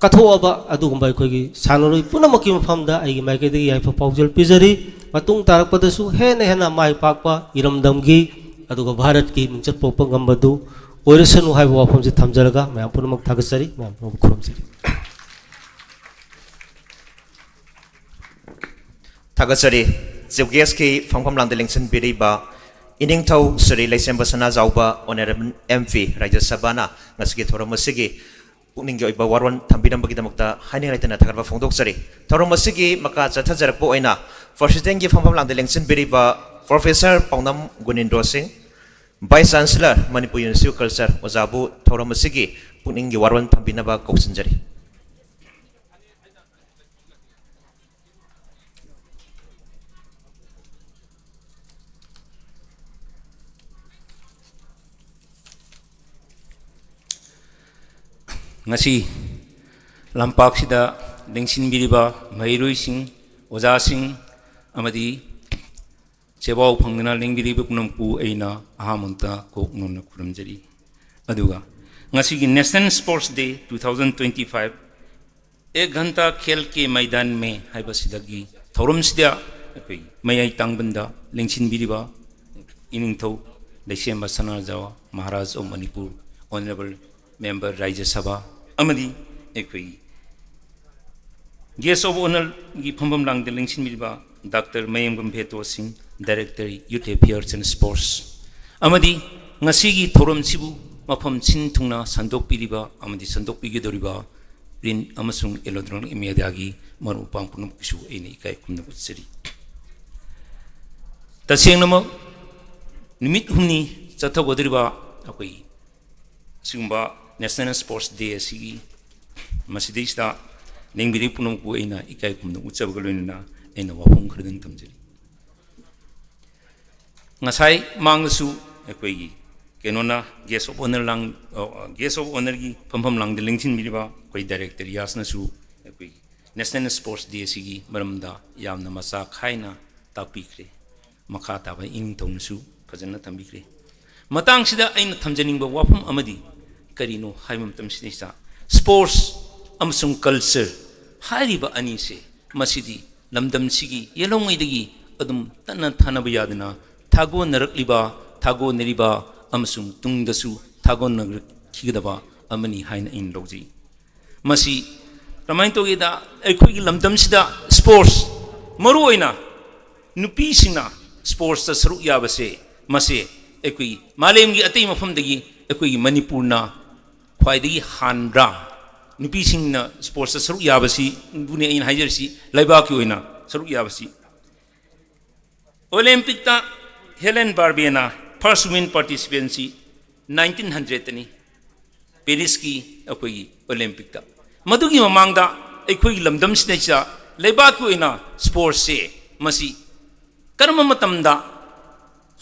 ꯀꯠꯊꯣꯛꯑꯕ ꯑꯗꯨꯒꯨꯝꯕ ꯑꯩꯈꯣꯏꯒꯤ ꯁꯥꯟꯅꯔꯣꯏ ꯄꯨꯝꯅꯃꯛꯀꯤ ꯃꯐꯝꯗ ꯑꯩꯒꯤ ꯃꯥꯏꯀꯩꯗꯒꯤ ꯌꯥꯏꯐ ꯄꯥꯎꯖꯦꯜ ꯄꯤꯖꯔꯤ꯫ ꯃꯇꯨꯡ ꯇꯥꯔꯛꯄꯗꯁꯨ ꯍꯦꯟꯅ ꯍꯦꯟꯅ ꯃꯥꯏ ꯄꯥꯛꯄ ꯏꯔꯝꯗꯝꯒꯤ ꯑꯗꯨꯒ ꯚꯥꯔꯠꯀꯤ ꯃꯤꯡꯆꯠ ꯄꯨꯔꯛꯄ ꯉꯝꯕꯗꯨ ꯑꯣꯏꯔꯁꯅꯨ ꯍꯥꯏꯕ ꯋꯥꯐꯝꯁꯤ ꯊꯝꯖꯔꯒ ꯃꯌꯥꯝ ꯄꯨꯝꯅꯃꯛ ꯊꯥꯒꯠꯆꯔꯤ, ꯃꯌꯥꯝ ꯄꯨꯝꯅꯃꯛ ꯈꯨꯔꯨꯝꯖꯔꯤ꯫ ꯊꯥꯒꯠꯆꯔꯤ꯫ Chief Guest ꯀꯤ ꯐꯝꯐꯝ ꯂꯥꯡꯗ ꯂꯦꯡꯁꯤꯟꯕꯤꯔꯤꯕ ꯏꯅꯤꯡꯊꯧ ꯁ꯭ꯔꯤ ꯂꯩꯁꯦꯝꯕ ꯁꯅꯥꯖꯥꯎꯕ, Honourable M P, ꯔꯥꯖ꯭ꯌ ꯁꯚꯥꯅ ꯉꯁꯤꯒꯤ ꯊꯧꯔꯝ ꯑꯁꯤꯒꯤ ꯄꯨꯛꯅꯤꯡꯒꯤ ꯑꯣꯏꯕ ꯋꯥꯔꯣꯜ ꯊꯝꯕꯤꯔꯝꯕꯒꯤꯗꯃꯛꯇ ꯍꯥꯏꯅꯤꯡ ꯂꯩꯇꯅ ꯊꯥꯒꯠꯄ ꯐꯣꯡꯗꯣꯛꯆꯔꯤ꯫ ꯊꯧꯔꯝ ꯑꯁꯤꯒꯤ ꯃꯈꯥ ꯆꯠꯊꯖꯔꯛꯄ ꯑꯣꯏꯅ President ꯀꯤ ꯐꯝꯐꯝ ꯂꯥꯡꯗ ꯂꯦꯡꯁꯤꯟꯕꯤꯔꯤꯕ Professor ꯄꯥꯎꯅꯝ ꯒꯨꯅꯤꯟꯗ꯭ꯔꯣ ꯁꯤꯡ, Vice Chancellor, Manipur University of Culture, ꯑꯣꯖꯥꯕꯨ ꯊꯧꯔꯝ ꯑꯁꯤꯒꯤ ꯄꯨꯛꯅꯤꯡꯒꯤ ꯋꯥꯔꯣꯜ ꯊꯝꯕꯤꯅꯕ ꯀꯧꯁꯤꯟꯖꯔꯤ꯫ ꯉꯁꯤ ꯂꯝꯄꯥꯛꯁꯤꯗ ꯂꯦꯡꯁꯤꯟꯕꯤꯔꯤꯕ ꯃꯍꯩꯔꯣꯏꯁꯤꯡ, ꯑꯣꯖꯥꯁꯤꯡ ꯑꯃꯗꯤ ꯁꯦꯕꯥꯎ ꯐꯪꯗꯅ ꯂꯦꯡꯕꯤꯔꯤꯕ ꯄꯨꯝꯅꯃꯛꯄꯨ ꯑꯩꯅ ꯑꯍꯥꯟꯕꯗ ꯀꯣꯛ ꯅꯣꯟꯅ ꯈꯨꯔꯨꯝꯖꯔꯤ꯫ ꯑꯗꯨꯒ ꯉꯁꯤꯒꯤ National Sports Day two thousand twenty five, "ꯑꯦꯛ ꯘꯟꯇꯥ ꯈꯦꯜ ꯀꯦ ꯃꯩꯗꯥꯟ ꯃꯦ" ꯍꯥꯏꯕꯁꯤꯗꯒꯤ ꯊꯧꯔꯝꯁꯤꯗ ꯑꯩꯈꯣꯏ ꯃꯌꯥꯏ ꯇꯥꯡꯕꯟꯗ ꯂꯦꯡꯁꯤꯟꯕꯤꯔꯤꯕ ꯏꯅꯤꯡꯊꯧ Leishemba Sanajao Maharaj of Manipur, honourable member Rajya Sabha ꯑꯃꯗꯤ ꯑꯩꯈꯣꯏꯒꯤ Guest of Honourꯒꯤ ꯐꯝꯐꯝ ꯂꯥꯡꯗ ꯂꯦꯡꯁꯤꯟꯕꯤꯔꯤꯕ ꯗꯥꯛꯇꯔ ꯃꯌꯦꯡꯕꯝ ꯚꯦꯇꯣ ꯁꯤꯡ, Director Youth Affairs and Sports, ꯑꯃꯗꯤ ꯉꯁꯤꯒꯤ ꯊꯧꯔꯝꯁꯤꯕꯨ ꯃꯐꯝ ꯁꯤꯟ ꯊꯨꯡꯅ ꯁꯟꯗꯣꯛꯄꯤꯔꯤꯕ ꯑꯃꯗꯤ ꯁꯟꯗꯣꯛꯄꯤꯒꯗꯧꯔꯤꯕ print ꯑꯃꯁꯨꯡ electronic mediaꯒꯤ ꯃꯔꯨꯞ ꯃꯄꯥꯡ ꯄꯨꯝꯅꯃꯛꯀꯤꯁꯨ ꯑꯩꯅ ꯏꯀꯥꯏ ꯈꯨꯝꯅꯕ ꯎꯠꯆꯔꯤ꯫ ꯇꯁꯦꯡꯅꯃꯛ ꯅꯨꯃꯤꯠ ꯍꯨꯝꯅꯤ ꯆꯠꯊꯒꯗꯧꯔꯤꯕ ꯑꯩꯈꯣꯏ ꯑꯁꯤꯒꯨꯝꯕ National Sports Day ꯑꯁꯤꯒꯤ ꯃꯁꯤꯗꯩꯁꯤꯗ ꯂꯦꯡꯕꯤꯔꯤꯕ ꯄꯨꯝꯅꯃꯛꯄꯨ ꯑꯩꯅ ꯏꯀꯥꯏ ꯈꯨꯝꯅꯕ ꯎꯠꯆꯕꯒ ꯂꯣꯏꯅꯅ ꯑꯩꯅ ꯋꯥꯐꯝ ꯈꯔꯗꯪ ꯊꯝꯖꯔꯤ꯫ ꯉꯁꯥꯏ ꯃꯥꯡꯗꯁꯨ ꯑꯩꯈꯣꯏꯒꯤ ꯀꯩꯅꯣꯅ Guest of Honour ꯂꯥꯡ, ꯑ, Guest of Honourꯒꯤ ꯐꯝꯐꯝ ꯂꯥꯡꯗ ꯂꯦꯡꯁꯤꯟꯕꯤꯔꯤꯕ ꯑꯩꯈꯣꯏ Director ꯔꯤꯌꯥꯁꯅꯁꯨ ꯑꯩꯈꯣꯏꯒꯤ National Sports Day ꯑꯁꯤꯒꯤ ꯃꯔꯝꯗ ꯌꯥꯝꯅ ꯃꯆꯥ ꯈꯥꯏꯅ ꯇꯥꯛꯄꯤꯈ꯭ꯔꯦ꯫ ꯃꯈꯥ ꯇꯥꯕ ꯏꯅꯤꯡꯊꯧꯅꯁꯨ ꯐꯖꯅ ꯊꯝꯕꯤꯈ꯭ꯔꯦ꯫ ꯃꯇꯥꯡꯁꯤꯗ ꯑꯩꯅ ꯊꯝꯖꯅꯤꯡꯕ ꯋꯥꯐꯝ ꯑꯃꯗꯤ ꯀꯔꯤꯅꯣ ꯍꯥꯏꯕ ꯃꯇꯝꯁꯤꯗꯩꯁꯤꯗ sports ꯑꯃꯁꯨꯡ culture ꯍꯥꯏꯔꯤꯕ ꯑꯅꯤꯁꯦ, ꯃꯁꯤꯗꯤ ꯂꯝꯗꯝꯁꯤꯒꯤ ꯌꯦꯜꯍꯧꯉꯩꯗꯒꯤ ꯑꯗꯨꯝ ꯇꯠꯅ ꯊꯥꯅꯕ ꯌꯥꯗꯅ ꯊꯥꯒꯣꯟꯅꯔꯛꯂꯤꯕ, ꯊꯥꯒꯣꯟꯅꯔꯤꯕ ꯑꯃꯁꯨꯡ ꯇꯨꯡꯗꯁꯨ ꯊꯥꯒꯣꯟꯅꯔꯛꯈꯤꯒꯗꯕ ꯑꯃꯅꯤ ꯍꯥꯏꯅ ꯑꯩꯅ ꯂꯧꯖꯩ꯫ ꯃꯁꯤ ꯀꯃꯥꯏꯅ ꯇꯧꯒꯦꯗ, ꯑꯩꯈꯣꯏꯒꯤ ꯂꯝꯗꯝꯁꯤꯗ sports, ꯃꯔꯨꯑꯣꯏꯅ ꯅꯨꯄꯤꯁꯤꯡꯅ sportsꯇ ꯁꯔꯨꯛ ꯌꯥꯕꯁꯦ, ꯃꯁꯦ ꯑꯩꯈꯣꯏ ꯃꯥꯂꯦꯝꯒꯤ ꯑꯇꯩ ꯃꯐꯝꯗꯒꯤ ꯑꯩꯈꯣꯏꯒꯤ ꯃꯅꯤꯄꯨꯔꯅ ꯈ꯭ꯋꯥꯏꯗꯒꯤ ꯍꯥꯟꯕ꯭ꯔꯥ? ꯅꯨꯄꯤꯁꯤꯡꯅ sportsꯇ ꯁꯔꯨꯛ ꯌꯥꯕꯁꯤꯕꯨꯅꯦ ꯑꯩꯅ ꯍꯥꯏꯖꯔꯤꯁꯤ, ꯂꯩꯕꯥꯛꯀꯤ ꯑꯣꯏꯅ ꯁꯔꯨꯛ ꯌꯥꯕꯁꯤ꯫ Olympicꯇ Helen Barbeeꯅ first women participantꯁꯤ nineteen hundredꯇꯅꯤ, Parisꯀꯤ ꯑꯩꯈꯣꯏꯒꯤ Olympicꯇ꯫ ꯃꯗꯨꯒꯤ ꯃꯃꯥꯡꯗ ꯑꯩꯈꯣꯏꯒꯤ ꯂꯝꯗꯝꯁꯤꯗꯩꯁꯤꯗ ꯂꯩꯕꯥꯛꯀꯤ ꯑꯣꯏꯅ sportsꯁꯦ ꯃꯁꯤ ꯀꯔꯝꯕ ꯃꯇꯝꯗ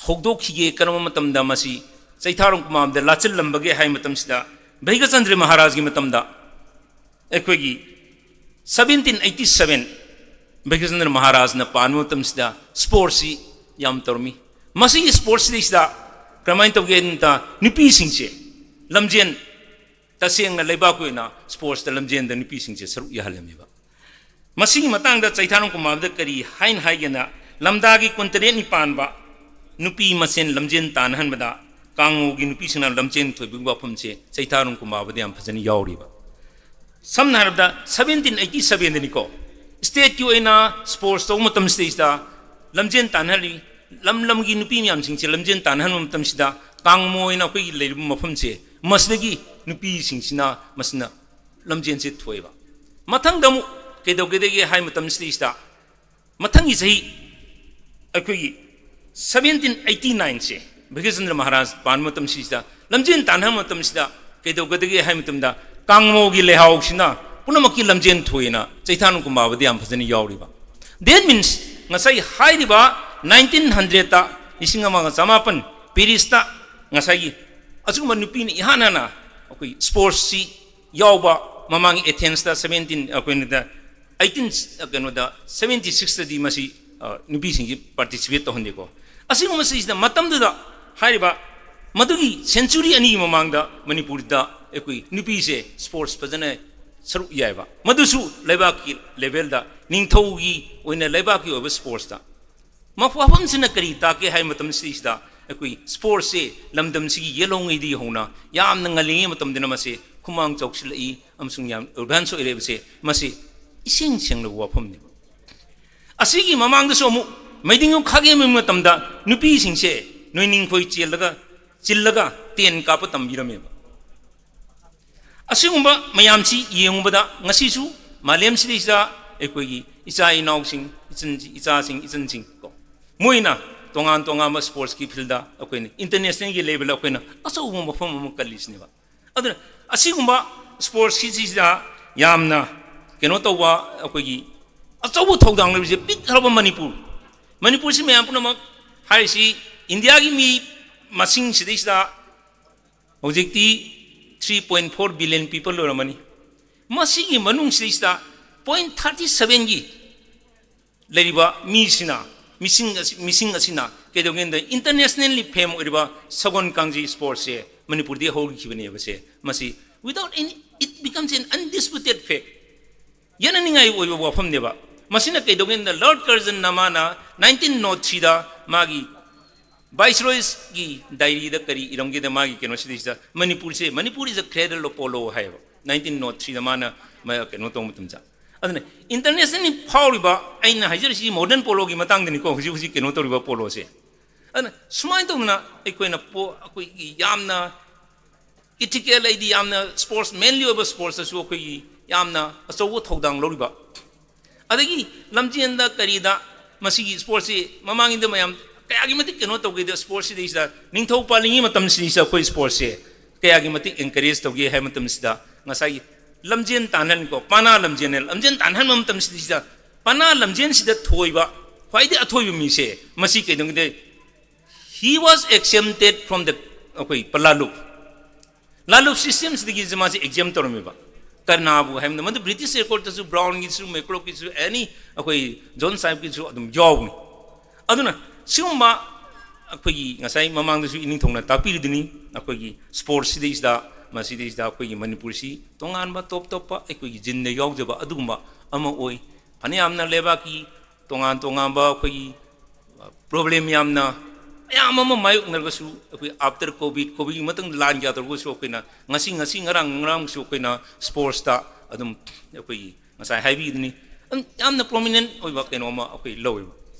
ꯍꯧꯗꯣꯛꯈꯤꯒꯦ, ꯀꯔꯝꯕ ꯃꯇꯝꯗ ꯃꯁꯤ ꯆꯩꯊꯥꯔꯣꯝ ꯀꯨꯃꯥꯔꯗ ꯂꯥꯆꯜꯂꯝꯕꯒꯦ ꯍꯥꯏꯕ ꯃꯇꯝꯁꯤꯗ, ꯚꯩꯒꯆꯟꯗ꯭ꯔ ꯃꯍꯥꯔꯥꯖꯒꯤ ꯃꯇꯝꯗ ꯑꯩꯈꯣꯏꯒꯤ seventeen eighty seven ꯚꯩꯒꯆꯟꯗ꯭ꯔ ꯃꯍꯥꯔꯥꯖꯅ ꯄꯥꯟꯕ ꯃꯇꯝꯁꯤꯗ sportsꯁꯤ ꯌꯥꯝ ꯇꯧꯔꯝꯃꯤ꯫ ꯃꯁꯤꯒꯤ sportsꯁꯤꯗꯩꯁꯤꯗ ꯀꯔꯝꯍꯥꯏꯅ ꯇꯧꯒꯦ ꯍꯥꯏꯕ ꯃꯇꯝꯗ ꯅꯨꯄꯤꯁꯤꯡꯁꯦ ꯂꯝꯖꯦꯟ, ꯇꯁꯦꯡꯅ ꯂꯩꯕꯥꯛꯀꯤ ꯑꯣꯏꯅ sportsꯇ ꯂꯝꯖꯦꯟꯗ ꯅꯨꯄꯤꯁꯤꯡꯁꯦ ꯁꯔꯨꯛ ꯌꯥꯍꯜꯂꯝꯃꯦꯕ꯫ ꯃꯁꯤꯒꯤ ꯃꯇꯥꯡꯗ ꯆꯩꯊꯥꯔꯣꯟ ꯀꯨꯃꯥꯕꯗ ꯀꯔꯤ ꯍꯥꯏꯅ ꯍꯥꯏꯒꯦꯅ, ꯂꯝꯗꯥꯒꯤ ꯀꯨꯟꯇꯔꯦꯠꯅꯤ ꯄꯥꯟꯕ ꯅꯨꯄꯤ ꯃꯁꯦꯟ ꯂꯝꯖꯦꯟ ꯇꯥꯟꯅꯍꯟꯕꯗ ꯀꯥꯡꯃꯣꯒꯤ ꯅꯨꯄꯤꯁꯤꯡꯅ ꯂꯝꯖꯦꯟ ꯊꯣꯏꯕꯒꯤ ꯋꯥꯐꯝꯁꯦ ꯆꯩꯊꯥꯔꯣꯟ ꯀꯨꯃꯥꯕꯗ ꯌꯥꯝ ꯐꯖꯅ ꯌꯥꯎꯔꯤꯕ꯫ ꯁꯝꯅ ꯍꯥꯏꯔꯕꯗ seventeen eighty sevenꯗꯅꯤꯀꯣ, stateꯀꯤ ꯑꯣꯏꯅ sports ꯇꯧꯕ ꯃꯇꯝꯁꯤꯗꯩꯁꯤꯗ ꯂꯝꯖꯦꯟ ꯇꯥꯟꯅꯍꯜꯂꯤ꯫ ꯂꯝ ꯂꯝꯒꯤ ꯅꯨꯄꯤ ꯃꯌꯥꯝꯁꯤꯡꯁꯦ ꯂꯝꯖꯦꯟ ꯇꯥꯟꯅꯍꯟꯕ ꯃꯇꯝꯁꯤꯗ ꯀꯥꯡꯃꯣ ꯑꯣꯏꯅ ꯑꯩꯈꯣꯏꯒꯤ ꯂꯩꯔꯤꯕ ꯃꯐꯝꯁꯦ, ꯃꯁꯤꯗꯒꯤ ꯅꯨꯄꯤꯁꯤꯡꯁꯤꯅ ꯃꯁꯤꯅ ꯂꯝꯖꯦꯟꯁꯦ ꯊꯣꯛꯑꯦꯕ꯫ ꯃꯊꯪꯗ ꯑꯃꯨꯛ ꯀꯩꯗꯧꯒꯗꯒꯦ ꯍꯥꯏ ꯃꯇꯝꯁꯤꯗꯩꯁꯤꯗ, ꯃꯊꯪꯒꯤ ꯆꯍꯤ ꯑꯩꯈꯣꯏꯒꯤ seventeen eighty nineꯁꯦ ꯚꯩꯒꯆꯟꯗ꯭ꯔ ꯃꯍꯥꯔꯥꯖ ꯄꯥꯟꯕ ꯃꯇꯝꯁꯤꯗ, ꯂꯝꯖꯦꯟ ꯇꯥꯟꯅꯕ ꯃꯇꯝꯁꯤꯗ ꯀꯩꯗꯧꯒꯗꯒꯦ ꯍꯥꯏ ꯃꯇꯝꯗ, ꯀꯥꯡꯃꯣꯒꯤ ꯂꯩꯍꯥꯎꯁꯤꯅ ꯄꯨꯝꯅꯃꯛꯀꯤ ꯂꯝꯖꯦꯟ ꯊꯣꯛꯑꯦꯅ ꯆꯩꯊꯥꯔꯣꯟ ꯀꯨꯃꯥꯕꯗ ꯌꯥꯝ ꯐꯖꯅ ꯌꯥꯎꯔꯤꯕ꯫ That means ꯉꯁꯥꯏ ꯍꯥꯏꯔꯤꯕ nineteen hundredꯇ, ꯂꯤꯁꯤꯡ ꯑꯃꯒ ꯆꯃꯥꯄꯟ Parisꯇ ꯉꯁꯥꯏꯒꯤ ꯑꯁꯤꯒꯨꯝꯕ ꯅꯨꯄꯤꯅ ꯏꯍꯥꯟ ꯍꯥꯟꯅ ꯑꯩꯈꯣꯏ sportsꯁꯤ ꯌꯥꯎꯕ, ꯃꯃꯥꯡꯒꯤ Athensꯇ seventeen, ꯑꯩꯈꯣꯏꯅ eighteen, ꯀꯩꯅꯣꯗ, seventy sixꯇꯗꯤ ꯃꯁꯤ, ꯑ, ꯅꯨꯄꯤꯁꯤꯡꯁꯤ participate ꯇꯧꯍꯟꯗꯦꯀꯣ꯫ ꯑꯁꯤꯒꯨꯝꯕꯁꯤꯗ ꯃꯇꯝꯗꯨꯗ ꯍꯥꯏꯔꯤꯕ ꯃꯗꯨꯒꯤ century ꯑꯅꯤꯒꯤ ꯃꯃꯥꯡꯗ ꯃꯅꯤꯄꯨꯔꯗ ꯑꯩꯈꯣꯏ ꯅꯨꯄꯤꯁꯦ sports ꯐꯖꯅ ꯁꯔꯨꯛ ꯌꯥꯏꯕ, ꯃꯗꯨꯁꯨ ꯂꯩꯕꯥꯛꯀꯤ levelꯗ, ꯅꯤꯡꯊꯧꯒꯤ ꯑꯣꯏꯅ ꯂꯩꯕꯥꯛꯀꯤ ꯑꯣꯏꯕ sportsꯇ꯫ ꯃꯐ-, ꯋꯥꯐꯝꯁꯤꯅ ꯀꯔꯤ ꯇꯥꯛꯀꯦ ꯍꯥꯏꯕ ꯃꯇꯝꯁꯤꯗꯩꯁꯤꯗ, ꯑꯩꯈꯣꯏ sportsꯁꯦ ꯂꯝꯗꯝꯁꯤꯒꯤ ꯌꯦꯜꯍꯧꯉꯩꯗꯒꯤ ꯍꯧꯅ ꯌꯥꯝꯅ ꯉꯜꯂꯤꯉꯩ ꯃꯇꯝꯗꯅ ꯃꯁꯤ ꯈꯨꯃꯥꯡ ꯆꯥꯎꯁꯤꯜꯂꯛꯏ ꯑꯃꯁꯨꯡ ꯌꯥꯝ advance ꯑꯣꯏꯔꯛꯏꯕꯁꯦ, ꯃꯁꯤ ꯏꯁꯦꯡ ꯁꯦꯡꯂꯕ ꯋꯥꯐꯝꯅꯦꯕ꯫ ꯑꯁꯤꯒꯤ ꯃꯃꯥꯡꯗꯁꯨ ꯑꯃꯨꯛ ꯃꯩꯗꯤꯡꯉꯨ ꯈꯥꯒꯦꯝꯕꯒꯤ ꯃꯇꯝꯗ ꯅꯨꯄꯤꯁꯤꯡꯁꯦ ꯅꯣꯏꯅꯤꯡꯈꯣꯏ ꯆꯦꯜꯂꯒ, ꯆꯤꯜꯂꯒ ꯇꯦꯟ ꯀꯥꯞꯄ ꯇꯝꯕꯤꯔꯝꯃꯦꯕ꯫ ꯑꯁꯤꯒꯨꯝꯕ ꯃꯌꯥꯝꯁꯤ ꯌꯦꯡꯉꯨꯕꯗ ꯉꯁꯤꯁꯨ ꯃꯥꯂꯦꯝꯁꯤꯗꯩꯁꯤꯗ ꯑꯩꯈꯣꯏꯒꯤ ꯏꯆꯥ ꯏꯅꯥꯎꯁꯤꯡ, ꯏꯆꯟ-, ꯏꯆꯥꯁꯤꯡ, ꯏꯆꯟꯁꯤꯡ ꯀꯣ, ꯃꯣꯏꯅ ꯇꯣꯉꯥꯟ ꯇꯣꯉꯥꯟꯕ sportsꯀꯤ fieldꯇ ꯑꯩꯈꯣꯏꯅ internationalꯒꯤ levelꯗ ꯑꯩꯈꯣꯏꯅ ꯑꯆꯧꯕ ꯃꯐꯝ ꯑꯃ ꯀꯜꯂꯤꯁꯤꯅꯦꯕ꯫ ꯑꯗꯨꯅ ꯑꯁꯤꯒꯨꯝꯕ sportsꯀꯤꯁꯤꯗ ꯌꯥꯝꯅ ꯀꯩꯅꯣ ꯇꯧꯕ, ꯑꯩꯈꯣꯏꯒꯤ ꯑꯆꯧꯕ ꯊꯧꯗꯥꯡ ꯂꯩꯕꯁꯦ ꯄꯤꯛꯈ꯭ꯔꯕ ꯃꯅꯤꯄꯨꯔ꯫ ꯃꯅꯤꯄꯨꯔꯁꯤ ꯃꯌꯥꯝ ꯄꯨꯝꯅꯃꯛ ꯍꯥꯏꯔꯤꯁꯤ ꯏꯟꯗꯤꯌꯥꯒꯤ ꯃꯤ ꯃꯁꯤꯡꯁꯤꯗꯩꯁꯤꯗ ꯍꯧꯖꯤꯛꯇꯤ three point four billion people ꯑꯣꯏꯔꯝꯃꯅꯤ꯫ ꯃꯁꯤꯒꯤ ꯃꯅꯨꯡꯁꯤꯗꯩꯁꯤꯗ point thirty sevenꯒꯤ ꯂꯩꯔꯤꯕ ꯃꯤꯁꯤꯅ, ꯃꯤꯁꯤꯡ ꯑꯁꯤ, ꯃꯤꯁꯤꯡ ꯑꯁꯤꯅ ꯀꯩꯗꯧꯒꯦꯗ internationally fame ꯑꯣꯏꯔꯤꯕ ꯁꯒꯣꯜ ꯀꯥꯡꯖꯩ sportsꯁꯦ ꯃꯅꯤꯄꯨꯔꯗꯒꯤ ꯍꯧꯈꯤꯕꯅꯦꯕꯁꯦ꯫ ꯃꯁꯤ without any, it becomes an undisputed fact꯫ ꯌꯦꯠꯅꯅꯤꯡꯉꯥꯏ ꯑꯣꯏꯕ ꯋꯥꯐꯝꯅꯦꯕ꯫ ꯃꯁꯤꯅ ꯀꯩꯗꯧꯒꯦꯗ Lord Curzon ꯅ ꯃꯥꯅ nineteen oh threeꯗ ꯃꯥꯒꯤ Viceroyꯁꯒꯤ diaryꯗ ꯀꯔꯤ ꯏꯔꯝꯒꯦꯗ ꯃꯥꯒꯤ ꯀꯩꯅꯣꯁꯤꯗꯩꯁꯤꯗ ꯃꯅꯤꯄꯨꯔꯁꯦ, "Manipur is a cradle of polo" ꯍꯥꯏꯌꯦꯕ꯫ nineteen oh threeꯗ ꯃꯥꯅ ꯃ-, ꯀꯩꯅꯣ ꯇꯧꯕ ꯃꯇꯝꯗ꯫ ꯑꯗꯨꯅ internationally ꯐꯥꯎꯔꯤꯕ, ꯑꯩꯅ ꯍꯥꯏꯖꯔꯤꯁꯤ modern poloꯒꯤ ꯃꯇꯥꯡꯗꯅꯤꯀꯣ, ꯍꯧꯖꯤꯛ ꯍꯧꯖꯤꯛ ꯀꯩꯅꯣ ꯇꯧꯔꯤꯕ poloꯁꯦ꯫ ꯑꯗꯨꯅ ꯁꯨꯃꯥꯏꯅ ꯇꯧꯗꯅ ꯑꯩꯈꯣꯏꯅ ꯄꯣ-, ꯑꯩꯈꯣꯏꯒꯤ ꯌꯥꯝꯅ ethical, ꯑꯩꯗꯤ ꯌꯥꯝꯅ sports, manly ꯑꯣꯏꯕ sportsꯇꯁꯨ ꯑꯩꯈꯣꯏꯒꯤ ꯌꯥꯝꯅ ꯑꯆꯧꯕ ꯊꯧꯗꯥꯡ ꯂꯧꯔꯤꯕ, ꯑꯗꯒꯤ ꯂꯝꯖꯦꯟꯗ ꯀꯔꯤꯗ ꯃꯁꯤꯒꯤ sportsꯁꯤ ꯃꯃꯥꯡꯒꯤꯗ ꯃꯌꯥꯝ ꯀꯌꯥꯒꯤ ꯃꯇꯤꯛ ꯀꯩꯅꯣ ꯇꯧꯒꯦꯗ, sportsꯁꯤꯗꯩꯁꯤꯗ ꯅꯤꯡꯊꯧ ꯄꯥꯜꯂꯤꯉꯩ ꯃꯇꯝꯁꯤꯗꯩꯁꯤꯗ ꯑꯩꯈꯣꯏ sportsꯁꯦ ꯀꯌꯥꯒꯤ ꯃꯇꯤꯛ encourage ꯇꯧꯒꯦ ꯍꯥꯏꯕ ꯃꯇꯝꯁꯤꯗ ꯉꯁꯥꯏꯒꯤ ꯂꯝꯖꯦꯟ ꯇꯥꯟꯅꯍꯟꯀꯣ, ꯄꯥꯅꯥ ꯂꯝꯖꯦꯟ, ꯂꯝꯖꯦꯟ ꯇꯥꯟꯅꯍꯟꯕ ꯃꯇꯝꯁꯤꯗꯩꯁꯤꯗ ꯄꯥꯅꯥ ꯂꯝꯖꯦꯟꯁꯤꯗ ꯊꯣꯏꯕ, ꯈ꯭ꯋꯥꯏꯗꯒꯤ ꯑꯊꯣꯏꯕ ꯃꯤꯁꯦ ꯃꯁꯤ ꯀꯩꯗꯧꯒꯦꯗ, he was exempted from the, ꯑꯩꯈꯣꯏ ꯄ-, ꯂꯥꯂꯨꯞ, ꯂꯥꯂꯨꯞ systemꯁꯤꯗꯒꯤ ꯃꯥꯁꯦ exempt ꯇꯧꯔꯝꯃꯦꯕ꯫ ꯀꯅꯥꯕꯨ ꯍꯥꯏꯕꯗ ꯃꯗꯨ British recordꯇꯁꯨ, Brownꯒꯤꯁꯨ, McCullochꯀꯤꯁꯨ, any ꯑꯩꯈꯣꯏ ꯖꯣꯟ ꯁꯥꯍꯦꯕꯀꯤꯁꯨ ꯑꯗꯨꯝ ꯌꯥꯎꯕꯅꯤ꯫ ꯑꯗꯨꯅ ꯁꯤꯒꯨꯝꯕ ꯑꯩꯈꯣꯏꯒꯤ ꯉꯁꯥꯏ ꯃꯃꯥꯡꯗꯁꯨ ꯏꯅꯤꯡꯊꯧꯅ ꯇꯥꯛꯄꯤꯔꯤꯗꯨꯅꯤ, ꯑꯩꯈꯣꯏꯒꯤ sportsꯁꯤꯗꯩꯁꯤꯗ, ꯃꯁꯤꯗꯩꯁꯤꯗ ꯑꯩꯈꯣꯏꯒꯤ ꯃꯅꯤꯄꯨꯔꯁꯤ ꯇꯣꯉꯥꯟꯕ ꯇꯣꯞ ꯇꯣꯞꯄ ꯑꯩꯈꯣꯏꯒꯤ geneꯗ ꯌꯥꯎꯖꯕ ꯑꯗꯨꯒꯨꯝꯕ ꯑꯃ ꯑꯣꯏ꯫ ꯐꯅꯌꯥꯝꯅ ꯂꯩꯕꯥꯛꯀꯤ ꯇꯣꯉꯥꯟ ꯇꯣꯉꯥꯟꯕ ꯑꯩꯈꯣꯏꯒꯤ problem ꯌꯥꯝꯅ ꯃꯌꯥꯝ ꯑꯃ ꯃꯥꯌꯣꯛꯅꯔꯒꯁꯨ, ꯑꯩꯈꯣꯏ after COVID, COVIDꯀꯤ ꯃꯇꯨꯡꯗ ꯂꯥꯟ ꯀꯌꯥ ꯇꯧꯔꯒꯁꯨ ꯑꯩꯈꯣꯏꯅ ꯉꯁꯤ, ꯉꯁꯤ ꯉꯔꯥꯡ ꯉꯔꯥꯡꯁꯨ ꯑꯩꯈꯣꯏꯅ sportsꯇ ꯑꯗꯨꯝ ꯑꯩꯈꯣꯏꯒꯤ ꯉꯁꯥꯏ ꯍꯥꯏꯕꯤꯗꯨꯅꯤ, ꯑꯗꯨꯝ ꯌꯥꯝꯅ prominent ꯑꯣꯏꯕ ꯀꯩꯅꯣ ꯑꯃ ꯑꯩꯈꯣꯏ ꯂꯧꯋꯦꯕ꯫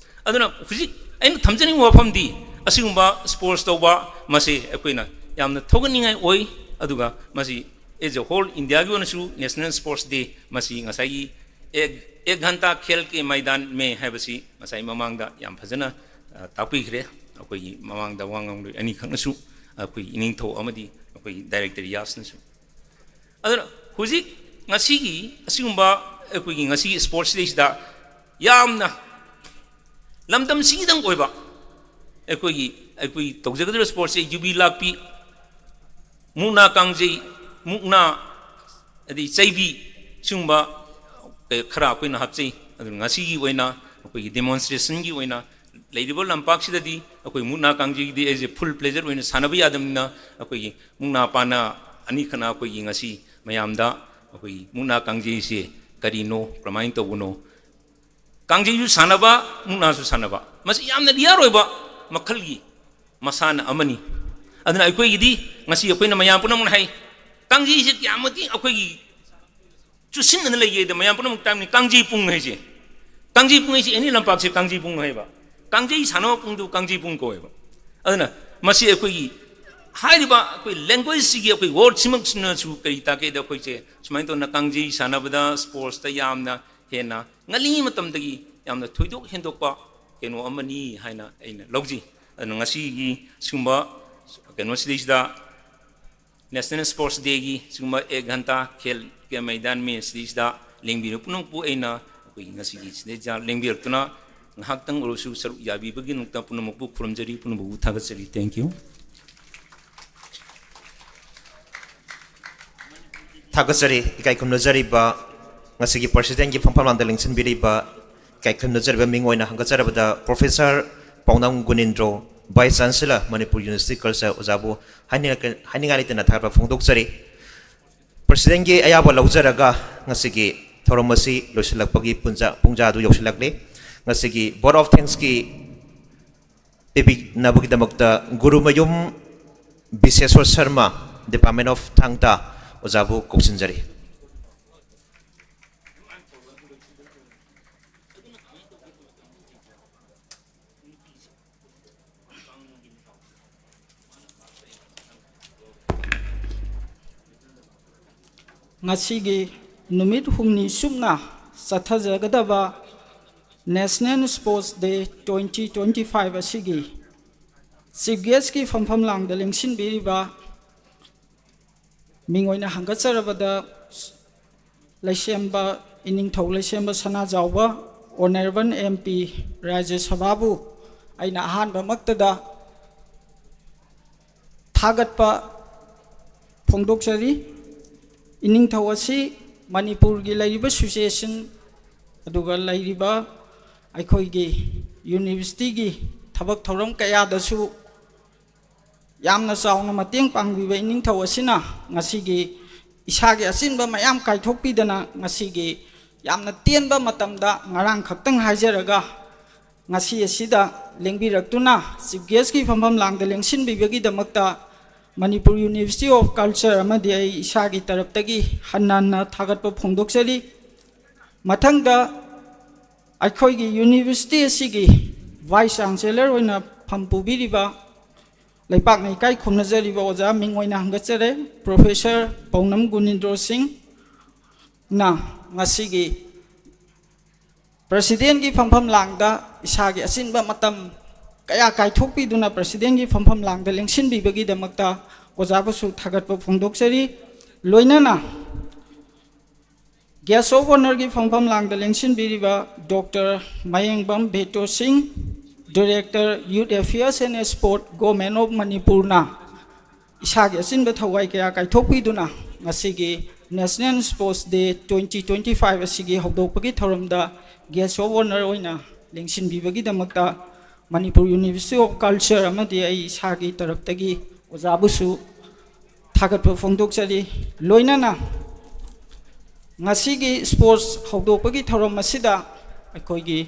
ꯑꯗꯨꯅ ꯍꯧꯖꯤꯛ ꯑꯩꯅ ꯊꯝꯖꯅꯤꯡꯕ ꯋꯥꯐꯝꯗꯤ ꯑꯁꯤꯒꯨꯝꯕ sports ꯇꯧꯕ ꯃꯁꯤ ꯑꯩꯈꯣꯏꯅ ꯌꯥꯝꯅ ꯊꯧꯒꯠꯅꯤꯡꯉꯥꯏ ꯑꯣꯏ꯫ ꯑꯗꯨꯒ ꯃꯁꯤ as a whole Indiaꯒꯤ ꯑꯣꯏꯅꯁꯨ National Sports Day ꯃꯁꯤ ꯉꯁꯥꯏꯒꯤ "एक, एक घंटा खेल के मैदान में" ꯍꯥꯏꯕꯁꯤ ꯉꯁꯥꯏ ꯃꯃꯥꯡꯗ ꯌꯥꯝ ꯐꯖꯅ, ꯑ, ꯇꯥꯛꯄꯤꯈ꯭ꯔꯦ꯫ ꯑꯩꯈꯣꯏꯒꯤ ꯃꯃꯥꯡꯗ ꯋꯥ ꯉꯥꯡꯂꯣꯏ ꯑꯅꯤꯈꯛꯅꯁꯨ, ꯑꯩꯈꯣꯏꯒꯤ ꯏꯅꯤꯡꯊꯧ ꯑꯃꯗꯤ ꯑꯩꯈꯣꯏꯒꯤ director ꯌꯥꯁꯅꯁꯨ꯫ ꯑꯗꯨꯅ ꯍꯧꯖꯤꯛ ꯉꯁꯤꯒꯤ ꯑꯁꯤꯒꯨꯝꯕ ꯑꯩꯈꯣꯏꯒꯤ ꯉꯁꯤꯒꯤ sportsꯗꯩꯁꯤꯗ ꯌꯥꯝꯅ ꯂꯝꯗꯝꯁꯤꯒꯤꯗꯪ ꯑꯣꯏꯕ ꯑꯩꯈꯣꯏꯒꯤ, ꯑꯩꯈꯣꯏ ꯇꯧꯖꯒꯗꯧꯔꯤꯕ sportsꯁꯦ ꯌꯨꯕꯤ ꯂꯥꯛꯄꯤ, ꯃꯨꯛꯅꯥ ꯀꯥꯡꯖꯩ, ꯃꯨꯛꯅꯥ, ꯑꯗꯩ ꯆꯩꯕꯤ, ꯁꯤꯒꯨꯝꯕ ꯈꯔ ꯑꯩꯈꯣꯏꯅ ꯍꯥꯞꯆꯩ꯫ ꯑꯗꯨꯅ ꯉꯁꯤꯒꯤ ꯑꯣꯏꯅ ꯑꯩꯈꯣꯏꯒꯤ demonstrationꯒꯤ ꯑꯣꯏꯅ ꯂꯩꯔꯤꯕ ꯂꯝꯄꯥꯛꯁꯤꯗꯗꯤ ꯑꯩꯈꯣꯏ ꯃꯨꯛꯅꯥ ꯀꯥꯡꯖꯩꯗꯤ as a full fledged ꯑꯣꯏꯅ ꯁꯥꯟꯅꯕ ꯌꯥꯗꯕꯅꯤꯅ, ꯑꯩꯈꯣꯏꯒꯤ ꯃꯨꯛꯅꯥ ꯄꯥꯅ ꯑꯅꯤꯈꯛꯅ ꯑꯩꯈꯣꯏꯒꯤ ꯉꯁꯤ ꯃꯌꯥꯝꯗ ꯑꯩꯈꯣꯏꯒꯤ ꯃꯨꯛꯅꯥ ꯀꯥꯡꯖꯩꯁꯦ ꯀꯔꯤꯅꯣ, ꯀꯔꯝꯍꯥꯏꯅ ꯇꯧꯕꯅꯣ, ꯀꯥꯡꯖꯩꯁꯨ ꯁꯥꯟꯅꯕ, ꯃꯨꯛꯅꯥꯁꯨ ꯁꯥꯟꯅꯕ, ꯃꯁꯤ ꯌꯥꯝꯅ rare ꯑꯣꯏꯕ ꯃꯈꯜꯒꯤ ꯃꯁꯥꯟꯅ ꯑꯃꯅꯤ꯫ ꯑꯗꯨꯅ ꯑꯩꯈꯣꯏꯒꯤꯗꯤ ꯉꯁꯤ ꯑꯩꯈꯣꯏꯅ ꯃꯌꯥꯝ ꯄꯨꯝꯅꯃꯛꯅ ꯍꯥꯏ, ꯀꯥꯡꯖꯩꯁꯦ ꯀꯌꯥꯃꯇꯤꯛ ꯑꯩꯈꯣꯏꯒꯤ ꯆꯨꯁꯤꯟꯅꯅ ꯂꯩꯒꯦꯗ ꯃꯌꯥꯝ ꯄꯨꯝꯅꯃꯛ ꯇꯥꯏꯝꯅꯤ꯫ ꯀꯥꯡꯖꯩ ꯄꯨꯡ ꯍꯥꯏꯁꯦ, ꯀꯥꯡꯖꯩ ꯄꯨꯡ ꯍꯥꯏꯁꯦ ꯑꯦꯅꯤ ꯂꯝꯄꯥꯛꯁꯦ ꯀꯥꯡꯖꯩ ꯄꯨꯡ ꯍꯥꯏꯕ, ꯀꯥꯡꯖꯩ ꯁꯥꯟꯅꯕ ꯄꯨꯡꯗꯨ ꯀꯥꯡꯖꯩ ꯄꯨꯡ ꯀꯧꯋꯦꯕ꯫ ꯑꯗꯨꯅ ꯃꯁꯤ ꯑꯩꯈꯣꯏꯒꯤ ꯍꯥꯏꯔꯤꯕ ꯑꯩꯈꯣꯏ languageꯁꯤꯒꯤ ꯑꯩꯈꯣꯏ wordꯁꯤꯃꯛꯁꯤꯅꯁꯨ ꯀꯔꯤ ꯇꯥꯛꯀꯦꯗ, ꯑꯩꯈꯣꯏꯁꯦ ꯁꯨꯃꯥꯏꯅ ꯇꯧꯗꯅ ꯀꯥꯡꯖꯩ ꯁꯥꯟꯅꯕꯗ, sportsꯇ ꯌꯥꯝꯅ ꯍꯦꯟꯅ ꯉꯜꯂꯤꯉꯩ ꯃꯇꯝꯗꯒꯤ ꯌꯥꯝꯅ ꯊꯣꯏꯗꯣꯛ ꯍꯦꯟꯗꯣꯛꯄ ꯀꯩꯅꯣ ꯑꯃꯅꯤ ꯍꯥꯏꯅ ꯑꯩꯅ ꯂꯧꯖꯩ꯫ ꯑꯗꯨꯅ ꯉꯁꯤꯒꯤ ꯁꯤꯒꯨꯝꯕ ꯀꯩꯅꯣꯁꯤꯗꯩꯁꯤꯗ National Sports Dayꯒꯤ ꯁꯤꯒꯨꯝꯕ ꯑꯦꯛ ꯘꯟꯇꯥ ꯈꯦꯜ ꯀꯦ ꯃꯩꯗꯥꯟ ꯃꯦꯟꯁꯤꯗꯩꯁꯤꯗ ꯂꯦꯡꯕꯤꯔꯤꯕ ꯄꯨꯝꯅꯃꯛꯄꯨ ꯑꯩꯅ ꯑꯩꯈꯣꯏꯒꯤ ꯉꯁꯤꯒꯤ ꯁꯤꯗꯩꯁꯤꯗ ꯂꯦꯡꯕꯤꯔꯛꯇꯨꯅ ꯉꯥꯏꯍꯥꯛꯇꯪ ꯑꯣꯏꯔꯁꯨ ꯁꯔꯨꯛ ꯌꯥꯕꯤꯕꯒꯤꯗꯃꯛꯇ ꯄꯨꯝꯅꯃꯛꯄꯨ ꯈꯨꯔꯨꯝꯖꯔꯤ, ꯄꯨꯝꯅꯃꯛꯄꯨ ꯊꯥꯒꯠꯆꯔꯤ꯫ Thank you꯫ ꯊꯥꯒꯠꯆꯔꯤ꯫ ꯏꯀꯥꯏ ꯈꯨꯝꯅꯖꯔꯤꯕ ꯉꯁꯤꯒꯤ Presidentꯀꯤ ꯐꯝꯐꯝ ꯂꯥꯡꯗ ꯂꯦꯡꯁꯤꯟꯕꯤꯔꯤꯕ, ꯏꯀꯥꯏ ꯈꯨꯝꯅꯖꯔꯤꯕ ꯃꯤꯡ ꯑꯣꯏꯅ ꯍꯪꯒꯠꯆꯔꯕꯗ Professor ꯄꯥꯎꯅꯝ ꯒꯨꯅꯤꯟꯗ꯭ꯔꯣ, Vice Chancellor, Manipur University Culture, ꯑꯣꯖꯥꯕꯨ ꯍꯥꯏꯅꯤꯡꯉꯥꯏ-, ꯍꯥꯏꯅꯤꯡꯉꯥꯏ ꯂꯩꯇꯅ ꯊꯥꯒꯠꯄ ꯐꯣꯡꯗꯣꯛꯆꯔꯤ꯫ Presidentꯀꯤ ꯑꯌꯥꯕ ꯂꯧꯖꯔꯒ ꯉꯁꯤꯒꯤ ꯊꯧꯔꯝ ꯑꯁꯤ ꯂꯣꯏꯁꯤꯜꯂꯛꯄꯒꯤ ꯄꯨꯡꯖꯥ, ꯄꯨꯡꯖꯥ ꯑꯗꯨ ꯌꯧꯁꯤꯜꯂꯛꯂꯤ꯫ ꯉꯁꯤꯒꯤ Vote of Thanksꯀꯤ ꯄꯤꯕꯤꯅꯕꯒꯤꯗꯃꯛꯇ Gurumayum ꯕꯤꯁꯦꯁꯣꯔ Sharma, Department of Thang ꯇꯥ, ꯑꯣꯖꯥꯕꯨ ꯀꯧꯁꯤꯟꯖꯔꯤ꯫ ꯉꯁꯤꯒꯤ ꯅꯨꯃꯤꯠ ꯍꯨꯝꯅꯤ ꯆꯨꯞꯅ ꯆꯠꯊꯖꯒꯗꯕ National Sports Day twenty twenty-five ꯑꯁꯤꯒꯤ Chief Guestꯀꯤ ꯐꯝꯐꯝ ꯂꯥꯡꯗ ꯂꯦꯡꯁꯤꯟꯕꯤꯔꯤꯕ ꯃꯤꯡ ꯑꯣꯏꯅ ꯍꯪꯒꯠꯆꯔꯕꯗ ꯂꯩꯁꯦꯝꯕ, ꯏꯅꯤꯡꯊꯧ ꯂꯩꯁꯦꯝꯕ ꯁꯅꯥꯖꯥꯎꯕ Honourable MP ꯔꯥꯖ꯭ꯌ ꯁꯚꯥꯕꯨ ꯑꯩꯅ ꯑꯍꯥꯟꯕꯃꯛꯇꯗ ꯊꯥꯒꯠꯄ ꯐꯣꯡꯗꯣꯛꯆꯔꯤ꯫ ꯏꯅꯤꯡꯊꯧ ꯑꯁꯤ ꯃꯅꯤꯄꯨꯔꯒꯤ ꯂꯩꯔꯤꯕ ꯁꯤꯆꯨꯋꯦꯁꯟ, ꯑꯗꯨꯒ ꯂꯩꯔꯤꯕ ꯑꯩꯈꯣꯏꯒꯤ ꯌꯨꯅꯤꯚꯔꯁꯤꯇꯤꯒꯤ ꯊꯕꯛ ꯊꯧꯔꯝ ꯀꯌꯥꯗꯁꯨ ꯌꯥꯝꯅ ꯆꯥꯎꯅ ꯃꯇꯦꯡ ꯄꯥꯡꯕꯤꯕ ꯏꯅꯤꯡꯊꯧ ꯑꯁꯤꯅ ꯉꯁꯤꯒꯤ ꯏꯁꯥꯒꯤ ꯑꯆꯤꯟꯕ ꯃꯌꯥꯝ ꯀꯥꯏꯊꯣꯛꯄꯤꯗꯅ ꯉꯁꯤꯒꯤ ꯌꯥꯝꯅ ꯇꯦꯟꯕ ꯃꯇꯝꯗ, ꯉꯔꯥꯡ ꯈꯛꯇꯪ ꯍꯥꯏꯖꯔꯒ, ꯉꯁꯤ ꯑꯁꯤꯗ ꯂꯦꯡꯕꯤꯔꯛꯇꯨꯅ ꯆꯤꯐ ꯒꯦꯁꯀꯤ ꯐꯝꯐꯝ ꯂꯥꯡꯗ ꯂꯦꯡꯁꯤꯟꯕꯤꯕꯒꯤꯗꯃꯛꯇ ꯃꯅꯤꯄꯨꯔ ꯌꯨꯅꯤꯚꯔꯁꯤꯇꯤ ꯑꯣꯐ ꯀꯜꯆꯔ ꯑꯃꯗꯤ ꯑꯩ ꯏꯁꯥꯒꯤ ꯇꯔꯞꯇꯒꯤ ꯍꯟꯅ ꯍꯟꯅ ꯊꯥꯒꯠꯄ ꯐꯣꯡꯗꯣꯛꯆꯔꯤ꯫ ꯃꯊꯪꯗ ꯑꯩꯈꯣꯏꯒꯤ ꯌꯨꯅꯤꯚꯔꯁꯤꯇꯤ ꯑꯁꯤꯒꯤ ꯚꯥꯏꯁ ꯆꯥꯟꯁꯦꯂꯔ ꯑꯣꯏꯅ ꯐꯝ ꯄꯨꯕꯤꯔꯤꯕ ꯂꯩꯄꯥꯛꯅ ꯏꯀꯥꯏ ꯈꯨꯝꯅꯖꯔꯤꯕ ꯑꯣꯖꯥ ꯃꯤꯡ ꯑꯣꯏꯅ ꯍꯪꯒꯠꯆꯔꯦ, ꯄ꯭ꯔꯣꯐꯦꯁꯔ ꯄꯧꯅꯝ ꯒꯨꯅꯤꯟꯗ꯭ꯔꯣ ꯁꯤꯡꯅ ꯉꯁꯤꯒꯤ ꯄ꯭ꯔꯁꯤꯗꯦꯟꯒꯤ ꯐꯝꯐꯝ ꯂꯥꯡꯗ ꯏꯁꯥꯒꯤ ꯑꯆꯤꯟꯕ ꯃꯇꯝ ꯀꯌꯥ ꯀꯥꯏꯊꯣꯛꯄꯤꯗꯨꯅ ꯄ꯭ꯔꯁꯤꯗꯦꯟꯒꯤ ꯐꯝꯐꯝ ꯂꯥꯡꯗ ꯂꯦꯡꯁꯤꯟꯕꯤꯕꯒꯤꯗꯃꯛꯇ ꯑꯣꯖꯥꯕꯨꯁꯨ ꯊꯥꯒꯠꯄ ꯐꯣꯡꯗꯣꯛꯆꯔꯤ꯫ ꯂꯣꯏꯅꯅ ꯒꯦꯁ ꯑꯣꯐ ꯑꯣꯅꯔꯒꯤ ꯐꯝꯐꯝ ꯂꯥꯡꯗ ꯂꯦꯡꯁꯤꯟꯕꯤꯔꯤꯕ doctor Mayengbam Beto Singh, director, youth affairs and sport, government of ꯃꯅꯤꯄꯨꯔꯅ ꯏꯁꯥꯒꯤ ꯑꯆꯤꯟꯕ ꯊꯋꯥꯏ ꯀꯌꯥ ꯀꯥꯏꯊꯣꯛꯄꯤꯗꯨꯅ ꯉꯁꯤꯒꯤ national sports day twenty twenty five ꯑꯁꯤꯒꯤ ꯍꯧꯗꯣꯛꯄꯒꯤ ꯊꯧꯔꯝꯗ ꯒꯦꯁ ꯑꯣꯐ ꯑꯣꯅꯔ ꯑꯣꯏꯅ ꯂꯦꯡꯁꯤꯟꯕꯤꯕꯒꯤꯗꯃꯛꯇ ꯃꯅꯤꯄꯨꯔ ꯌꯨꯅꯤꯚꯔꯁꯤꯇꯤ ꯑꯣꯐ ꯀꯜꯆꯔ ꯑꯃꯗꯤ ꯑꯩ ꯏꯁꯥꯒꯤ ꯇꯔꯞꯇꯒꯤ ꯑꯣꯖꯥꯕꯨꯁꯨ ꯊꯥꯒꯠꯄ ꯐꯣꯡꯗꯣꯛꯆꯔꯤ꯫ ꯂꯣꯏꯅꯅ ꯉꯁꯤꯒꯤ ꯁ꯭ꯄꯣꯔꯠꯁ ꯍꯧꯗꯣꯛꯄꯒꯤ ꯊꯧꯔꯝ ꯑꯁꯤꯗ ꯑꯩꯈꯣꯏꯒꯤ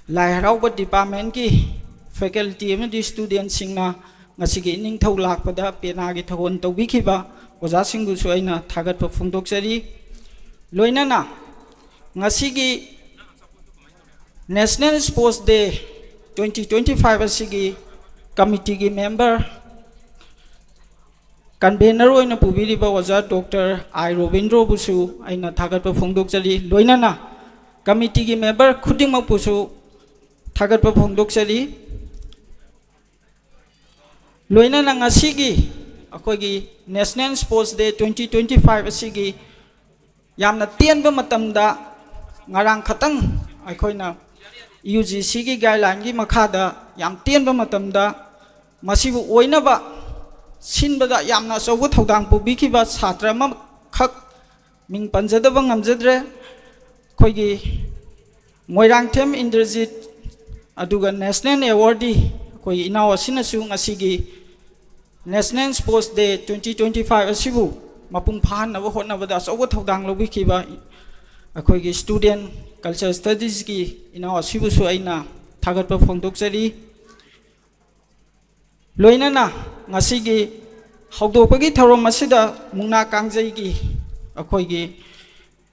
ꯂꯥꯏ ꯍꯔꯥꯎꯕ ꯗꯤꯄꯥꯔꯠꯃꯦꯟꯠꯀꯤ ꯐꯦꯀꯜꯇꯤ ꯑꯃꯗꯤ ꯁ꯭ꯇꯨꯗꯦꯟꯠꯁꯤꯡꯅ ꯉꯁꯤꯒꯤ ꯏꯅꯤꯡꯊꯧ ꯂꯥꯛꯄꯗ ꯄꯦꯅꯥꯒꯤ ꯊꯧꯒꯜ ꯇꯧꯕꯤꯈꯤꯕ ꯑꯣꯖꯥꯁꯤꯡꯕꯨꯁꯨ ꯑꯩꯅ ꯊꯥꯒꯠꯄ ꯐꯣꯡꯗꯣꯛꯆꯔꯤ꯫ ꯂꯣꯏꯅꯅ ꯉꯁꯤꯒꯤ national sports day twenty twenty five ꯑꯁꯤꯒꯤ ꯀꯃꯤꯇꯤꯒꯤ ꯃꯦꯝꯕꯔ, ꯀꯟꯚꯦꯅꯔ ꯑꯣꯏꯅ ꯄꯨꯕꯤꯔꯤꯕ ꯑꯣꯖꯥ ꯗꯣꯛꯇꯔ ꯑꯥꯏ ꯔꯣꯕꯤꯟꯗ꯭ꯔꯣꯕꯨꯁꯨ ꯑꯩꯅ ꯊꯥꯒꯠꯄ ꯐꯣꯡꯗꯣꯛꯆꯔꯤ꯫ ꯂꯣꯏꯅꯅ ꯀꯃꯤꯇꯤꯒꯤ ꯃꯦꯝꯕꯔ ꯈꯨꯗꯤꯡꯃꯛꯄꯨꯁꯨ ꯊꯥꯒꯠꯄ ꯐꯣꯡꯗꯣꯛꯆꯔꯤ꯫ ꯂꯣꯏꯅꯅ ꯉꯁꯤꯒꯤ ꯑꯩꯈꯣꯏꯒꯤ national sports day twenty twenty five ꯑꯁꯤꯒꯤ ꯌꯥꯝꯅ ꯇꯦꯟꯕ ꯃꯇꯝꯗ, ꯉꯔꯥꯡ ꯈꯛꯇꯪ ꯑꯩꯈꯣꯏꯅ ꯌꯨ ꯖꯤ ꯁꯤꯒꯤ ꯒꯥꯏꯗꯂꯥꯏꯟꯒꯤ ꯃꯈꯥꯗ ꯌꯥꯝ ꯇꯦꯟꯕ ꯃꯇꯝꯗ ꯃꯁꯤꯕꯨ ꯑꯣꯏꯅꯕ ꯁꯤꯟꯕꯗ ꯌꯥꯝꯅ ꯑꯆꯧꯕ ꯊꯧꯗꯥꯡ ꯄꯨꯕꯤꯈꯤꯕ ꯁꯥꯇ꯭ꯔ ꯑꯃꯈꯛ ꯃꯤꯡ ꯄꯟꯖꯗꯕ ꯉꯝꯖꯗ꯭ꯔꯦ꯫ ꯑꯩꯈꯣꯏꯒꯤ ꯃꯣꯏꯔꯥꯡꯊꯦꯝ ꯏꯟꯗ꯭ꯔꯖꯤꯠ, ꯑꯗꯨꯒ national awardee ꯑꯩꯈꯣꯏꯒꯤ ꯏꯅꯥꯎ ꯑꯁꯤꯅꯁꯨ ꯉꯁꯤꯒꯤ National Sports Day twenty twenty five ꯑꯁꯤꯕꯨ ꯃꯄꯨꯡ ꯐꯥꯍꯟꯅꯕ ꯍꯣꯠꯅꯕꯗ ꯑꯆꯧꯕ ꯊꯧꯗꯥꯡ ꯂꯧꯕꯤꯈꯤꯕ ꯑꯩꯈꯣꯏꯒꯤ Student Culture Studiesꯀꯤ ꯏꯅꯥꯎ ꯑꯁꯤꯕꯨꯁꯨ ꯑꯩꯅ ꯊꯥꯒꯠꯄ ꯐꯣꯡꯗꯣꯛꯆꯔꯤ꯫ ꯂꯣꯏꯅꯅ ꯉꯁꯤꯒꯤ ꯍꯧꯗꯣꯛꯄꯒꯤ ꯊꯧꯔꯝ ꯑꯁꯤꯗ ꯃꯨꯛꯅꯥ ꯀꯥꯡꯖꯩꯒꯤ ꯑꯩꯈꯣꯏꯒꯤ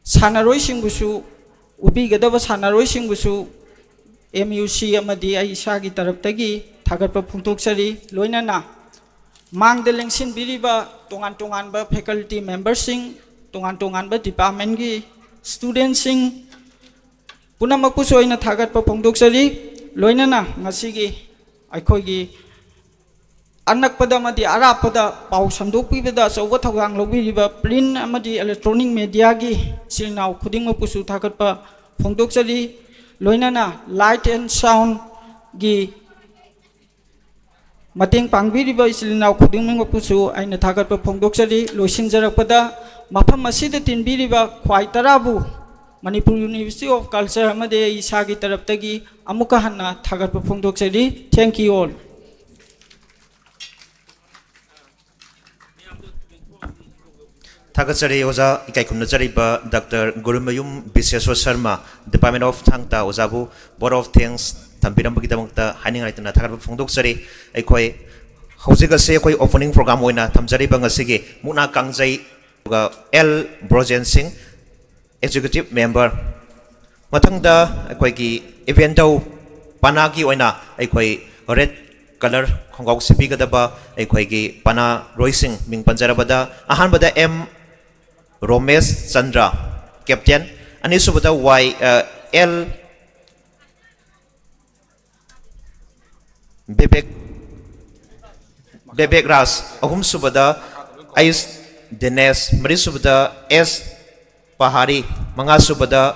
ꯁꯥꯟꯅꯔꯣꯏꯁꯤꯡꯕꯨꯁꯨ, ꯎꯠꯄꯤꯒꯗꯕ ꯁꯥꯟꯅꯔꯣꯏꯁꯤꯡꯕꯨꯁꯨ M U C ꯑꯃꯗꯤ ꯑꯩ ꯏꯁꯥꯒꯤ ꯇꯔꯞꯇꯒꯤ ꯊꯥꯒꯠꯄ ꯐꯣꯡꯗꯣꯛꯆꯔꯤ꯫ ꯂꯣꯏꯅꯅ ꯃꯥꯡꯗ ꯂꯦꯡꯁꯤꯟꯕꯤꯔꯤꯕ ꯇꯣꯉꯥꯟ ꯇꯣꯉꯥꯟꯕ faculty memberꯁꯤꯡ, ꯇꯣꯉꯥꯟ ꯇꯣꯉꯥꯟꯕ departmentꯀꯤ studentꯁꯤꯡ ꯄꯨꯝꯅꯃꯛꯄꯨꯁꯨ ꯑꯩꯅ ꯊꯥꯒꯠꯄ ꯐꯣꯡꯗꯣꯛꯆꯔꯤ꯫ ꯂꯣꯏꯅꯅ ꯉꯁꯤꯒꯤ ꯑꯩꯈꯣꯏꯒꯤ ꯑꯅꯛꯄꯗ ꯑꯃꯗꯤ ꯑꯔꯥꯞꯄꯗ ꯄꯥꯎ ꯁꯟꯗꯣꯛꯄꯤꯕꯗ ꯑꯆꯧꯕ ꯊꯧꯗꯥꯡ ꯂꯧꯕꯤꯔꯤꯕ print ꯑꯃꯗꯤ electronic mediaꯒꯤ ꯏꯆꯤꯜ ꯏꯅꯥꯎ ꯈꯨꯗꯤꯡꯃꯛꯄꯨꯁꯨ ꯊꯥꯒꯠꯄ ꯐꯣꯡꯗꯣꯛꯆꯔꯤ꯫ ꯂꯣꯏꯅꯅ light and soundꯒꯤ ꯃꯇꯦꯡ ꯄꯥꯡꯕꯤꯔꯤꯕ ꯏꯆꯤꯜ ꯏꯅꯥꯎ ꯈꯨꯗꯤꯡꯃꯛꯄꯨꯁꯨ ꯑꯩꯅ ꯊꯥꯒꯠꯄ ꯐꯣꯡꯗꯣꯛꯆꯔꯤ꯫ ꯂꯣꯏꯁꯤꯟꯖꯔꯛꯄꯗ, ꯃꯐꯝ ꯑꯁꯤꯗ ꯇꯤꯟꯕꯤꯔꯤꯕ ꯈ꯭ꯋꯥꯏ ꯇꯔꯥꯕꯨ Manipur University of Culture ꯑꯃꯗꯤ ꯑꯩ ꯏꯁꯥꯒꯤ ꯇꯔꯞꯇꯒꯤ ꯑꯃꯨꯛꯀ ꯍꯟꯅ ꯊꯥꯒꯠꯄ ꯐꯣꯡꯗꯣꯛꯆꯔꯤ꯫ Thank you all. ꯊꯥꯒꯠꯆꯔꯤ ꯑꯣꯖꯥ, ꯏꯀꯥꯏ ꯈꯨꯝꯅꯖꯔꯤꯕ doctor Gurumayum ꯕꯤꯁꯦꯁ꯭ꯋꯔ Sharma, Department of Thang ꯇꯥ ꯑꯣꯖꯥꯕꯨ vote of thanks ꯊꯝꯕꯤꯔꯝꯕꯒꯤꯗꯃꯛꯇ ꯍꯥꯏꯅꯤꯡꯉꯥꯏ ꯂꯩꯇꯅ ꯊꯥꯒꯠꯄ ꯐꯣꯡꯗꯣꯛꯆꯔꯤ꯫ ꯑꯩꯈꯣꯏ ꯍꯧꯖꯤꯛ ꯑꯁꯤ ꯑꯩꯈꯣꯏ opening program ꯑꯣꯏꯅ ꯊꯝꯖꯔꯤꯕ ꯉꯁꯤꯒꯤ ꯃꯨꯛꯅꯥ ꯀꯥꯡꯖꯩ, ꯑꯗꯨꯒ ꯑꯦꯜ ꯕ꯭ꯔꯣꯖꯦꯟ ꯁꯤꯡ, Executive Member꯫ ꯃꯊꯪꯗ ꯑꯩꯈꯣꯏꯒꯤ ꯏꯕꯦꯟꯗꯧ ꯄꯅꯥꯒꯤ ꯑꯣꯏꯅ ꯑꯩꯈꯣꯏ red colour ꯈꯣꯡꯒ꯭ꯔꯥꯎ ꯁꯦꯠꯄꯤꯒꯗꯕ ꯑꯩꯈꯣꯏꯒꯤ ꯄꯅꯥꯔꯣꯏꯁꯤꯡ ꯃꯤꯡ ꯄꯟꯖꯔꯕꯗ, ꯑꯍꯥꯟꯕꯗ ꯑꯦꯝ ꯔꯣꯃꯦꯁ ꯆꯟꯗ꯭ꯔ, captain, ꯑꯅꯤꯁꯨꯕꯗ ꯋꯥꯏ, ꯑ, ꯑꯦꯜ ꯕꯤꯕꯦꯛ, ꯕꯤꯕꯦꯛ ꯔꯥꯖ, ꯑꯍꯨꯝꯁꯨꯕꯗ ꯑꯩꯁ ꯗꯤꯅꯦꯁ, ꯃꯔꯤꯁꯨꯕꯗ ꯑꯦꯁ ꯄꯍꯥꯔꯤ, ꯃꯉꯥꯁꯨꯕꯗ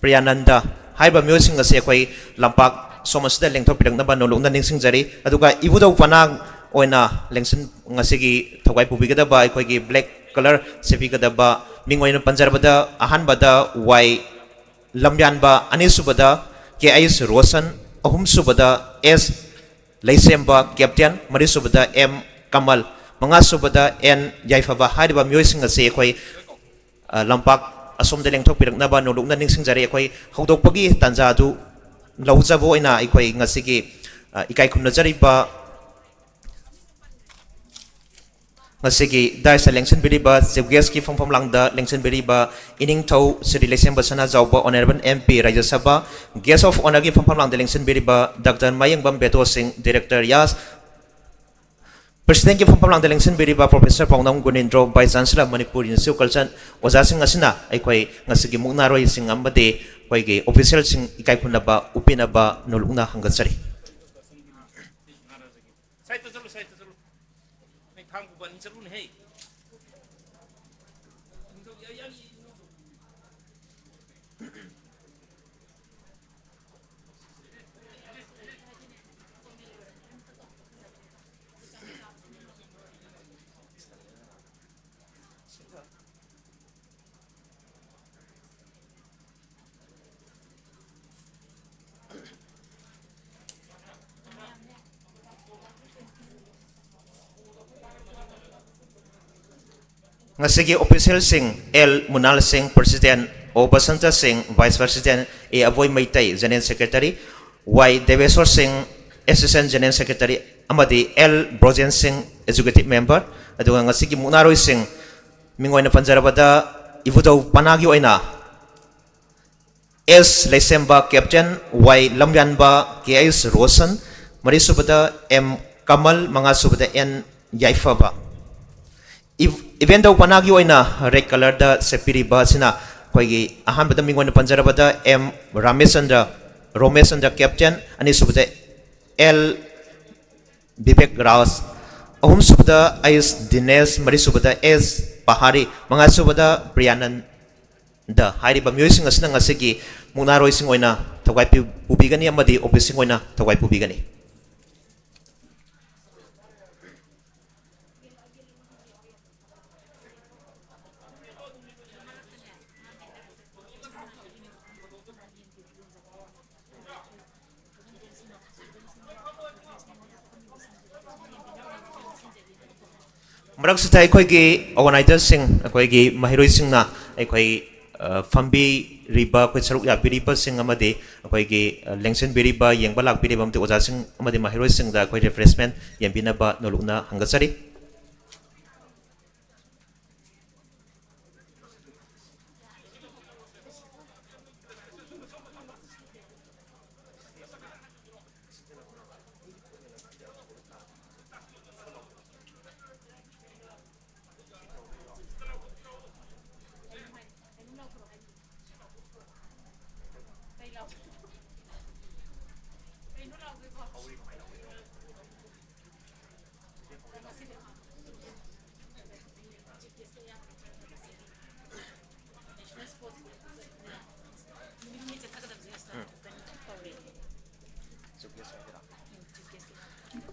ꯄ꯭ꯔꯤꯌꯥꯅꯟꯗ꯫ ꯍꯥꯏꯔꯤꯕ ꯃꯤꯑꯣꯏꯁꯤꯡ ꯑꯁꯤ ꯑꯩꯈꯣꯏ ꯂꯝꯄꯥꯛ ꯁꯣꯝ ꯑꯁꯤꯗ ꯂꯦꯡꯊꯣꯛꯄꯤꯔꯛꯅꯕ ꯅꯣꯂꯨꯛꯅ ꯅꯤꯡꯁꯤꯡꯖꯔꯤ꯫ ꯑꯗꯨꯒ ꯏꯕꯨꯙꯧ ꯄꯅꯥ ꯑꯣꯏꯅ ꯂꯦꯡꯁꯤꯟ, ꯉꯁꯤꯒꯤ ꯊꯧꯒꯥꯏ ꯄꯨꯕꯤꯒꯗꯕ ꯑꯩꯈꯣꯏꯒꯤ black colour ꯁꯦꯠꯄꯤꯒꯗꯕ ꯃꯤꯡ ꯑꯣꯏꯅ ꯄꯟꯖꯔꯕꯗ, ꯑꯍꯥꯟꯕꯗ ꯋꯥꯏ ꯂꯝꯌꯥꯟꯕ, ꯑꯅꯤꯁꯨꯕꯗ ꯀꯦ ꯑꯩꯆ ꯔꯣꯁꯟ, ꯑꯍꯨꯝꯁꯨꯕꯗ ꯑꯦꯁ ꯂꯩꯁꯦꯝꯕ ꯀꯦꯞꯇꯦꯟ, ꯃꯔꯤꯁꯨꯕꯗ ꯑꯦꯝ ꯀꯃꯜ, ꯃꯉꯥꯁꯨꯕꯗ ꯑꯦꯟ ꯌꯥꯏꯐꯕ꯫ ꯍꯥꯏꯔꯤꯕ ꯃꯤꯑꯣꯏꯁꯤꯡ ꯑꯁꯤ ꯑꯩꯈꯣꯏ, ꯑ, ꯂꯝꯄꯥꯛ ꯑꯁꯣꯝꯗ ꯂꯦꯡꯊꯣꯛꯄꯤꯔꯛꯅꯕ ꯅꯣꯂꯨꯛꯅ ꯅꯤꯡꯁꯤꯡꯖꯔꯤ꯫ ꯑꯩꯈꯣꯏ ꯍꯧꯗꯣꯛꯄꯒꯤ ꯇꯥꯟꯖꯥ ꯑꯗꯨ ꯂꯧꯖꯕ ꯑꯣꯏꯅ ꯑꯩꯈꯣꯏ ꯉꯁꯤꯒꯤ, ꯑ, ꯏꯀꯥꯏ ꯈꯨꯝꯅꯖꯔꯤꯕ ꯉꯁꯤꯒꯤ ꯗꯥꯏꯁꯇ ꯂꯦꯡꯁꯤꯟꯕꯤꯔꯤꯕ ꯆꯤꯐ ꯒꯦꯁꯀꯤ ꯐꯝꯐꯝ ꯂꯥꯡꯗ ꯂꯦꯡꯁꯤꯟꯕꯤꯔꯤꯕ ꯏꯅꯤꯡꯊꯧ ꯁ꯭ꯔꯤ ꯂꯩꯁꯦꯝꯕ ꯁꯅꯥꯖꯥꯎꯕ ꯑꯣꯅꯔꯦꯕꯜ ꯑꯦꯝ ꯄꯤ ꯔꯥꯖ꯭ꯌ ꯁꯚꯥ, ꯒꯦꯁ ꯑꯣꯐ ꯑꯣꯅꯔꯒꯤ ꯐꯝꯐꯝ ꯂꯥꯡꯗ ꯂꯦꯡꯁꯤꯟꯕꯤꯔꯤꯕ ꯗꯥꯛꯇꯔ ꯃꯌꯦꯡꯕꯝ ꯕꯦꯗꯣ ꯁꯤꯡ, ꯗꯤꯔꯦꯛꯇꯔ ꯌꯥꯁ, ꯄ꯭ꯔꯁꯤꯗꯦꯟꯒꯤ ꯐꯝꯐꯝ ꯂꯥꯡꯗ ꯂꯦꯡꯁꯤꯟꯕꯤꯔꯤꯕ professor Paonam Gunindro, vice chancellor Manipur institute culture, ꯑꯣꯖꯥꯁꯤꯡ ꯑꯁꯤꯅ ꯑꯩꯈꯣꯏ ꯉꯁꯤꯒꯤ ꯃꯨꯛꯅꯥꯔꯣꯏꯁꯤꯡ ꯑꯃꯗꯤ ꯑꯩꯈꯣꯏꯒꯤ ꯑꯣꯐꯤꯁꯤꯌꯦꯜꯁꯤꯡ ꯏꯀꯥꯏ ꯈꯨꯝꯅꯕ ꯎꯠꯄꯤꯅꯕ ꯅꯣꯂꯨꯛꯅ ꯍꯪꯒꯠꯆꯔꯤ꯫ ꯁꯥꯏꯠꯇ ꯆꯠꯂꯨ, ꯁꯥꯏꯠꯇ ꯆꯠꯂꯨ꯫ ꯅꯪ ꯊꯥꯡ ꯄꯨꯕ ꯑꯅꯤ ꯆꯠꯂꯨꯅꯦꯍꯦ꯫ ꯉꯁꯤꯒꯤ ꯑꯣꯐꯤꯁꯤꯌꯦꯜꯁꯤꯡ: ꯑꯦꯜ ꯃꯨꯅꯥꯜ ꯁꯤꯡ, ꯄ꯭ꯔꯁꯤꯗꯦꯟ, ꯑꯣ ꯕꯁꯟꯇ ꯁꯤꯡ, ꯚꯥꯏꯁ ꯄ꯭ꯔꯁꯤꯗꯦꯟ, ꯑꯦ ꯑꯕꯣꯏ ꯃꯩꯇꯩ, ꯖꯦꯅꯔꯦꯜ ꯁꯦꯀ꯭ꯔꯦꯇꯔꯤ, ꯋꯥꯏ ꯗꯦꯕꯦꯁꯣꯔ ꯁꯤꯡ, ꯑꯦꯁꯤꯁꯇꯦꯟ ꯖꯦꯅꯔꯦꯜ ꯁꯦꯀ꯭ꯔꯦꯇꯔꯤ, ꯑꯃꯗꯤ ꯑꯦꯜ ꯕ꯭ꯔꯣꯖꯦꯟ ꯁꯤꯡ, ꯑꯦꯛꯖꯤꯀ꯭ꯌꯨꯇꯤꯚ ꯃꯦꯝꯕꯔ꯫ ꯑꯗꯨꯒ ꯉꯁꯤꯒꯤ ꯃꯨꯛꯅꯥꯔꯣꯏꯁꯤꯡ ꯃꯤꯡ ꯑꯣꯏꯅ ꯄꯟꯖꯔꯕꯗ, ꯏꯕꯨꯙꯧ ꯄꯅꯥꯒꯤ ꯑꯣꯏꯅ ꯑꯦꯁ ꯂꯩꯁꯦꯝꯕ ꯀꯦꯞꯇꯦꯟ, ꯋꯥꯏ ꯂꯝꯌꯥꯟꯕ, ꯀꯦ ꯑꯩꯁ ꯔꯣꯁꯟ, ꯃꯔꯤꯁꯨꯕꯗ ꯑꯦꯝ ꯀꯃꯜ, ꯃꯉꯥꯁꯨꯕꯗ ꯑꯦꯟ ꯌꯥꯏꯐꯕ꯫ ꯏꯚ-, ꯏꯚꯦꯟꯗꯧ ꯄꯅꯥꯒꯤ ꯑꯣꯏꯅ ꯔꯦꯗ ꯀꯂꯔꯗ ꯁꯦꯠꯄꯤꯔꯤꯕ ꯑꯁꯤꯅ ꯑꯩꯈꯣꯏꯒꯤ ꯑꯍꯥꯟꯕꯗ ꯃꯤꯡ ꯑꯣꯏꯅ ꯄꯟꯖꯔꯕꯗ ꯑꯦꯝ ꯔꯥꯃꯦꯁꯆꯟꯗ꯭ꯔ, ꯔꯣꯃꯦꯁꯆꯟꯗ꯭ꯔ ꯀꯦꯞꯇꯦꯟ, ꯑꯅꯤꯁꯨꯕꯗ ꯑꯦꯜ ꯕꯤꯕꯦꯛ ꯔꯥꯖ, ꯑꯍꯨꯝꯁꯨꯕꯗ ꯑꯩꯁ ꯗꯤꯅꯦꯁ, ꯃꯔꯤꯁꯨꯕꯗ ꯑꯦꯁ ꯄꯍꯥꯔꯤ, ꯃꯉꯥꯁꯨꯕꯗ ꯄ꯭ꯔꯤꯌꯥꯅꯟꯗ꯫ ꯍꯥꯏꯔꯤꯕ ꯃꯤꯑꯣꯏꯁꯤꯡ ꯑꯁꯤꯅ ꯉꯁꯤꯒꯤ ꯃꯨꯛꯅꯥꯔꯣꯏꯁꯤꯡ ꯑꯣꯏꯅ ꯊꯧꯒꯥꯏ ꯄꯤ-, ꯄꯨꯕꯤꯒꯅꯤ ꯑꯃꯗꯤ ꯑꯣꯐꯤꯁꯁꯤꯡ ꯑꯣꯏꯅ ꯊꯧꯒꯥꯏ ꯄꯨꯕꯤꯒꯅꯤ꯫ ꯃꯔꯛꯁꯤꯗ ꯑꯩꯈꯣꯏꯒꯤ ꯑꯣꯔꯒꯅꯥꯏꯖꯔꯁꯤꯡ, ꯑꯩꯈꯣꯏꯒꯤ ꯃꯍꯩꯔꯣꯏꯁꯤꯡꯅ ꯑꯩꯈꯣꯏ, ꯑ, ꯐꯝꯕꯤꯔꯤꯕ, ꯑꯩꯈꯣꯏ ꯁꯔꯨꯛ ꯌꯥꯕꯤꯔꯤꯕꯁꯤꯡ ꯑꯃꯗꯤ ꯑꯩꯈꯣꯏꯒꯤ, ꯑ, ꯂꯦꯡꯁꯤꯟꯕꯤꯔꯤꯕ, ꯌꯦꯡꯕ ꯂꯥꯛꯄꯤꯔꯤꯕ ꯑꯃꯗꯤ ꯑꯣꯖꯥꯁꯤꯡ ꯑꯃꯗꯤ ꯃꯍꯩꯔꯣꯏꯁꯤꯡꯗ ꯑꯩꯈꯣꯏ ꯔꯤꯐ꯭ꯔꯦꯁꯃꯦꯟ ꯌꯦꯟꯕꯤꯅꯕ ꯅꯣꯂꯨꯛꯅ ꯍꯪꯒꯠꯆꯔꯤ꯫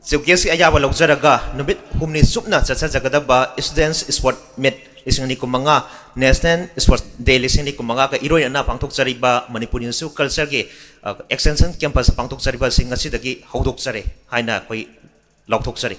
ꯆꯤꯐ ꯒꯦꯁꯀꯤ ꯑꯌꯥꯕ ꯂꯧꯖꯔꯒ ꯅꯨꯃꯤꯠ ꯍꯨꯝꯅꯤ ꯆꯨꯞꯅ ꯆꯠꯊꯖꯒꯗꯕ Students Sport Meet ꯂꯤꯁꯤꯡ ꯑꯅꯤ ꯀꯨꯟꯃꯉꯥ, National Sports Day ꯂꯤꯁꯤꯡ ꯑꯅꯤ ꯀꯨꯟꯃꯉꯥꯒ ꯏꯔꯣꯏꯅꯅ ꯄꯥꯡꯊꯣꯛꯆꯔꯤꯕ ꯃꯅꯤꯄꯨꯔ ꯏꯟꯁꯇꯤꯇ꯭ꯌꯨꯠ ꯀꯜꯆꯔꯒꯤ, ꯑ, Extension Campus ꯄꯥꯡꯊꯣꯛꯆꯔꯤꯕ ꯑꯁꯤ ꯉꯁꯤꯗꯒꯤ ꯍꯧꯗꯣꯛꯆꯔꯦ ꯍꯥꯏꯅ ꯑꯩꯈꯣꯏ ꯂꯥꯎꯊꯣꯛꯆꯔꯤ꯫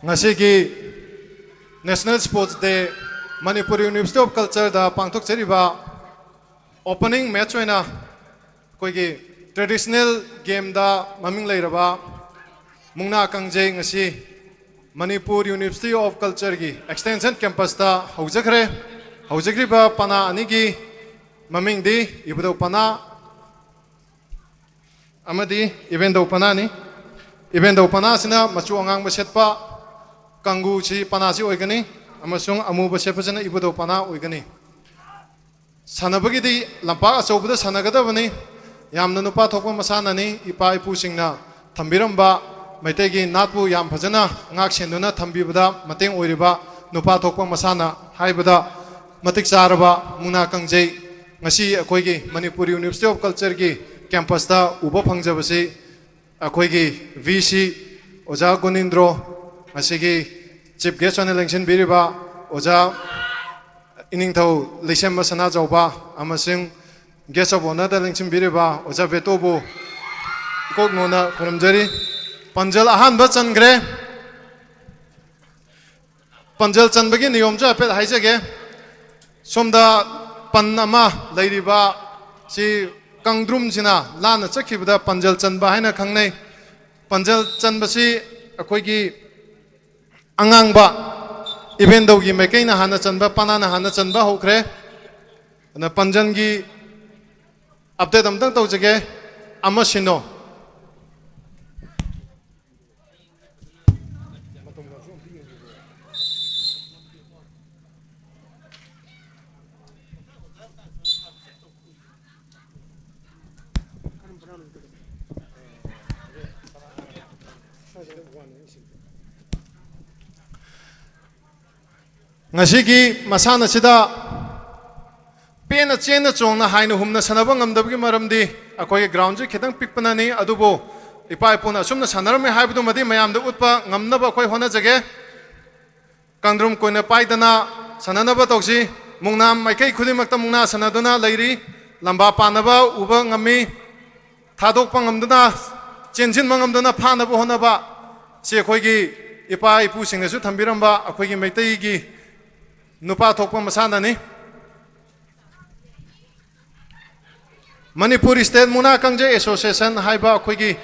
ꯉꯁꯤꯒꯤ National Sports Day, Manipur University of Cultureꯗ ꯄꯥꯡꯊꯣꯛꯆꯔꯤꯕ opening match ꯑꯣꯏꯅ ꯑꯩꯈꯣꯏꯒꯤ traditional gameꯗ ꯃꯃꯤꯡ ꯂꯩꯔꯕ ꯃꯨꯛꯅꯥ ꯀꯥꯡꯖꯩ ꯉꯁꯤ Manipur University of Cultureꯒꯤ extension campusꯇ ꯍꯧꯖꯈ꯭ꯔꯦ꯫ ꯍꯧꯖꯈ꯭ꯔꯤꯕ ꯄꯅꯥ ꯑꯅꯤꯒꯤ ꯃꯃꯤꯡꯗꯤ ꯏꯕꯨꯙꯧ ꯄꯅꯥ ꯑꯃꯗꯤ ꯏꯕꯦꯟꯗꯧ ꯄꯅꯥꯅꯤ꯫ ꯏꯕꯦꯟꯗꯧ ꯄꯅꯥꯁꯤꯅ ꯃꯆꯨ ꯑꯉꯥꯡꯕ ꯁꯦꯠꯄ ꯀꯥꯡꯒꯨꯁꯤ ꯄꯅꯥꯁꯤ ꯑꯣꯏꯒꯅꯤ, ꯑꯃꯁꯨꯡ ꯑꯃꯨꯕ ꯁꯦꯠꯄꯁꯤꯅ ꯏꯕꯨꯙꯧ ꯄꯅꯥ ꯑꯣꯏꯒꯅꯤ꯫ ꯁꯥꯟꯅꯕꯒꯤꯗꯤ ꯂꯝꯄꯥꯛ ꯑꯆꯧꯕꯗ ꯁꯥꯟꯅꯒꯗꯕꯅꯤ꯫ ꯌꯥꯝꯅ ꯅꯨꯄꯥ ꯊꯣꯛꯄ ꯃꯁꯥꯟꯅꯅꯤ꯫ ꯏꯄꯥ ꯏꯄꯨꯁꯤꯡꯅ ꯊꯝꯕꯤꯔꯝꯕ ꯃꯩꯇꯩꯒꯤ ꯅꯥꯠꯄꯨ ꯌꯥꯝ ꯐꯖꯅ ꯉꯥꯛ ꯁꯦꯟꯗꯨꯅ ꯊꯝꯕꯤꯕꯗ ꯃꯇꯦꯡ ꯑꯣꯏꯔꯤꯕ ꯅꯨꯄꯥ ꯊꯣꯛꯄ ꯃꯁꯥꯟꯅ ꯍꯥꯏꯕꯗ ꯃꯇꯤꯛ ꯆꯥꯔꯕ ꯃꯨꯛꯅꯥ ꯀꯥꯡꯖꯩ ꯉꯁꯤ ꯑꯩꯈꯣꯏꯒꯤ Manipur University of Cultureꯒꯤ campusꯇ ꯎꯕ ꯐꯪꯖꯕꯁꯤ ꯑꯩꯈꯣꯏꯒꯤ VC ꯑꯣꯖꯥ ꯒꯨꯅꯤꯟꯗ꯭ꯔꯣ, ꯉꯁꯤꯒꯤ chief guest ꯑꯣꯏꯅ ꯂꯦꯡꯁꯤꯟꯕꯤꯔꯤꯕ ꯑꯣꯖꯥ ꯏꯅꯤꯡꯊꯧ ꯂꯩꯁꯦꯝꯕ ꯁꯅꯥꯖꯥꯎꯕ ꯑꯃꯁꯨꯡ guest of honourꯗ ꯂꯦꯡꯁꯤꯟꯕꯤꯔꯤꯕ ꯑꯣꯖꯥ ꯕꯦꯇꯣꯕꯨ ꯏꯀꯣꯛ ꯅꯣꯟꯅ ꯈꯨꯔꯨꯝꯖꯔꯤ꯫ ꯄꯥꯟꯖꯜ ꯑꯍꯥꯟꯕ ꯆꯟꯈ꯭ꯔꯦ꯫ ꯄꯥꯟꯖꯜ ꯆꯟꯕꯒꯤ ꯅꯤꯌꯣꯝꯁꯨ ꯍꯥꯏꯐꯦꯠ ꯍꯥꯏꯖꯒꯦ꯫ ꯁꯣꯝꯗ ꯄꯟ ꯑꯃ ꯂꯩꯔꯤꯕ ꯁꯤ ꯀꯪꯗ꯭ꯔꯨꯝꯁꯤꯅ ꯂꯥꯟꯅ ꯆꯠꯈꯤꯕꯗ ꯄꯥꯟꯖꯜ ꯆꯟꯕ ꯍꯥꯏꯅ ꯈꯪꯅꯩ꯫ ꯄꯥꯟꯖꯜ ꯆꯟꯕꯁꯤ ꯑꯩꯈꯣꯏꯒꯤ ꯑꯉꯥꯡꯕ ꯏꯕꯦꯟꯗꯧꯒꯤ ꯃꯥꯏꯀꯩꯅ ꯍꯥꯟꯅ ꯆꯟꯕ, ꯄꯅꯥꯅ ꯍꯥꯟꯅ ꯆꯟꯕ ꯍꯧꯈ꯭ꯔꯦ꯫ ꯑꯗꯨꯅ ꯄꯥꯟꯖꯜꯒꯤ update ꯑꯝꯇꯪ ꯇꯧꯖꯒꯦ꯫ ꯑꯃ ꯁꯤꯅꯣ꯫ ꯉꯁꯤꯒꯤ ꯃꯁꯥꯟꯅꯁꯤꯗ ꯄꯦꯟꯅ ꯆꯦꯟꯅ ꯆꯣꯡꯅ ꯍꯥꯏꯅ ꯍꯨꯝꯅ ꯁꯥꯟꯅꯕ ꯉꯝꯗꯕꯒꯤ ꯃꯔꯝꯗꯤ ꯑꯩꯈꯣꯏꯒꯤ groundꯁꯤ ꯈꯤꯇꯪ ꯄꯤꯛꯄꯅꯅꯤ꯫ ꯑꯗꯨꯕꯨ ꯏꯄꯥ ꯏꯄꯨꯅ ꯑꯁꯨꯝꯅ ꯁꯥꯟꯅꯔꯝꯃꯤ ꯍꯥꯏꯕꯗꯨꯃꯗꯤ ꯃꯌꯥꯝꯗ ꯎꯠꯄ ꯉꯝꯅꯕ ꯑꯩꯈꯣꯏ ꯍꯣꯠꯅꯖꯒꯦ꯫ ꯀꯪꯗ꯭ꯔꯨꯝ ꯀꯣꯏꯅ ꯄꯥꯏꯗꯅ ꯁꯥꯟꯅꯅꯕ ꯇꯧꯁꯤ꯫ ꯃꯨꯛꯅꯥ ꯃꯥꯏꯀꯩ ꯈꯨꯗꯤꯡꯃꯛꯇ ꯃꯨꯛꯅꯥ ꯁꯥꯟꯅꯗꯨꯅ ꯂꯩꯔꯤ꯫ ꯂꯝꯕꯥ ꯄꯥꯅꯕ ꯎꯕ ꯉꯝꯃꯤ꯫ ꯊꯥꯗꯣꯛꯄ ꯉꯝꯗꯨꯅ, ꯆꯦꯟꯁꯤꯟꯕ ꯉꯝꯗꯨꯅ ꯐꯥꯅꯕ ꯍꯣꯠꯅꯕ, ꯁꯤ ꯑꯩꯈꯣꯏꯒꯤ ꯏꯄꯥ ꯏꯄꯨꯁꯤꯡꯅꯁꯨ ꯊꯝꯕꯤꯔꯝꯕ ꯑꯩꯈꯣꯏꯒꯤ ꯃꯩꯇꯩꯒꯤ ꯅꯨꯄꯥ ꯊꯣꯛꯄ ꯃꯁꯥꯟꯅꯅꯤ꯫ ꯃꯅꯤꯄꯨꯔ ꯁ꯭ꯇꯦꯠ ꯃꯨꯛꯅꯥ ꯀꯥꯡꯖꯩ ꯑꯦꯁꯣꯁꯤꯌꯦꯁꯟ ꯍꯥꯏꯕ ꯑꯩꯈꯣꯏꯒꯤ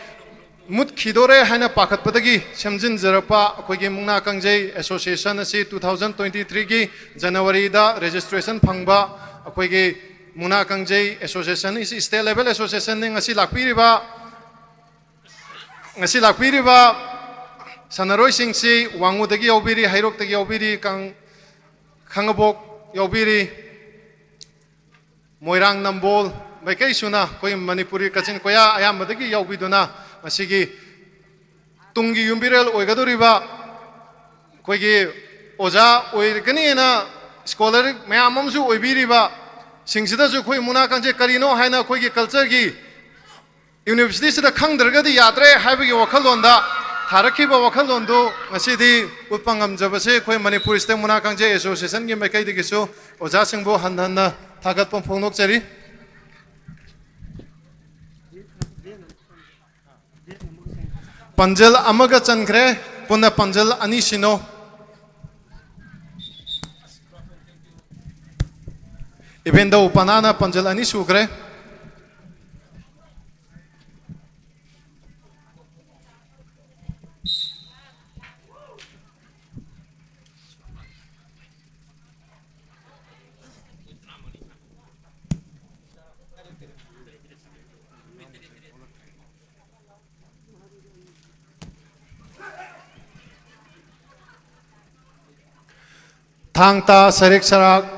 ꯃꯨꯠꯈꯤꯗꯣꯔꯦ ꯍꯥꯏꯅ ꯄꯥꯈꯠꯄꯗꯒꯤ ꯁꯦꯝꯖꯤꯟꯖꯔꯛꯄ ꯑꯩꯈꯣꯏꯒꯤ ꯃꯨꯛꯅꯥ ꯀꯥꯡꯖꯩ ꯑꯦꯁꯣꯁꯤꯌꯦꯁꯟ ꯑꯁꯤ two thousand twenty threeꯒꯤ Januaryꯗ registration ꯐꯪꯕ ꯑꯩꯈꯣꯏꯒꯤ ꯃꯨꯛꯅꯥ ꯀꯥꯡꯖꯩ ꯑꯦꯁꯣꯁꯤꯌꯦꯁꯟ ꯏꯁ ꯁ꯭ꯇꯦꯠ ꯂꯦꯚꯦꯜ ꯑꯦꯁꯣꯁꯤꯌꯦꯁꯟꯅꯤ꯫ ꯉꯁꯤ ꯂꯥꯛꯄꯤꯔꯤꯕ ꯉꯁꯤ ꯂꯥꯛꯄꯤꯔꯤꯕ ꯁꯥꯟꯅꯔꯣꯏꯁꯤꯡꯁꯤ ꯋꯥꯉꯨꯗꯒꯤ ꯌꯥꯎꯕꯤꯔꯤ, ꯍꯩꯔꯣꯛꯇꯒꯤ ꯌꯥꯎꯕꯤꯔꯤ, ꯀꯪ-, ꯈꯥꯉꯕꯣꯛ ꯌꯥꯎꯕꯤꯔꯤ, ꯃꯣꯏꯔꯥꯡ, ꯅꯝꯕꯣꯜ ꯃꯥꯏꯀꯩ ꯁꯨꯅ ꯑꯩꯈꯣꯏ ꯃꯅꯤꯄꯨꯔꯤ ꯀꯥꯆꯤꯟ ꯀꯣꯌꯥ ꯑꯌꯥꯝꯕꯗꯒꯤ ꯌꯥꯎꯕꯤꯗꯨꯅ ꯃꯁꯤꯒꯤ ꯇꯨꯡꯒꯤ ꯌꯨꯝꯕꯤꯔꯦꯜ ꯑꯣꯏꯒꯗꯧꯔꯤꯕ ꯑꯩꯈꯣꯏꯒꯤ ꯑꯣꯖꯥ ꯑꯣꯏꯒꯅꯤꯅ ꯁ꯭ꯀꯣꯂꯔ ꯃꯌꯥꯝ ꯑꯃꯁꯨ ꯑꯣꯏꯕꯤꯔꯤꯕ ꯁꯤꯡꯁꯤꯗꯁꯨ ꯑꯩꯈꯣꯏ ꯃꯨꯛꯅꯥ ꯀꯥꯡꯖꯩ ꯀꯔꯤꯅꯣ ꯍꯥꯏꯅ ꯑꯩꯈꯣꯏꯒꯤ ꯀꯜꯆꯔꯒꯤ ꯌꯨꯅꯤꯚꯔꯁꯤꯇꯤꯁꯤꯗ ꯈꯪꯗ꯭ꯔꯒꯗꯤ ꯌꯥꯗ꯭ꯔꯦ ꯍꯥꯏꯕꯒꯤ ꯋꯥꯈꯜꯂꯣꯟꯗ ꯊꯥꯔꯛꯈꯤꯕ ꯋꯥꯈꯜꯂꯣꯟꯗꯨ ꯉꯁꯤꯗꯤ ꯎꯠꯄ ꯉꯝꯖꯕꯁꯦ ꯑꯩꯈꯣꯏ ꯃꯅꯤꯄꯨꯔ ꯁ꯭ꯇꯦꯠ ꯃꯨꯛꯅꯥ ꯀꯥꯡꯖꯩ ꯑꯦꯁꯣꯁꯤꯌꯦꯁꯟꯒꯤ ꯃꯥꯏꯀꯩꯗꯒꯤꯁꯨ ꯑꯣꯖꯥꯁꯤꯡꯕꯨ ꯍꯟꯅ ꯍꯟꯅ ꯊꯥꯒꯠꯄ ꯐꯣꯡꯗꯣꯛꯆꯔꯤ꯫ ꯄꯥꯟꯖꯜ ꯑꯃꯒ ꯆꯟꯈ꯭ꯔꯦ, ꯄꯨꯟꯅ ꯄꯥꯟꯖꯜ ꯑꯅꯤ ꯁꯤꯅꯣ꯫ ꯏꯕꯦꯟꯗꯧ ꯄꯅꯥꯅ ꯄꯥꯟꯖꯜ ꯑꯅꯤ ꯁꯨꯈ꯭ꯔꯦ꯫ ꯊꯥꯡ ꯇꯥ, ꯁꯔꯤꯛ ꯁꯔꯥꯛ,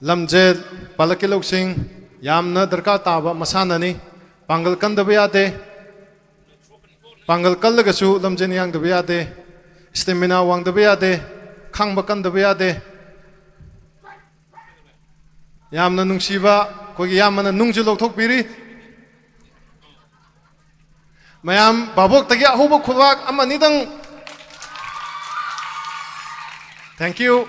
ꯂꯝꯖꯦꯜ, ꯄꯥꯂꯛꯀꯤ ꯂꯧꯁꯤꯡ ꯌꯥꯝꯅ ꯗꯔꯀꯥꯔ ꯇꯥꯕ ꯃꯁꯥꯟꯅꯅꯤ꯫ ꯄꯥꯡꯒꯜ ꯀꯟꯗꯕ ꯌꯥꯗꯦ꯫ ꯄꯥꯡꯒꯜ ꯀꯜꯂꯒꯁꯨ ꯂꯝꯖꯦꯜ ꯌꯥꯡꯗꯕ ꯌꯥꯗꯦ꯫ ꯁ꯭ꯇꯦꯃꯤꯅꯥ ꯋꯥꯡꯗꯕ ꯌꯥꯗꯦ꯫ ꯈꯥꯡꯕ ꯀꯟꯗꯕ ꯌꯥꯗꯦ꯫ ꯌꯥꯝꯅ ꯅꯨꯡꯁꯤꯕ ꯑꯩꯈꯣꯏꯒꯤ ꯏꯌꯥꯝꯕꯅ ꯅꯨꯡꯁꯨ ꯂꯧꯊꯣꯛꯄꯤꯔꯤ꯫ ꯃꯌꯥꯝ ꯚꯥꯕꯣꯛꯇꯒꯤ ꯑꯍꯧꯕ ꯈꯨꯕꯥꯛ ꯑꯃ ꯑꯅꯤꯗꯪ꯫ Thank you꯫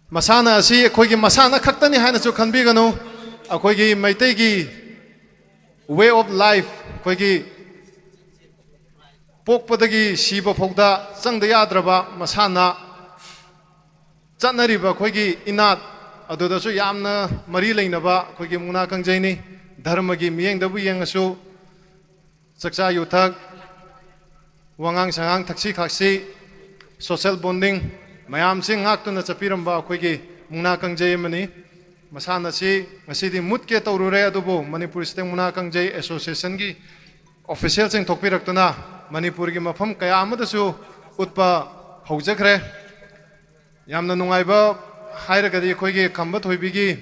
ꯃꯁꯥꯟꯅ ꯑꯁꯤ ꯑꯩꯈꯣꯏꯒꯤ ꯃꯁꯥꯟꯅ ꯈꯛꯇꯅꯤ ꯍꯥꯏꯅꯁꯨ ꯈꯟꯕꯤꯒꯅꯨ꯫ ꯑꯩꯈꯣꯏꯒꯤ ꯃꯩꯇꯩꯒꯤ way of life, ꯑꯩꯈꯣꯏꯒꯤ ꯄꯣꯛꯄꯗꯒꯤ ꯁꯤꯕ ꯐꯥꯎꯗ ꯆꯪꯗ ꯌꯥꯗ꯭ꯔꯕ ꯃꯁꯥꯟꯅ, ꯆꯠꯅꯔꯤꯕ ꯑꯩꯈꯣꯏꯒꯤ ꯏꯅꯥꯠ, ꯑꯗꯨꯗꯁꯨ ꯌꯥꯝꯅ ꯃꯔꯤ ꯂꯩꯅꯕ ꯑꯩꯈꯣꯏꯒꯤ ꯃꯨꯛꯅꯥ ꯀꯥꯡꯖꯩꯅꯤ꯫ ꯙꯔꯃꯒꯤ ꯃꯤꯠꯌꯦꯡꯗꯕꯨ ꯌꯦꯡꯉꯁꯨ, ꯆꯥꯛꯆꯥ ꯌꯨꯊꯛ, ꯋꯥꯉꯥꯡ ꯁꯉꯥꯡ, ꯊꯛꯁꯤ ꯈꯥꯁꯤ, social bonding ꯃꯌꯥꯝꯁꯤ ꯉꯥꯛꯇꯨꯅ ꯆꯠꯄꯤꯔꯝꯕ ꯑꯩꯈꯣꯏꯒꯤ ꯃꯨꯛꯅꯥ ꯀꯥꯡꯖꯩ ꯑꯃꯅꯤ꯫ ꯃꯁꯥꯟꯅꯁꯤ ꯉꯁꯤꯗꯤ ꯃꯨꯠꯀꯦ ꯇꯧꯔꯨꯔꯦ, ꯑꯗꯨꯕꯨ ꯃꯅꯤꯄꯨꯔ ꯁ꯭ꯇꯦꯠ ꯃꯨꯛꯅꯥ ꯀꯥꯡꯖꯩ ꯑꯦꯁꯣꯁꯤꯌꯦꯁꯟꯒꯤ ꯑꯣꯐꯤꯁꯤꯌꯦꯜꯁꯤꯡ ꯊꯣꯛꯄꯤꯔꯛꯇꯨꯅ ꯃꯅꯤꯄꯨꯔꯒꯤ ꯃꯐꯝ ꯀꯌꯥ ꯑꯃꯗꯁꯨ ꯎꯠꯄ ꯍꯧꯖꯈ꯭ꯔꯦ꯫ ꯌꯥꯝꯅ ꯅꯨꯡꯉꯥꯏꯕ ꯍꯥꯏꯔꯒꯗꯤ ꯑꯩꯈꯣꯏꯒꯤ ꯈꯝꯕ ꯊꯣꯏꯕꯤꯒꯤ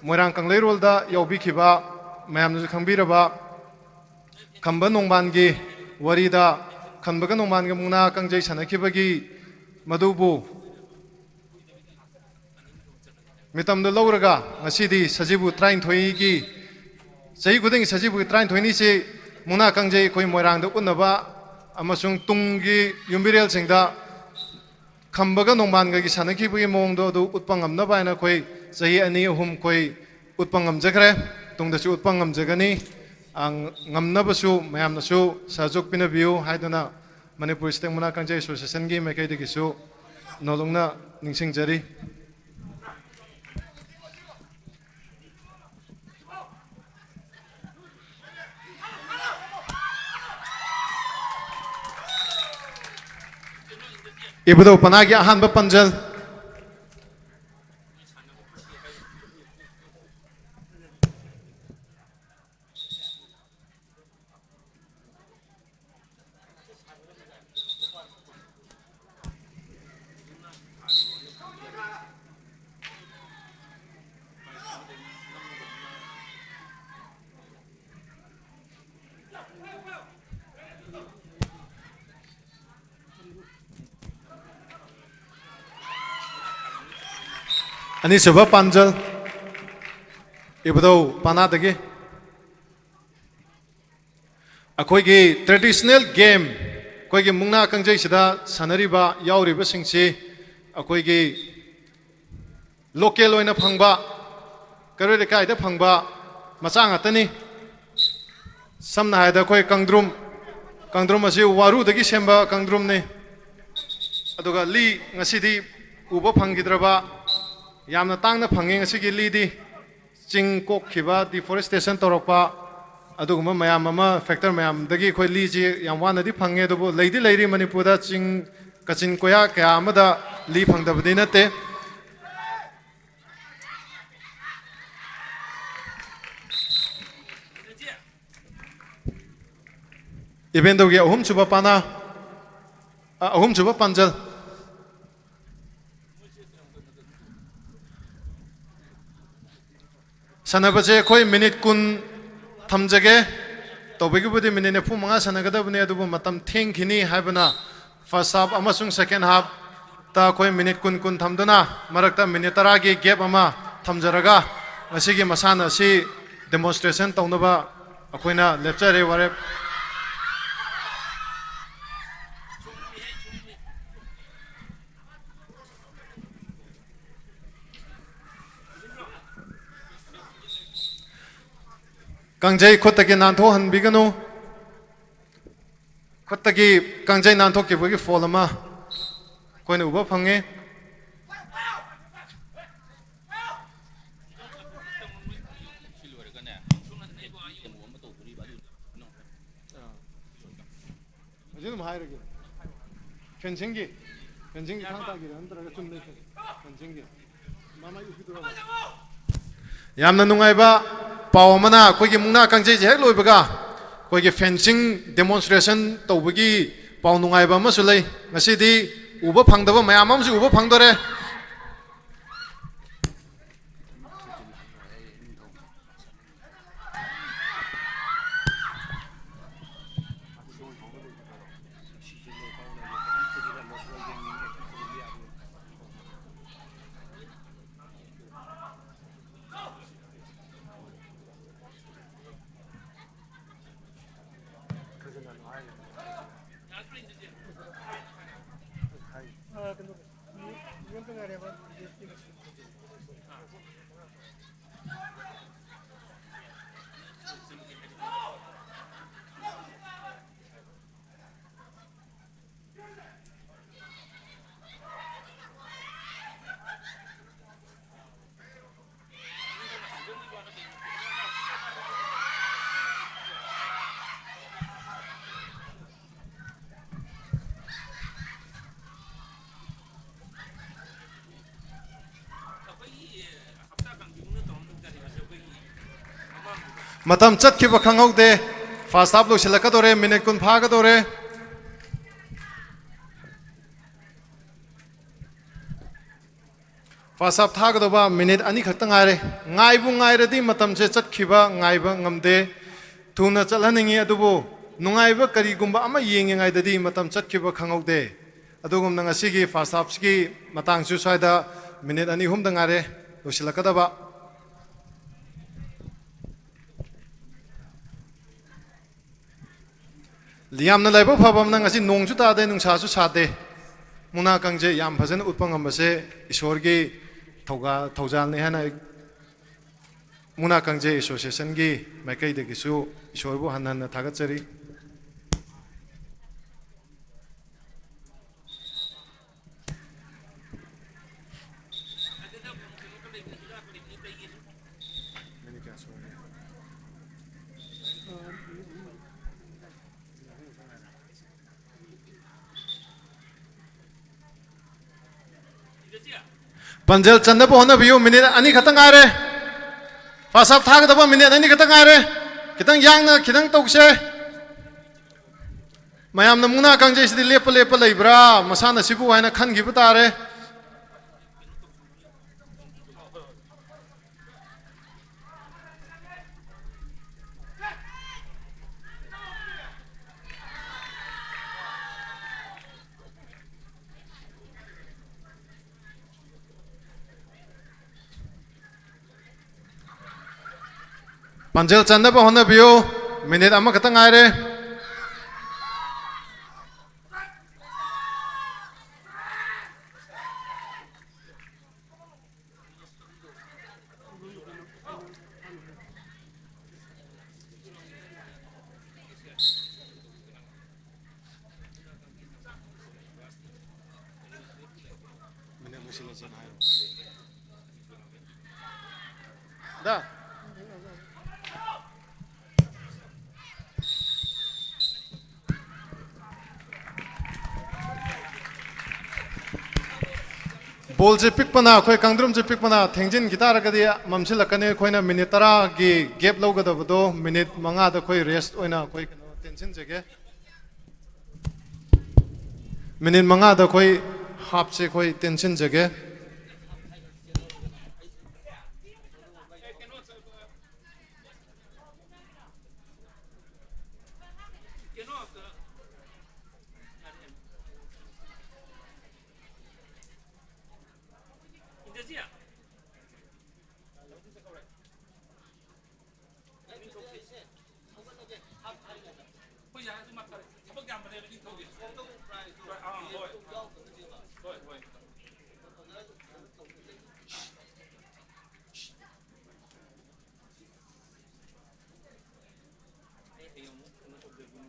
ꯃꯣꯏꯔꯥꯡ ꯀꯪꯂꯩꯔꯣꯜꯗ ꯌꯥꯎꯕꯤꯈꯤꯕ, ꯃꯌꯥꯝꯅꯁꯨ ꯈꯪꯕꯤꯔꯕ ꯈꯝꯕ ꯅꯣꯡꯕꯥꯟꯒꯤ ꯋꯥꯔꯤꯗ, ꯈꯝꯕꯒ ꯅꯣꯡꯕꯥꯟꯒ ꯃꯨꯛꯅꯥ ꯀꯥꯡꯖꯩ ꯁꯥꯟꯅꯈꯤꯕꯒꯤ ꯃꯗꯨꯕꯨ ꯃꯤꯇꯝꯗ ꯂꯧꯔꯒ ꯉꯁꯤꯗꯤ ꯁꯖꯤꯕꯨ ꯇꯔꯥꯅꯤꯊꯣꯏꯒꯤ, ꯆꯍꯤ ꯈꯨꯗꯤꯡꯒꯤ ꯁꯖꯤꯕꯨ ꯇꯔꯥꯅꯤꯊꯣꯏꯅꯤꯁꯤ ꯃꯨꯛꯅꯥ ꯀꯥꯡꯖꯩ ꯑꯩꯈꯣꯏ ꯃꯣꯏꯔꯥꯡꯗ ꯎꯠꯅꯕ ꯑꯃꯁꯨꯡ ꯇꯨꯡꯒꯤ ꯌꯨꯝꯕꯤꯔꯦꯜꯁꯤꯡꯗ ꯈꯝꯕꯒ ꯅꯣꯡꯕꯥꯟꯒꯒꯤ ꯁꯥꯟꯅꯈꯤꯕꯒꯤ ꯃꯑꯣꯡꯗꯣ ꯑꯗꯨ ꯎꯠꯄ ꯉꯝꯅꯕ ꯍꯥꯏꯅ ꯑꯩꯈꯣꯏ ꯆꯍꯤ ꯑꯅꯤ ꯑꯍꯨꯝ ꯑꯩꯈꯣꯏ ꯎꯠꯄ ꯉꯝꯖꯈ꯭ꯔꯦ꯫ ꯇꯨꯡꯗꯁꯨ ꯎꯠꯄ ꯉꯝꯖꯒꯅꯤ꯫ ꯑ, ꯉꯝꯅꯕꯁꯨ ꯃꯌꯥꯝꯅꯁꯨ ꯁꯍꯖꯣꯛ ꯄꯤꯅꯕꯤꯌꯨ ꯍꯥꯏꯗꯨꯅ ꯃꯅꯤꯄꯨꯔ ꯁ꯭ꯇꯦꯠ ꯃꯨꯛꯅꯥ ꯀꯥꯡꯖꯩ ꯑꯦꯁꯣꯁꯤꯌꯦꯁꯟꯒꯤ ꯃꯥꯏꯀꯩꯗꯒꯤꯁꯨ ꯅꯣꯂꯨꯛꯅ ꯅꯤꯡꯁꯤꯡꯖꯔꯤ꯫ ꯏꯕꯨꯙꯧ ꯄꯅꯥꯒꯤ ꯑꯍꯥꯟꯕ ꯄꯥꯟꯖꯜ꯫ ꯑꯅꯤꯁꯨꯕ ꯄꯥꯟꯖꯜ, ꯏꯕꯨꯙꯧ ꯄꯅꯥꯗꯒꯤ꯫ ꯑꯩꯈꯣꯏꯒꯤ traditional game, ꯑꯩꯈꯣꯏꯒꯤ ꯃꯨꯛꯅꯥ ꯀꯥꯡꯖꯩꯁꯤꯗ ꯁꯥꯟꯅꯔꯤꯕ, ꯌꯥꯎꯔꯤꯕꯁꯤꯡꯁꯤ ꯑꯩꯈꯣꯏꯒꯤ local ꯑꯣꯏꯅ ꯐꯪꯕ, ꯀꯩꯔꯣꯏ ꯂꯩꯀꯥꯏꯗ ꯐꯪꯕ ꯃꯆꯥ ꯉꯥꯛꯇꯅꯤ꯫ ꯁꯝꯅ ꯍꯥꯏꯔꯕꯗ ꯑꯩꯈꯣꯏ ꯀꯪꯗ꯭ꯔꯨꯝ, ꯀꯪꯗ꯭ꯔꯨꯝ ꯑꯁꯤ ꯋꯥꯔꯨꯗꯒꯤ ꯁꯦꯝꯕ ꯀꯪꯗ꯭ꯔꯨꯝꯅꯤ꯫ ꯑꯗꯨꯒ ꯂꯤ ꯉꯁꯤꯗꯤ ꯎꯕ ꯐꯪꯈꯤꯗ꯭ꯔꯕ, ꯌꯥꯝꯅ ꯇꯥꯡꯅ ꯐꯪꯉꯤ ꯉꯁꯤꯒꯤ ꯂꯤꯗꯤ꯫ ꯆꯤꯡ ꯀꯣꯛꯈꯤꯕ, deforestation ꯇꯧꯔꯛꯄ, ꯑꯗꯨꯒꯨꯝꯕ ꯃꯌꯥꯝ ꯑꯃ, factor ꯃꯌꯥꯝꯗꯒꯤ ꯑꯩꯈꯣꯏ ꯂꯤꯁꯤ ꯌꯥꯝ ꯋꯥꯅꯗꯤ ꯐꯪꯉꯦ꯫ ꯑꯗꯨꯕꯨ ꯂꯩꯗꯤ ꯂꯩꯔꯤ, ꯃꯅꯤꯄꯨꯔꯗ ꯆꯤꯡ ꯀꯥꯆꯤꯟ ꯀꯣꯌꯥ ꯀꯌꯥ ꯑꯃꯗ ꯂꯤ ꯐꯪꯗꯕꯗꯤ ꯅꯠꯇꯦ꯫ ꯏꯚꯦꯟꯗꯧꯒꯤ ꯑꯍꯨꯝꯁꯨꯕ ꯄꯥꯅꯥ, ꯑ, ꯑꯍꯨꯝꯁꯨꯕ ꯄꯥꯟꯖꯜ꯫ ꯁꯥꯟꯅꯕꯁꯦ ꯑꯩꯈꯣꯏ ꯃꯤꯅꯤꯠ ꯀꯨꯟ ꯊꯝꯖꯒꯦ꯫ ꯇꯧꯕꯒꯤꯕꯨꯗꯤ ꯃꯤꯅꯤꯠ ꯅꯤꯐꯨ ꯃꯉꯥ ꯁꯥꯟꯅꯒꯗꯕꯅꯤ, ꯑꯗꯨꯕꯨ ꯃꯇꯝ ꯊꯦꯡꯈꯤꯅꯤ ꯍꯥꯏꯕꯅ first half ꯑꯃꯁꯨꯡ second half ꯇ ꯑꯩꯈꯣꯏ ꯃꯤꯅꯤꯠ ꯀꯨꯟ ꯀꯨꯟ ꯊꯝꯗꯨꯅ, ꯃꯔꯛꯇ ꯃꯤꯅꯤꯠ ꯇꯔꯥꯒꯤ gap ꯑꯃ ꯊꯝꯖꯔꯒ, ꯉꯁꯤꯒꯤ ꯃꯁꯥꯟꯅ ꯑꯁꯤ demonstration ꯇꯧꯅꯕ ꯑꯩꯈꯣꯏꯅ ꯂꯦꯞꯆꯔꯦ꯫ ꯋꯥꯔꯦꯞ꯫ ꯀꯥꯡꯖꯩ ꯈꯨꯠꯇꯒꯤ ꯅꯥꯟꯊꯣꯛꯍꯟꯕꯤꯒꯅꯨ꯫ ꯈꯨꯠꯇꯒꯤ ꯀꯥꯡꯖꯩ ꯅꯥꯟꯊꯣꯛꯈꯤꯕꯒꯤ foul ꯑꯃ ꯑꯩꯈꯣꯏꯅ ꯎꯕ ꯐꯪꯉꯤ꯫ ꯍꯧꯖꯤꯛ ꯑꯗꯨꯝ ꯍꯥꯏꯔꯒꯦ꯫ Fencingꯒꯤ, fencingꯒꯤ ꯊꯥꯡ ꯇꯥꯈꯤꯔ ꯅꯠꯇ꯭ꯔꯒ ꯆꯨꯝꯅꯩ fencingꯒꯤ? ꯃꯃꯥꯏ ꯎꯈꯤꯗꯣꯔꯕ? ꯌꯥꯝꯅ ꯅꯨꯡꯉꯥꯏꯕ ꯄꯥꯎ ꯑꯃꯅ, ꯑꯩꯈꯣꯏꯒꯤ ꯃꯨꯛꯅꯥ ꯀꯥꯡꯖꯩꯁꯦ ꯍꯦꯛ ꯂꯣꯏꯕꯒ ꯑꯩꯈꯣꯏꯒꯤ fencing demonstration ꯇꯧꯕꯒꯤ ꯄꯥꯎ ꯅꯨꯡꯉꯥꯏꯕ ꯑꯃꯁꯨ ꯂꯩ꯫ ꯉꯁꯤꯗꯤ ꯎꯕ ꯐꯪꯗꯕ ꯃꯌꯥꯝ ꯑꯃꯁꯨ ꯎꯕ ꯐꯪꯗꯣꯔꯦ꯫ ꯃꯇꯝ ꯆꯠꯈꯤꯕ ꯈꯪꯍꯧꯗꯦ꯫ First half ꯂꯣꯏꯁꯤꯜꯂꯛꯀꯗꯧꯔꯦ, ꯃꯤꯅꯤꯠ ꯀꯨꯟ ꯐꯥꯒꯗꯧꯔꯦ꯫ First half ꯊꯥꯒꯗꯧꯕ ꯃꯤꯅꯤꯠ ꯑꯅꯤ ꯈꯛꯇ ꯉꯥꯏꯔꯦ꯫ ꯉꯥꯏꯕꯨ ꯉꯥꯏꯔꯗꯤ ꯃꯇꯝꯁꯦ ꯆꯠꯈꯤꯕ ꯉꯥꯏꯕ ꯉꯝꯗꯦ꯫ ꯊꯨꯅ ꯆꯠꯍꯟꯅꯤꯡꯉꯤ, ꯑꯗꯨꯕꯨ ꯅꯨꯡꯉꯥꯏꯕ ꯀꯔꯤꯒꯨꯝꯕ ꯑꯃ ꯌꯦꯡꯉꯤꯉꯩꯗꯗꯤ ꯃꯇꯝ ꯆꯠꯈꯤꯕ ꯈꯪꯍꯧꯗꯦ꯫ ꯑꯗꯨꯒꯨꯝꯅ ꯉꯁꯤꯒꯤ first halfꯀꯤ ꯃꯇꯥꯡꯁꯨ ꯁ꯭ꯋꯥꯏꯗ ꯃꯤꯅꯤꯠ ꯑꯅꯤ ꯑꯍꯨꯝꯗ ꯉꯥꯏꯔꯦ ꯂꯣꯏꯁꯤꯜꯂꯛꯀꯗꯕ꯫ ꯌꯥꯝꯅ ꯂꯥꯏꯕꯛ ꯐꯕ ꯑꯃꯅ ꯉꯁꯤ ꯅꯣꯡꯁꯨ ꯇꯥꯗꯦ, ꯅꯨꯡꯁꯥꯁꯨ ꯁꯥꯗꯦ꯫ ꯃꯨꯛꯅꯥ ꯀꯥꯡꯖꯩ ꯌꯥꯝ ꯐꯖꯅ ꯎꯠꯄ ꯉꯝꯕꯁꯦ ꯏꯁꯣꯔꯒꯤ ꯊꯧꯒꯥ-, ꯊꯧꯖꯥꯜꯅꯤ ꯍꯥꯏꯅ ꯑꯩ ꯃꯨꯛꯅꯥ ꯀꯥꯡꯖꯩ Associationꯒꯤ ꯃꯥꯏꯀꯩꯗꯒꯤꯁꯨ ꯏꯁꯣꯔꯕꯨ ꯍꯟꯅ ꯍꯟꯅ ꯊꯥꯒꯠꯆꯔꯤ꯫ ꯄꯥꯟꯖꯜ ꯆꯟꯅꯕ ꯍꯣꯠꯅꯕꯤꯌꯨ, ꯃꯤꯅꯤꯠ ꯑꯅꯤ ꯈꯛꯇ ꯉꯥꯏꯔꯦ꯫ First half ꯊꯥꯒꯗꯕ ꯃꯤꯅꯤꯠ ꯑꯅꯤ ꯈꯛꯇ ꯉꯥꯏꯔꯦ꯫ ꯈꯤꯇꯪ ꯌꯥꯡꯅ ꯈꯤꯇꯪ ꯇꯧꯁꯦ꯫ ꯃꯌꯥꯝꯅ ꯃꯨꯛꯅꯥ ꯀꯥꯡꯖꯩꯁꯤꯗꯤ ꯂꯦꯞꯄ ꯂꯦꯞꯄ ꯂꯩꯕ꯭ꯔꯥ, ꯃꯁꯥꯟꯅꯁꯤꯕꯨ ꯍꯥꯏꯅ ꯈꯟꯈꯤꯕ ꯇꯥꯔꯦ꯫ ꯄꯥꯟꯖꯜ ꯆꯟꯅꯕ ꯍꯣꯠꯅꯕꯤꯌꯨ꯫ ꯃꯤꯅꯤꯠ ꯑꯃꯈꯛꯇ ꯉꯥꯏꯔꯦ꯫ ꯗꯥ꯫ ꯄꯣꯜꯁꯦ ꯄꯤꯛꯄꯅ, ꯑꯩꯈꯣꯏ ꯀꯥꯡꯗ꯭ꯔꯨꯝꯁꯦ ꯄꯤꯛꯄꯅ ꯊꯦꯡꯖꯤꯟꯈꯤ ꯇꯥꯔꯒꯗꯤ ꯃꯝꯁꯤꯜꯂꯛꯀꯅꯤ꯫ ꯑꯩꯈꯣꯏꯅ ꯃꯤꯅꯤꯠ ꯇꯔꯥꯒꯤ ꯒꯦꯞ ꯂꯧꯒꯗꯕꯗꯣ ꯃꯤꯅꯤꯠ ꯃꯉꯥꯗ ꯑꯩꯈꯣꯏ ꯔꯦꯁ ꯑꯣꯏꯅ ꯑꯩꯈꯣꯏ ꯀꯩꯅꯣ ꯇꯦꯟꯁꯤꯟꯖꯒꯦ꯫ ꯃꯤꯅꯤꯠ ꯃꯉꯥꯗ ꯑꯩꯈꯣꯏ ꯍꯥꯞꯁꯦ ꯑꯩꯈꯣꯏ ꯇꯦꯟꯁꯤꯟꯖꯒꯦ꯫ ꯍꯣꯏ, ꯌꯥꯔꯦ, ꯑꯗꯨ ꯃꯥ ꯐꯔꯦ꯫ ꯊꯕꯛ ꯌꯥꯝꯕꯅꯦꯕ ꯅꯤꯡꯊꯧꯒꯤ꯫ ꯍꯣꯏ, ꯑꯥ, ꯍꯣꯏ꯫ ꯍꯣꯏ, ꯍꯣꯏ꯫ ꯑꯩ ꯍꯌꯦꯡ ꯑꯃꯨꯛ ꯀꯩꯅꯣ ꯇꯧꯖꯒꯦ꯫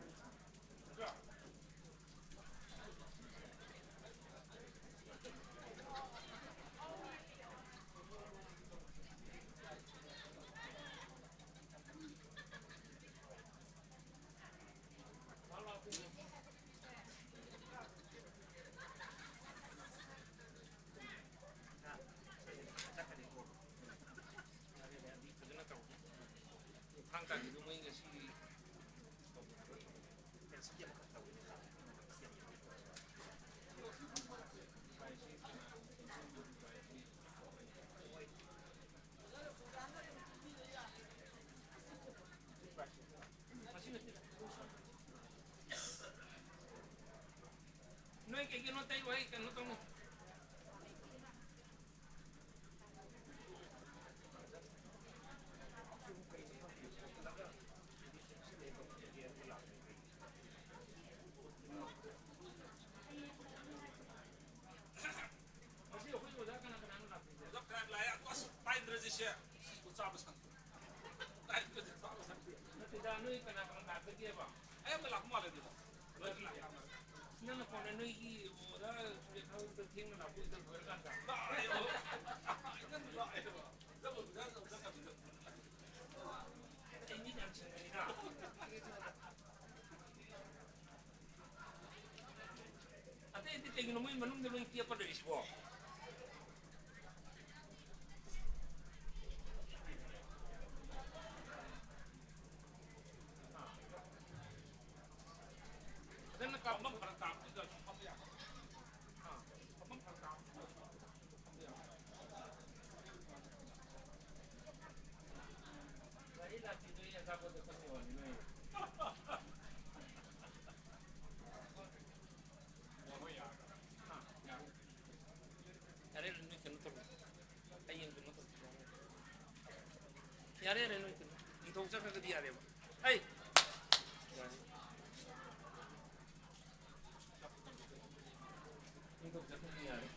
ꯅꯣꯏ ꯀꯩꯒꯤꯅꯣ ꯇꯩꯔꯣ, ꯑꯩ ꯀꯩꯅꯣ ꯇꯧꯅꯤ꯫ ꯉꯁꯤ ꯑꯩꯈꯣꯏ ꯑꯣꯖꯥ ꯀꯅꯥ ꯀꯅꯥꯅꯣ ꯂꯥꯛꯇꯣꯏꯁꯦ? ꯑꯣꯖꯥ ꯀꯅꯥ ꯂꯥꯛꯑꯦ? ꯑꯁ, ꯄꯥꯏꯗ꯭ꯔꯁꯤ ꯁꯦ꯫ ꯁꯤꯕꯨ ꯆꯥꯕ ꯁꯪꯗꯦ꯫ ꯄꯥꯏꯗ꯭ꯔꯁꯤ ꯆꯥꯕ ꯁꯪꯗꯦ꯫ ꯅꯠꯇꯦꯗ, ꯅꯣꯏ ꯀꯅꯥ ꯀꯅꯥ ꯂꯥꯛꯇꯒꯦꯕ? ꯑꯌꯥꯝꯕ ꯂꯥꯛꯄ ꯃꯥꯜꯂꯦ ꯑꯗꯨꯗ꯫ ꯂꯣꯏꯅ ꯂꯥꯛꯑꯦ꯫ ꯅꯪꯅ ꯀꯣꯟꯅ ꯅꯣꯏꯒꯤ ꯑꯣꯖꯥ ꯁꯨꯔꯦꯈꯥ ꯍꯣꯏꯗ ꯊꯦꯡꯅ ꯂꯥꯛꯄ ꯑꯣꯏꯗ ꯂꯣꯏꯔꯀꯥꯟꯗ꯫ ꯂꯥꯛꯑꯦꯕ꯫ ꯂꯥꯛꯑꯦꯕ꯫ ꯂꯥꯛꯑꯦꯕ꯫ ꯑꯩ ꯃꯤ ꯌꯥꯝ ꯁꯤꯡꯕꯅꯤꯗ꯫ ꯑꯇꯩ ꯑꯇꯩ ꯀꯩꯒꯤꯅꯣ ꯃꯣꯏ ꯃꯅꯨꯡꯗ ꯂꯣꯏ ꯀꯦꯞꯄ ꯂꯩꯔꯤꯁꯤꯕꯣ? ꯌꯥꯔꯦ, ꯌꯥꯔꯦ, ꯅꯣꯏ ꯀꯩꯅꯣ꯫ ꯅꯤꯡꯊꯧ ꯆꯠꯈ꯭ꯔꯒꯗꯤ ꯌꯥꯔꯦꯕ꯫ ꯍꯩ! ꯌꯥꯔꯦ꯫ ꯅꯤꯡꯊꯧ ꯆꯠꯈ꯭ꯔꯒꯗꯤ ꯌꯥꯔꯦ꯫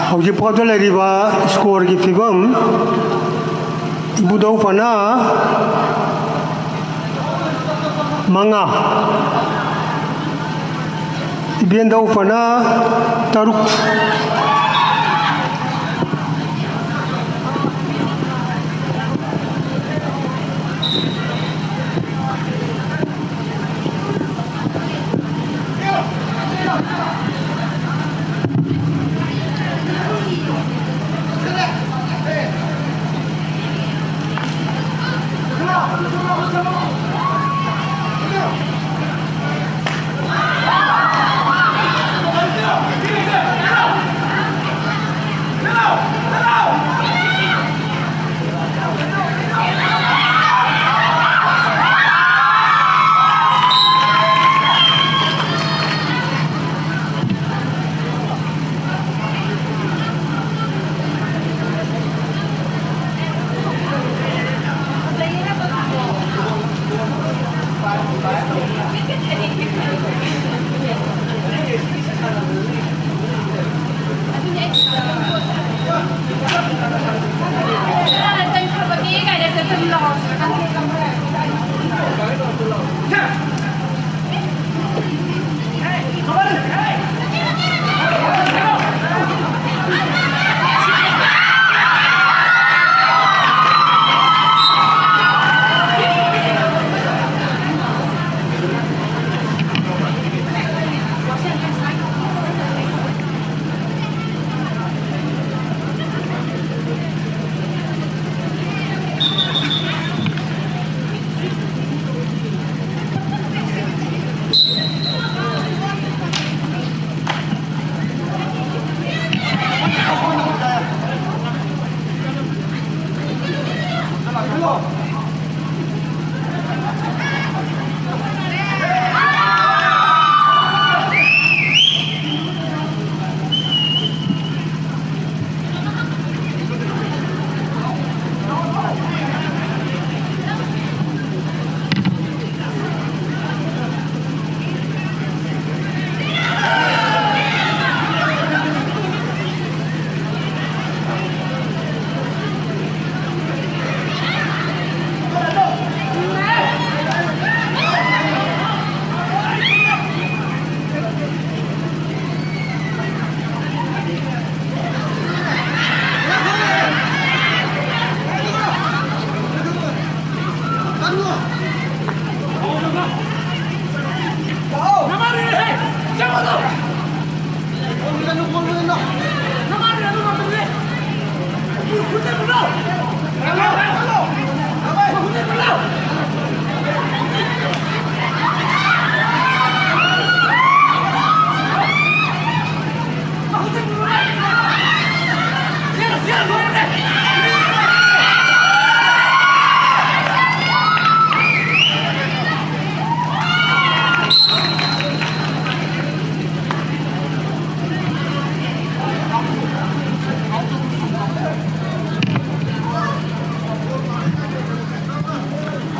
ꯍꯧꯖꯤꯛ ꯐꯥꯎꯗ ꯂꯩꯔꯤꯕ ꯁ꯭ꯀꯣꯔꯒꯤ ꯐꯤꯕꯝ, ꯏꯕꯨꯙꯧ ꯄꯅꯥ ꯃꯉꯥ, ꯏꯕꯦꯟꯗꯧ ꯄꯅꯥ ꯇꯔꯨꯛ꯫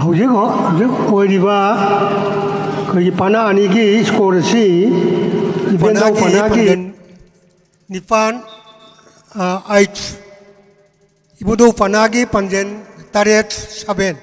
ꯍꯧꯖꯤꯛ ꯍꯧꯖꯤꯛ ꯑꯣꯏꯔꯤꯕ ꯑꯩꯈꯣꯏꯒꯤ ꯄꯥꯅꯥ ꯑꯅꯤꯒꯤ score ꯑꯁꯤ ꯏꯕꯦꯟꯗꯧ ꯄꯥꯅꯥꯒꯤ ꯄꯥꯅꯥꯒꯤ ꯄꯥꯡꯒꯜ ꯅꯤꯄꯥꯟ, ꯑ, eight, ꯏꯕꯨꯙꯧ ꯄꯥꯅꯥꯒꯤ ꯄꯥꯡꯒꯜ ꯇꯔꯦꯠ, seven꯫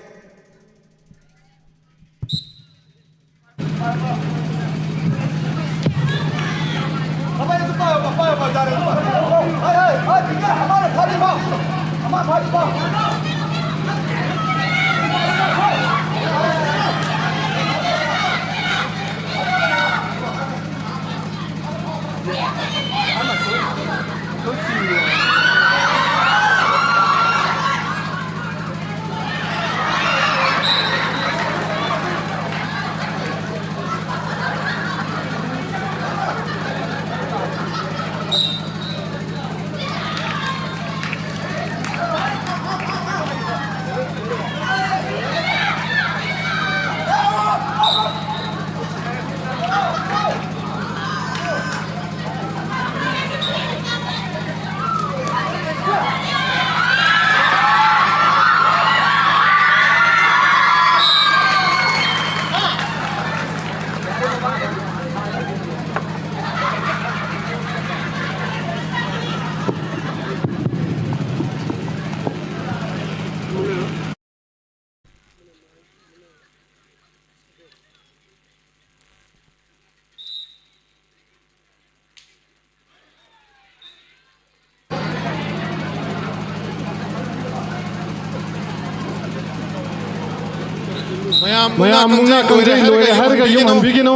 ꯃꯌꯥꯝ ꯃꯨꯛꯅꯥ ꯀꯥꯡꯖꯩ ꯂꯣꯏꯔꯦ ꯍꯥꯏꯔꯒ ꯌꯨꯝ ꯍꯟꯕꯤꯒꯅꯨ꯫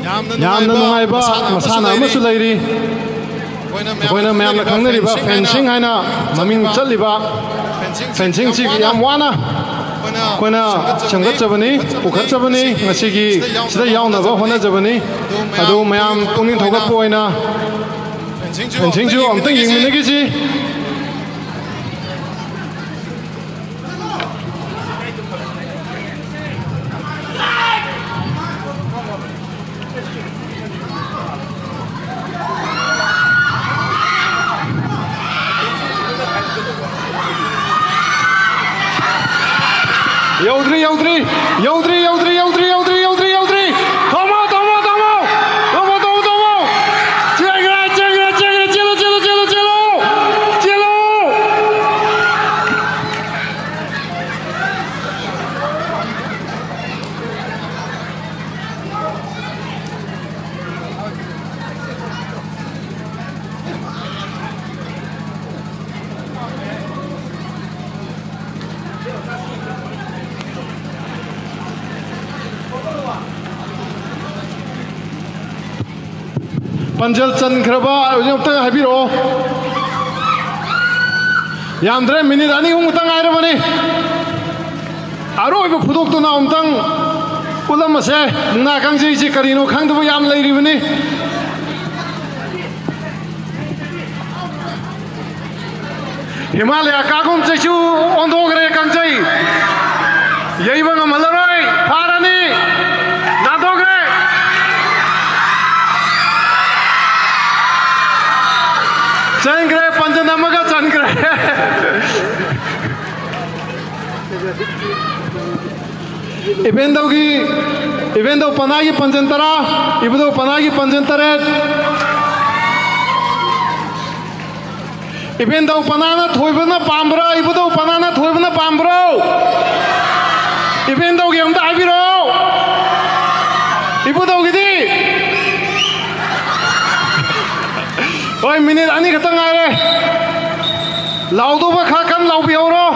ꯌꯥꯝꯅ ꯅꯨꯡꯉꯥꯏꯕ ꯃꯁꯥꯟꯅ ꯑꯃꯁꯨ ꯂꯩꯔꯤ꯫ ꯑꯩꯈꯣꯏꯅ ꯃꯌꯥꯝꯅ ꯈꯪꯅꯔꯤꯕ ꯐꯦꯟꯁꯤꯡ ꯍꯥꯏꯅ ꯃꯃꯤꯡ ꯆꯠꯂꯤꯕ ꯐꯦꯟꯁꯤꯡꯁꯤ ꯌꯥꯝ ꯋꯥꯅ ꯑꯩꯈꯣꯏꯅ ꯁꯦꯝꯒꯠꯆꯕꯅꯤ, ꯄꯨꯈꯠꯆꯕꯅꯤ꯫ ꯉꯁꯤꯒꯤ ꯁꯤꯗ ꯌꯥꯎꯅꯕ ꯍꯣꯠꯅꯖꯕꯅꯤ꯫ ꯑꯗꯨ ꯃꯌꯥꯝ ꯄꯨꯛꯅꯤꯡ ꯊꯧꯒꯠꯄ ꯑꯣꯏꯅ ꯐꯦꯟꯁꯤꯡꯁꯨ ꯑꯝꯇꯪ ꯌꯦꯡꯃꯤꯟꯅꯈꯤꯁꯤ꯫ ꯌꯧꯗ꯭ꯔꯤ, ꯌꯧꯗ꯭ꯔꯤ, ꯌꯧꯗ꯭ꯔꯤ, ꯌꯧꯗ꯭ꯔꯤ, ꯌꯧꯗ꯭ꯔꯤ, ꯌꯧꯗ꯭ꯔꯤ, ꯌꯧꯗ꯭ꯔꯤ, ꯌꯧꯗ꯭ꯔꯤ꯫ ꯊꯣꯝꯃꯣ, ꯊꯣꯝꯃꯣ, ꯊꯣꯝꯃꯣ꯫ ꯊꯣꯝꯃꯣ, ꯊꯣꯝꯃꯣ, ꯊꯣꯝꯃꯣ꯫ ꯆꯦꯟꯈ꯭ꯔꯦ, ꯆꯦꯟꯈ꯭ꯔꯦ, ꯆꯦꯟꯈ꯭ꯔꯦ, ꯆꯦꯜꯂꯨ, ꯆꯦꯜꯂꯨ, ꯆꯦꯜꯂꯨ, ꯆꯦꯜꯂꯨ꯫ ꯆꯦꯜꯂꯨ꯫ ꯄꯥꯟꯖꯜ ꯆꯟꯈ꯭ꯔꯕ ꯍꯧꯖꯤꯛ ꯑꯃꯨꯛꯇꯪ ꯍꯥꯏꯕꯤꯔꯛꯑꯣ꯫ ꯌꯥꯝꯗ꯭ꯔꯦ, ꯃꯤꯅꯤꯠ ꯑꯅꯤ ꯑꯍꯨꯝ ꯈꯛꯇꯪ ꯉꯥꯏꯔꯕꯅꯤ꯫ ꯑꯔꯣꯏꯕ ꯈꯨꯗꯣꯞꯇꯨꯅ ꯑꯃꯨꯛꯇꯪ ꯎꯠꯂꯝꯃꯁꯦ꯫ ꯃꯨꯛꯅꯥ ꯀꯥꯡꯖꯩꯁꯤ ꯀꯔꯤꯅꯣ ꯈꯪꯗꯕ ꯌꯥꯝ ꯂꯩꯔꯤꯕꯅꯤ꯫ ꯍꯤꯃꯥꯂꯌꯥ ꯀꯥꯒꯨꯝ ꯆꯩꯁꯨ ꯑꯣꯟꯊꯣꯛꯈ꯭ꯔꯦ ꯀꯥꯡꯖꯩ꯫ ꯌꯩꯕ ꯉꯝꯍꯜꯂꯔꯣꯏ꯫ ꯐꯥꯔꯅꯤ꯫ ꯅꯥꯟꯊꯣꯛꯈ꯭ꯔꯦ꯫ ꯆꯟꯈ꯭ꯔꯦ꯫ ꯄꯟꯖꯟ ꯑꯃꯒ ꯆꯟꯈ꯭ꯔꯦ꯫ ꯏꯚꯦꯟꯗꯧꯒꯤ, ꯏꯚꯦꯟꯗꯧ ꯄꯅꯥꯒꯤ ꯄꯟꯖꯟ ꯇꯔꯥ, ꯏꯕꯨꯙꯧ ꯄꯅꯥꯒꯤ ꯄꯟꯖꯟ ꯇꯔꯦꯠ꯫ ꯏꯚꯦꯟꯗꯧ ꯄꯅꯥꯅ ꯊꯣꯏꯕꯅ ꯄꯥꯝꯕ꯭ꯔꯥ? ꯏꯕꯨꯙꯧ ꯄꯅꯥꯅ ꯊꯣꯏꯕꯅ ꯄꯥꯝꯕ꯭ꯔꯣ? ꯏꯚꯦꯟꯗꯧꯒꯤ ꯑꯝꯇ ꯍꯥꯏꯕꯤꯔꯛꯑꯣ꯫ ꯏꯕꯨꯙꯧꯒꯤꯗꯤ? ꯍꯣꯏ, ꯃꯤꯅꯤꯠ ꯑꯅꯤ ꯈꯛꯇ ꯉꯥꯏꯔꯦ꯫ ꯂꯥꯎꯗꯧꯕ ꯈꯔ ꯀꯟꯅ ꯂꯥꯎꯕꯤꯍꯧꯔꯣ꯫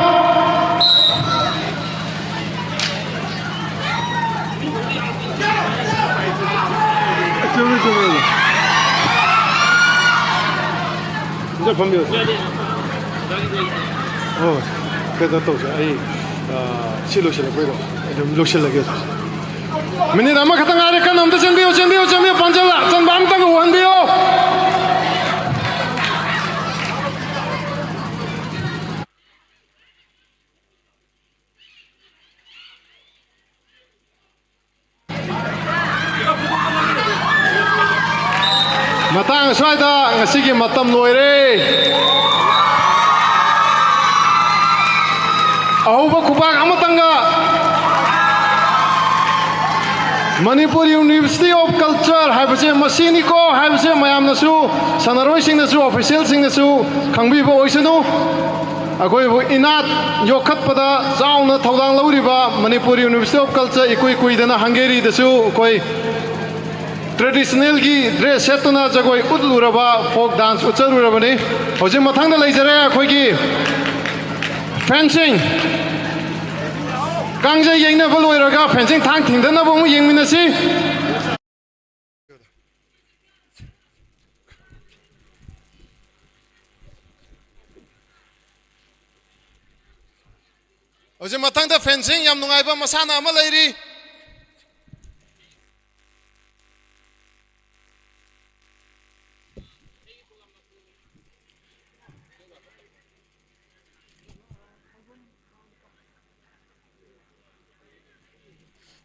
ꯆꯨꯝꯃꯤ, ꯆꯨꯝꯃꯤ꯫ ꯑꯝꯇ ꯐꯝꯕꯤꯌꯨ꯫ ꯍꯣꯏ, ꯀꯩꯅꯣ ꯇꯧꯁꯦ, ꯑꯩ, ꯑ, ꯁꯤ ꯂꯣꯏꯁꯤꯜꯂꯛꯄꯩꯗꯣ ꯑꯗꯨꯝ ꯂꯣꯏꯁꯤꯜꯂꯒꯦ꯫ ꯃꯤꯅꯤꯠ ꯑꯃꯈꯛꯇ ꯉꯥꯏꯔꯦ, ꯀꯟꯅ ꯑꯝꯇ ꯆꯦꯟꯕꯤꯌꯨ, ꯆꯦꯟꯕꯤꯌꯨ, ꯆꯦꯟꯕꯤꯌꯨ, ꯄꯥꯟꯖꯜ, ꯆꯟꯕ ꯑꯝꯇꯒ ꯎꯍꯟꯕꯤꯌꯨ꯫ ꯃꯇꯥꯡ ꯑꯁ꯭ꯋꯥꯏꯗ ꯉꯁꯤꯒꯤ ꯃꯇꯝ ꯂꯣꯏꯔꯦ꯫ ꯑꯍꯧꯕ ꯈꯨꯕꯥꯛ ꯑꯃꯇꯪꯒ Manipur University of Culture ꯍꯥꯏꯕꯁꯦ ꯃꯁꯤꯅꯤꯀꯣ ꯍꯥꯏꯕꯁꯦ ꯃꯌꯥꯝꯅꯁꯨ, ꯁꯥꯟꯅꯔꯣꯏꯁꯤꯡꯅꯁꯨ, ꯑꯣꯐꯤꯁꯤꯌꯦꯜꯁꯤꯡꯅꯁꯨ ꯈꯪꯕꯤꯕ ꯑꯣꯏꯁꯅꯨ꯫ ꯑꯩꯈꯣꯏꯕꯨ ꯏꯅꯥꯠ ꯌꯣꯛꯈꯠꯄꯗ ꯆꯥꯎꯅ ꯊꯧꯗꯥꯡ ꯂꯧꯔꯤꯕ Manipur University of Culture, ꯏꯀꯨꯏ ꯀꯨꯏꯗꯅ ꯍꯪꯒꯦꯔꯤꯗꯁꯨ ꯑꯩꯈꯣꯏ ꯇ꯭ꯔꯦꯗꯤꯁꯅꯦꯜꯒꯤ ꯗ꯭ꯔꯦꯁ ꯁꯦꯠꯇꯨꯅ ꯖꯒꯣꯏ ꯎꯠꯂꯨꯔꯕ, ꯐꯣꯛ ꯗꯥꯟꯁ ꯎꯠꯆꯔꯨꯔꯕꯅꯤ꯫ ꯍꯧꯖꯤꯛ ꯃꯊꯪꯗ ꯂꯩꯖꯔꯦ ꯑꯩꯈꯣꯏꯒꯤ ꯐꯦꯟꯁꯤꯡ꯫ ꯀꯥꯡꯖꯩ ꯌꯩꯅꯕ ꯂꯣꯏꯔꯒ ꯐꯦꯟꯁꯤꯡ ꯊꯥꯡ ꯊꯤꯟꯗꯅꯕ ꯑꯃꯨꯛ ꯌꯦꯡꯃꯤꯟꯅꯁꯤ꯫ ꯍꯧꯖꯤꯛ ꯃꯊꯪꯗ ꯐꯦꯟꯁꯤꯡ ꯌꯥꯝ ꯅꯨꯡꯉꯥꯏꯕ ꯃꯁꯥꯟꯅ ꯑꯃ ꯂꯩꯔꯤ꯫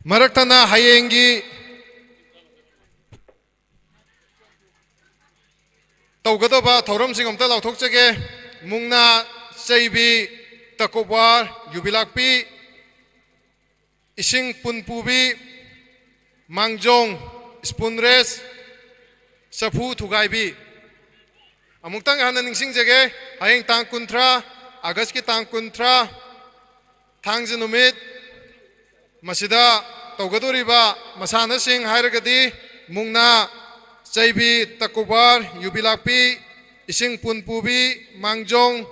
ꯃꯔꯛ ꯊꯠꯅ ꯍꯌꯦꯡꯒꯤ ꯇꯧꯒꯗꯕ ꯊꯧꯔꯝꯁꯤꯡ ꯑꯝꯇ ꯂꯥꯎꯊꯣꯛꯆꯒꯦ꯫ ꯃꯨꯛꯅꯥ, ꯆꯩꯕꯤ, ꯇꯀꯣꯕꯥꯔ, ꯌꯨꯕꯤ ꯂꯥꯛꯄꯤ, ꯏꯁꯤꯡ ꯄꯨꯟ ꯄꯨꯕꯤ, ꯃꯥꯡꯖꯣꯡ, ꯁ꯭ꯄꯨꯟ ꯔꯦꯁ, ꯆꯐꯨ ꯊꯨꯒꯥꯏꯕꯤ꯫ ꯑꯃꯨꯛꯇꯪ ꯍꯟꯅ ꯅꯤꯡꯁꯤꯡꯖꯒꯦ, ꯍꯌꯦꯡ ꯇꯥꯡ ꯀꯨꯟꯊ꯭ꯔꯥ, ꯑꯥꯒꯁꯀꯤ ꯇꯥꯡ ꯀꯨꯟꯊ꯭ꯔꯥ, ꯊꯥꯡꯖ ꯅꯨꯃꯤꯠ, ꯃꯁꯤꯗ ꯇꯧꯒꯗꯧꯔꯤꯕ ꯃꯁꯥꯟꯅꯁꯤꯡ ꯍꯥꯏꯔꯒꯗꯤ ꯃꯨꯛꯅꯥ, ꯆꯩꯕꯤ, ꯇꯀꯨꯕꯥꯔ, ꯌꯨꯕꯤ ꯂꯥꯛꯄꯤ, ꯏꯁꯤꯡ ꯄꯨꯟ ꯄꯨꯕꯤ, ꯃꯥꯡꯖꯣꯡ,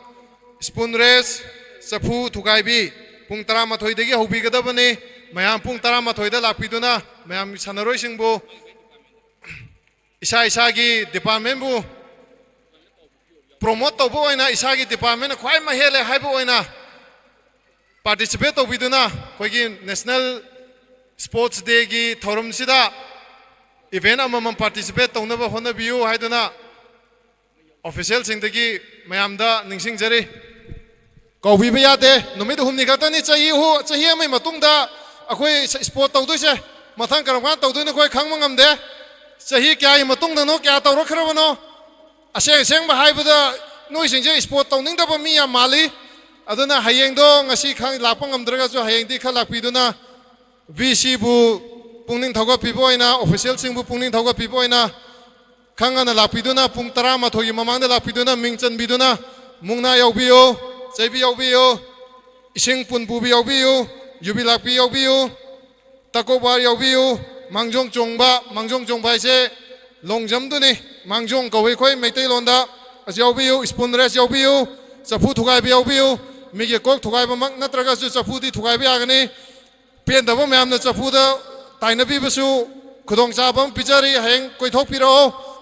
ꯁ꯭ꯄꯨꯟ ꯔꯦꯁ, ꯆꯐꯨ ꯊꯨꯒꯥꯏꯕꯤ꯫ ꯄꯨꯡ ꯇꯔꯥꯃꯥꯊꯣꯏꯗꯒꯤ ꯍꯧꯕꯤꯒꯗꯕꯅꯤ꯫ ꯃꯌꯥꯝ ꯄꯨꯡ ꯇꯔꯥꯃꯥꯊꯣꯏꯗ ꯂꯥꯛꯄꯤꯗꯨꯅ ꯃꯌꯥꯝꯒꯤ ꯁꯥꯟꯅꯔꯣꯏꯁꯤꯡꯕꯨ ꯏꯁꯥ ꯏꯁꯥꯒꯤ ꯗꯤꯄꯥꯔꯠꯃꯦꯟꯕꯨ ꯄ꯭ꯔꯣꯃꯣꯠ ꯇꯧꯕ ꯑꯣꯏꯅ, ꯏꯁꯥꯒꯤ ꯗꯤꯄꯥꯔꯠꯃꯦꯟꯅ ꯈ꯭ꯋꯥꯏ ꯃꯍꯦꯜꯂꯦ ꯍꯥꯏꯕ ꯑꯣꯏꯅ ꯄꯥꯔꯇꯤꯁꯤꯄꯦꯠ ꯇꯧꯕꯤꯗꯨꯅ, ꯑꯩꯈꯣꯏꯒꯤ ꯅꯦꯁꯅꯦꯜ ꯁ꯭ꯄꯣꯔꯠꯁ ꯗꯦꯒꯤ ꯊꯧꯔꯝꯁꯤꯗ ꯏꯚꯦꯟ ꯑꯃꯃꯝ ꯄꯥꯔꯇꯤꯁꯤꯄꯦꯠ ꯇꯧꯅꯕ ꯍꯣꯠꯅꯕꯤꯌꯨ ꯍꯥꯏꯗꯨꯅ ꯑꯣꯐꯤꯁꯤꯌꯦꯜꯁꯤꯡꯗꯒꯤ ꯃꯌꯥꯝꯗ ꯅꯤꯡꯁꯤꯡꯖꯔꯤ꯫ ꯀꯥꯎꯕꯤꯕ ꯌꯥꯗꯦ꯫ ꯅꯨꯃꯤꯠ ꯍꯨꯝꯅꯤ ꯈꯛꯇꯅꯤ, ꯆꯍꯤ ꯑꯍꯨ-, ꯆꯍꯤ ꯑꯃꯒꯤ ꯃꯇꯨꯡꯗ ꯑꯩꯈꯣꯏ ꯁ-, ꯁ꯭ꯄꯣꯔꯠ ꯇꯧꯗꯣꯏꯁꯦ꯫ ꯃꯊꯪ ꯀꯔꯝ ꯀꯥꯟꯗ ꯇꯧꯗꯣꯏꯅꯣ ꯑꯩꯈꯣꯏ ꯈꯪꯕ ꯉꯝꯗꯦ꯫ ꯆꯍꯤ ꯀꯌꯥꯒꯤ ꯃꯇꯨꯡꯗꯅꯣ, ꯀꯌꯥ ꯇꯧꯔꯛꯈ꯭ꯔꯕꯅꯣ? ꯑꯁꯦꯡ ꯑꯁꯦꯡꯕ ꯍꯥꯏꯕꯗ, ꯅꯣꯏꯁꯤꯡꯁꯦ ꯁ꯭ꯄꯣꯔꯠ ꯇꯧꯅꯤꯡꯗꯕ ꯃꯤ ꯌꯥꯝ ꯃꯥꯜꯂꯤ꯫ ꯑꯗꯨꯅ ꯍꯌꯦꯡꯗꯣ, ꯉꯁꯤ ꯈꯪ-, ꯂꯥꯛꯄ ꯉꯝꯗ꯭ꯔꯒꯁꯨ ꯍꯌꯦꯡꯗꯤ ꯈꯔ ꯂꯥꯛꯄꯤꯗꯨꯅ, ꯚꯤ ꯁꯤꯕꯨ ꯄꯨꯛꯅꯤꯡ ꯊꯧꯒꯠꯄꯤꯕ ꯑꯣꯏꯅ, ꯑꯣꯐꯤꯁꯤꯌꯦꯜꯁꯤꯡꯕꯨ ꯄꯨꯛꯅꯤꯡ ꯊꯧꯒꯠꯄꯤꯕ ꯑꯣꯏꯅ, ꯈꯪ ꯉꯟꯅ ꯂꯥꯛꯄꯤꯗꯨꯅ, ꯄꯨꯡ ꯇꯔꯥꯃꯥꯊꯣꯏꯒꯤ ꯃꯃꯥꯡꯗ ꯂꯥꯛꯄꯤꯗꯨꯅ, ꯃꯤꯡ ꯆꯟꯕꯤꯗꯨꯅ, ꯃꯨꯛꯅꯥ ꯌꯥꯎꯕꯤꯌꯨ, ꯆꯩꯕꯤ ꯌꯥꯎꯕꯤꯌꯨ, ꯏꯁꯤꯡ ꯄꯨꯟ ꯄꯨꯕꯤ ꯌꯥꯎꯕꯤꯌꯨ, ꯌꯨꯕꯤ ꯂꯥꯛꯄꯤ ꯌꯥꯎꯕꯤꯌꯨ, ꯇꯀꯣꯕꯥꯔ ꯌꯥꯎꯕꯤꯌꯨ, ꯃꯥꯡꯖꯣꯡ ꯆꯣꯡꯕ, ꯃꯥꯡꯖꯣꯡ ꯆꯣꯡꯕ ꯍꯥꯏꯁꯦ ꯂꯣꯡꯖꯝꯗꯨꯅꯤ, ꯃꯥꯡꯖꯣꯡ ꯀꯧꯏ ꯑꯩꯈꯣꯏ ꯃꯩꯇꯩꯂꯣꯟꯗ꯫ ꯑꯁꯤ ꯌꯥꯎꯕꯤꯌꯨ, ꯁ꯭ꯄꯨꯟ ꯔꯦꯁ ꯌꯥꯎꯕꯤꯌꯨ, ꯆꯐꯨ ꯊꯨꯒꯥꯏꯕ ꯌꯥꯎꯕꯤꯌꯨ, ꯃꯤꯒꯤ ꯀꯣꯛ ꯊꯨꯒꯥꯏꯕꯃꯛ ꯅꯠꯇ꯭ꯔꯒꯁꯨ ꯆꯐꯨꯗꯤ ꯊꯨꯒꯥꯏꯕ ꯌꯥꯒꯅꯤ꯫ ꯄꯦꯟꯗꯕ ꯃꯌꯥꯝꯅ ꯆꯐꯨꯗ ꯇꯥꯏꯅꯕꯤꯕꯁꯨ ꯈꯨꯗꯣꯡꯆꯥꯕ ꯑꯃ ꯄꯤꯖꯔꯤ, ꯍꯌꯦꯡ ꯀꯣꯏꯊꯣꯛꯄꯤꯔꯛꯑꯣ꯫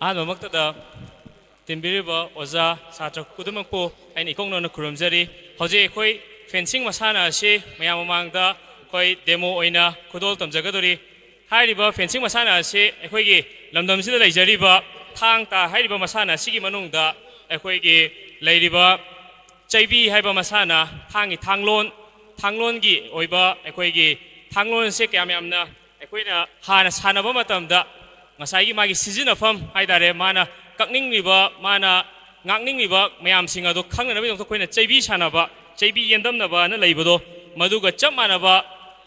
ꯑꯍꯥꯟꯕꯃꯛꯇꯗ ꯇꯤꯟꯕꯤꯔꯤꯕ ꯑꯣꯖꯥ, ꯁꯥꯇ꯭ꯔ ꯈꯨꯗꯤꯡꯃꯛꯄꯨ ꯑꯩꯅ ꯏꯀꯣꯛ ꯅꯧꯅ ꯈꯨꯔꯨꯝꯖꯔꯤ꯫ ꯍꯧꯖꯤꯛ ꯑꯩꯈꯣꯏ ꯐꯦꯟꯁꯤꯡ ꯃꯁꯥꯟꯅ ꯑꯁꯤ ꯃꯌꯥꯝ ꯃꯃꯥꯡꯗ ꯑꯩꯈꯣꯏ ꯗꯦꯃꯣ ꯑꯣꯏꯅ ꯈꯨꯗꯣꯜ ꯇꯝꯖꯒꯗꯧꯔꯤ꯫ ꯍꯥꯏꯔꯤꯕ ꯐꯦꯟꯁꯤꯡ ꯃꯁꯥꯟꯅ ꯑꯁꯤ ꯑꯩꯈꯣꯏꯒꯤ ꯂꯝꯗꯝꯁꯤꯗ ꯂꯩꯖꯔꯤꯕ ꯊꯥꯡ ꯇꯥ ꯍꯥꯏꯔꯤꯕ ꯃꯁꯥꯟꯅ ꯑꯁꯤꯒꯤ ꯃꯅꯨꯡꯗ ꯑꯩꯈꯣꯏꯒꯤ ꯂꯩꯔꯤꯕ ꯆꯩꯕꯤ ꯍꯥꯏꯕ ꯃꯁꯥꯟꯅ, ꯊꯥꯡꯒꯤ ꯊꯥꯡꯂꯣꯟ, ꯊꯥꯡꯂꯣꯟꯒꯤ ꯑꯣꯏꯕ ꯑꯩꯈꯣꯏꯒꯤ ꯊꯥꯡꯂꯣꯟꯁꯦ ꯀꯌꯥꯝ ꯌꯥꯝꯅ ꯑꯩꯈꯣꯏꯅ ꯍꯥꯟꯅ ꯁꯥꯟꯅꯕ ꯃꯇꯝꯗ ꯉꯁꯥꯏꯒꯤ ꯃꯥꯒꯤ ꯁꯤꯖꯤꯟꯅꯐꯝ ꯍꯥꯏ ꯇꯥꯔꯦ, ꯃꯥꯅ ꯀꯛꯅꯤꯡꯂꯤꯕ, ꯃꯥꯅ ꯉꯥꯛꯅꯤꯡꯂꯤꯕ ꯃꯌꯥꯝꯁꯤꯡ ꯑꯗꯣ ꯈꯪꯅꯅꯕꯒꯤꯗꯃꯛꯇ ꯑꯩꯈꯣꯏꯅ ꯆꯩꯕꯤ ꯁꯥꯟꯅꯕ, ꯆꯩꯕꯤ ꯌꯦꯟꯗꯝꯅꯕꯅ ꯂꯩꯕꯗꯣ, ꯃꯗꯨꯒ ꯆꯞ ꯃꯥꯟꯅꯕ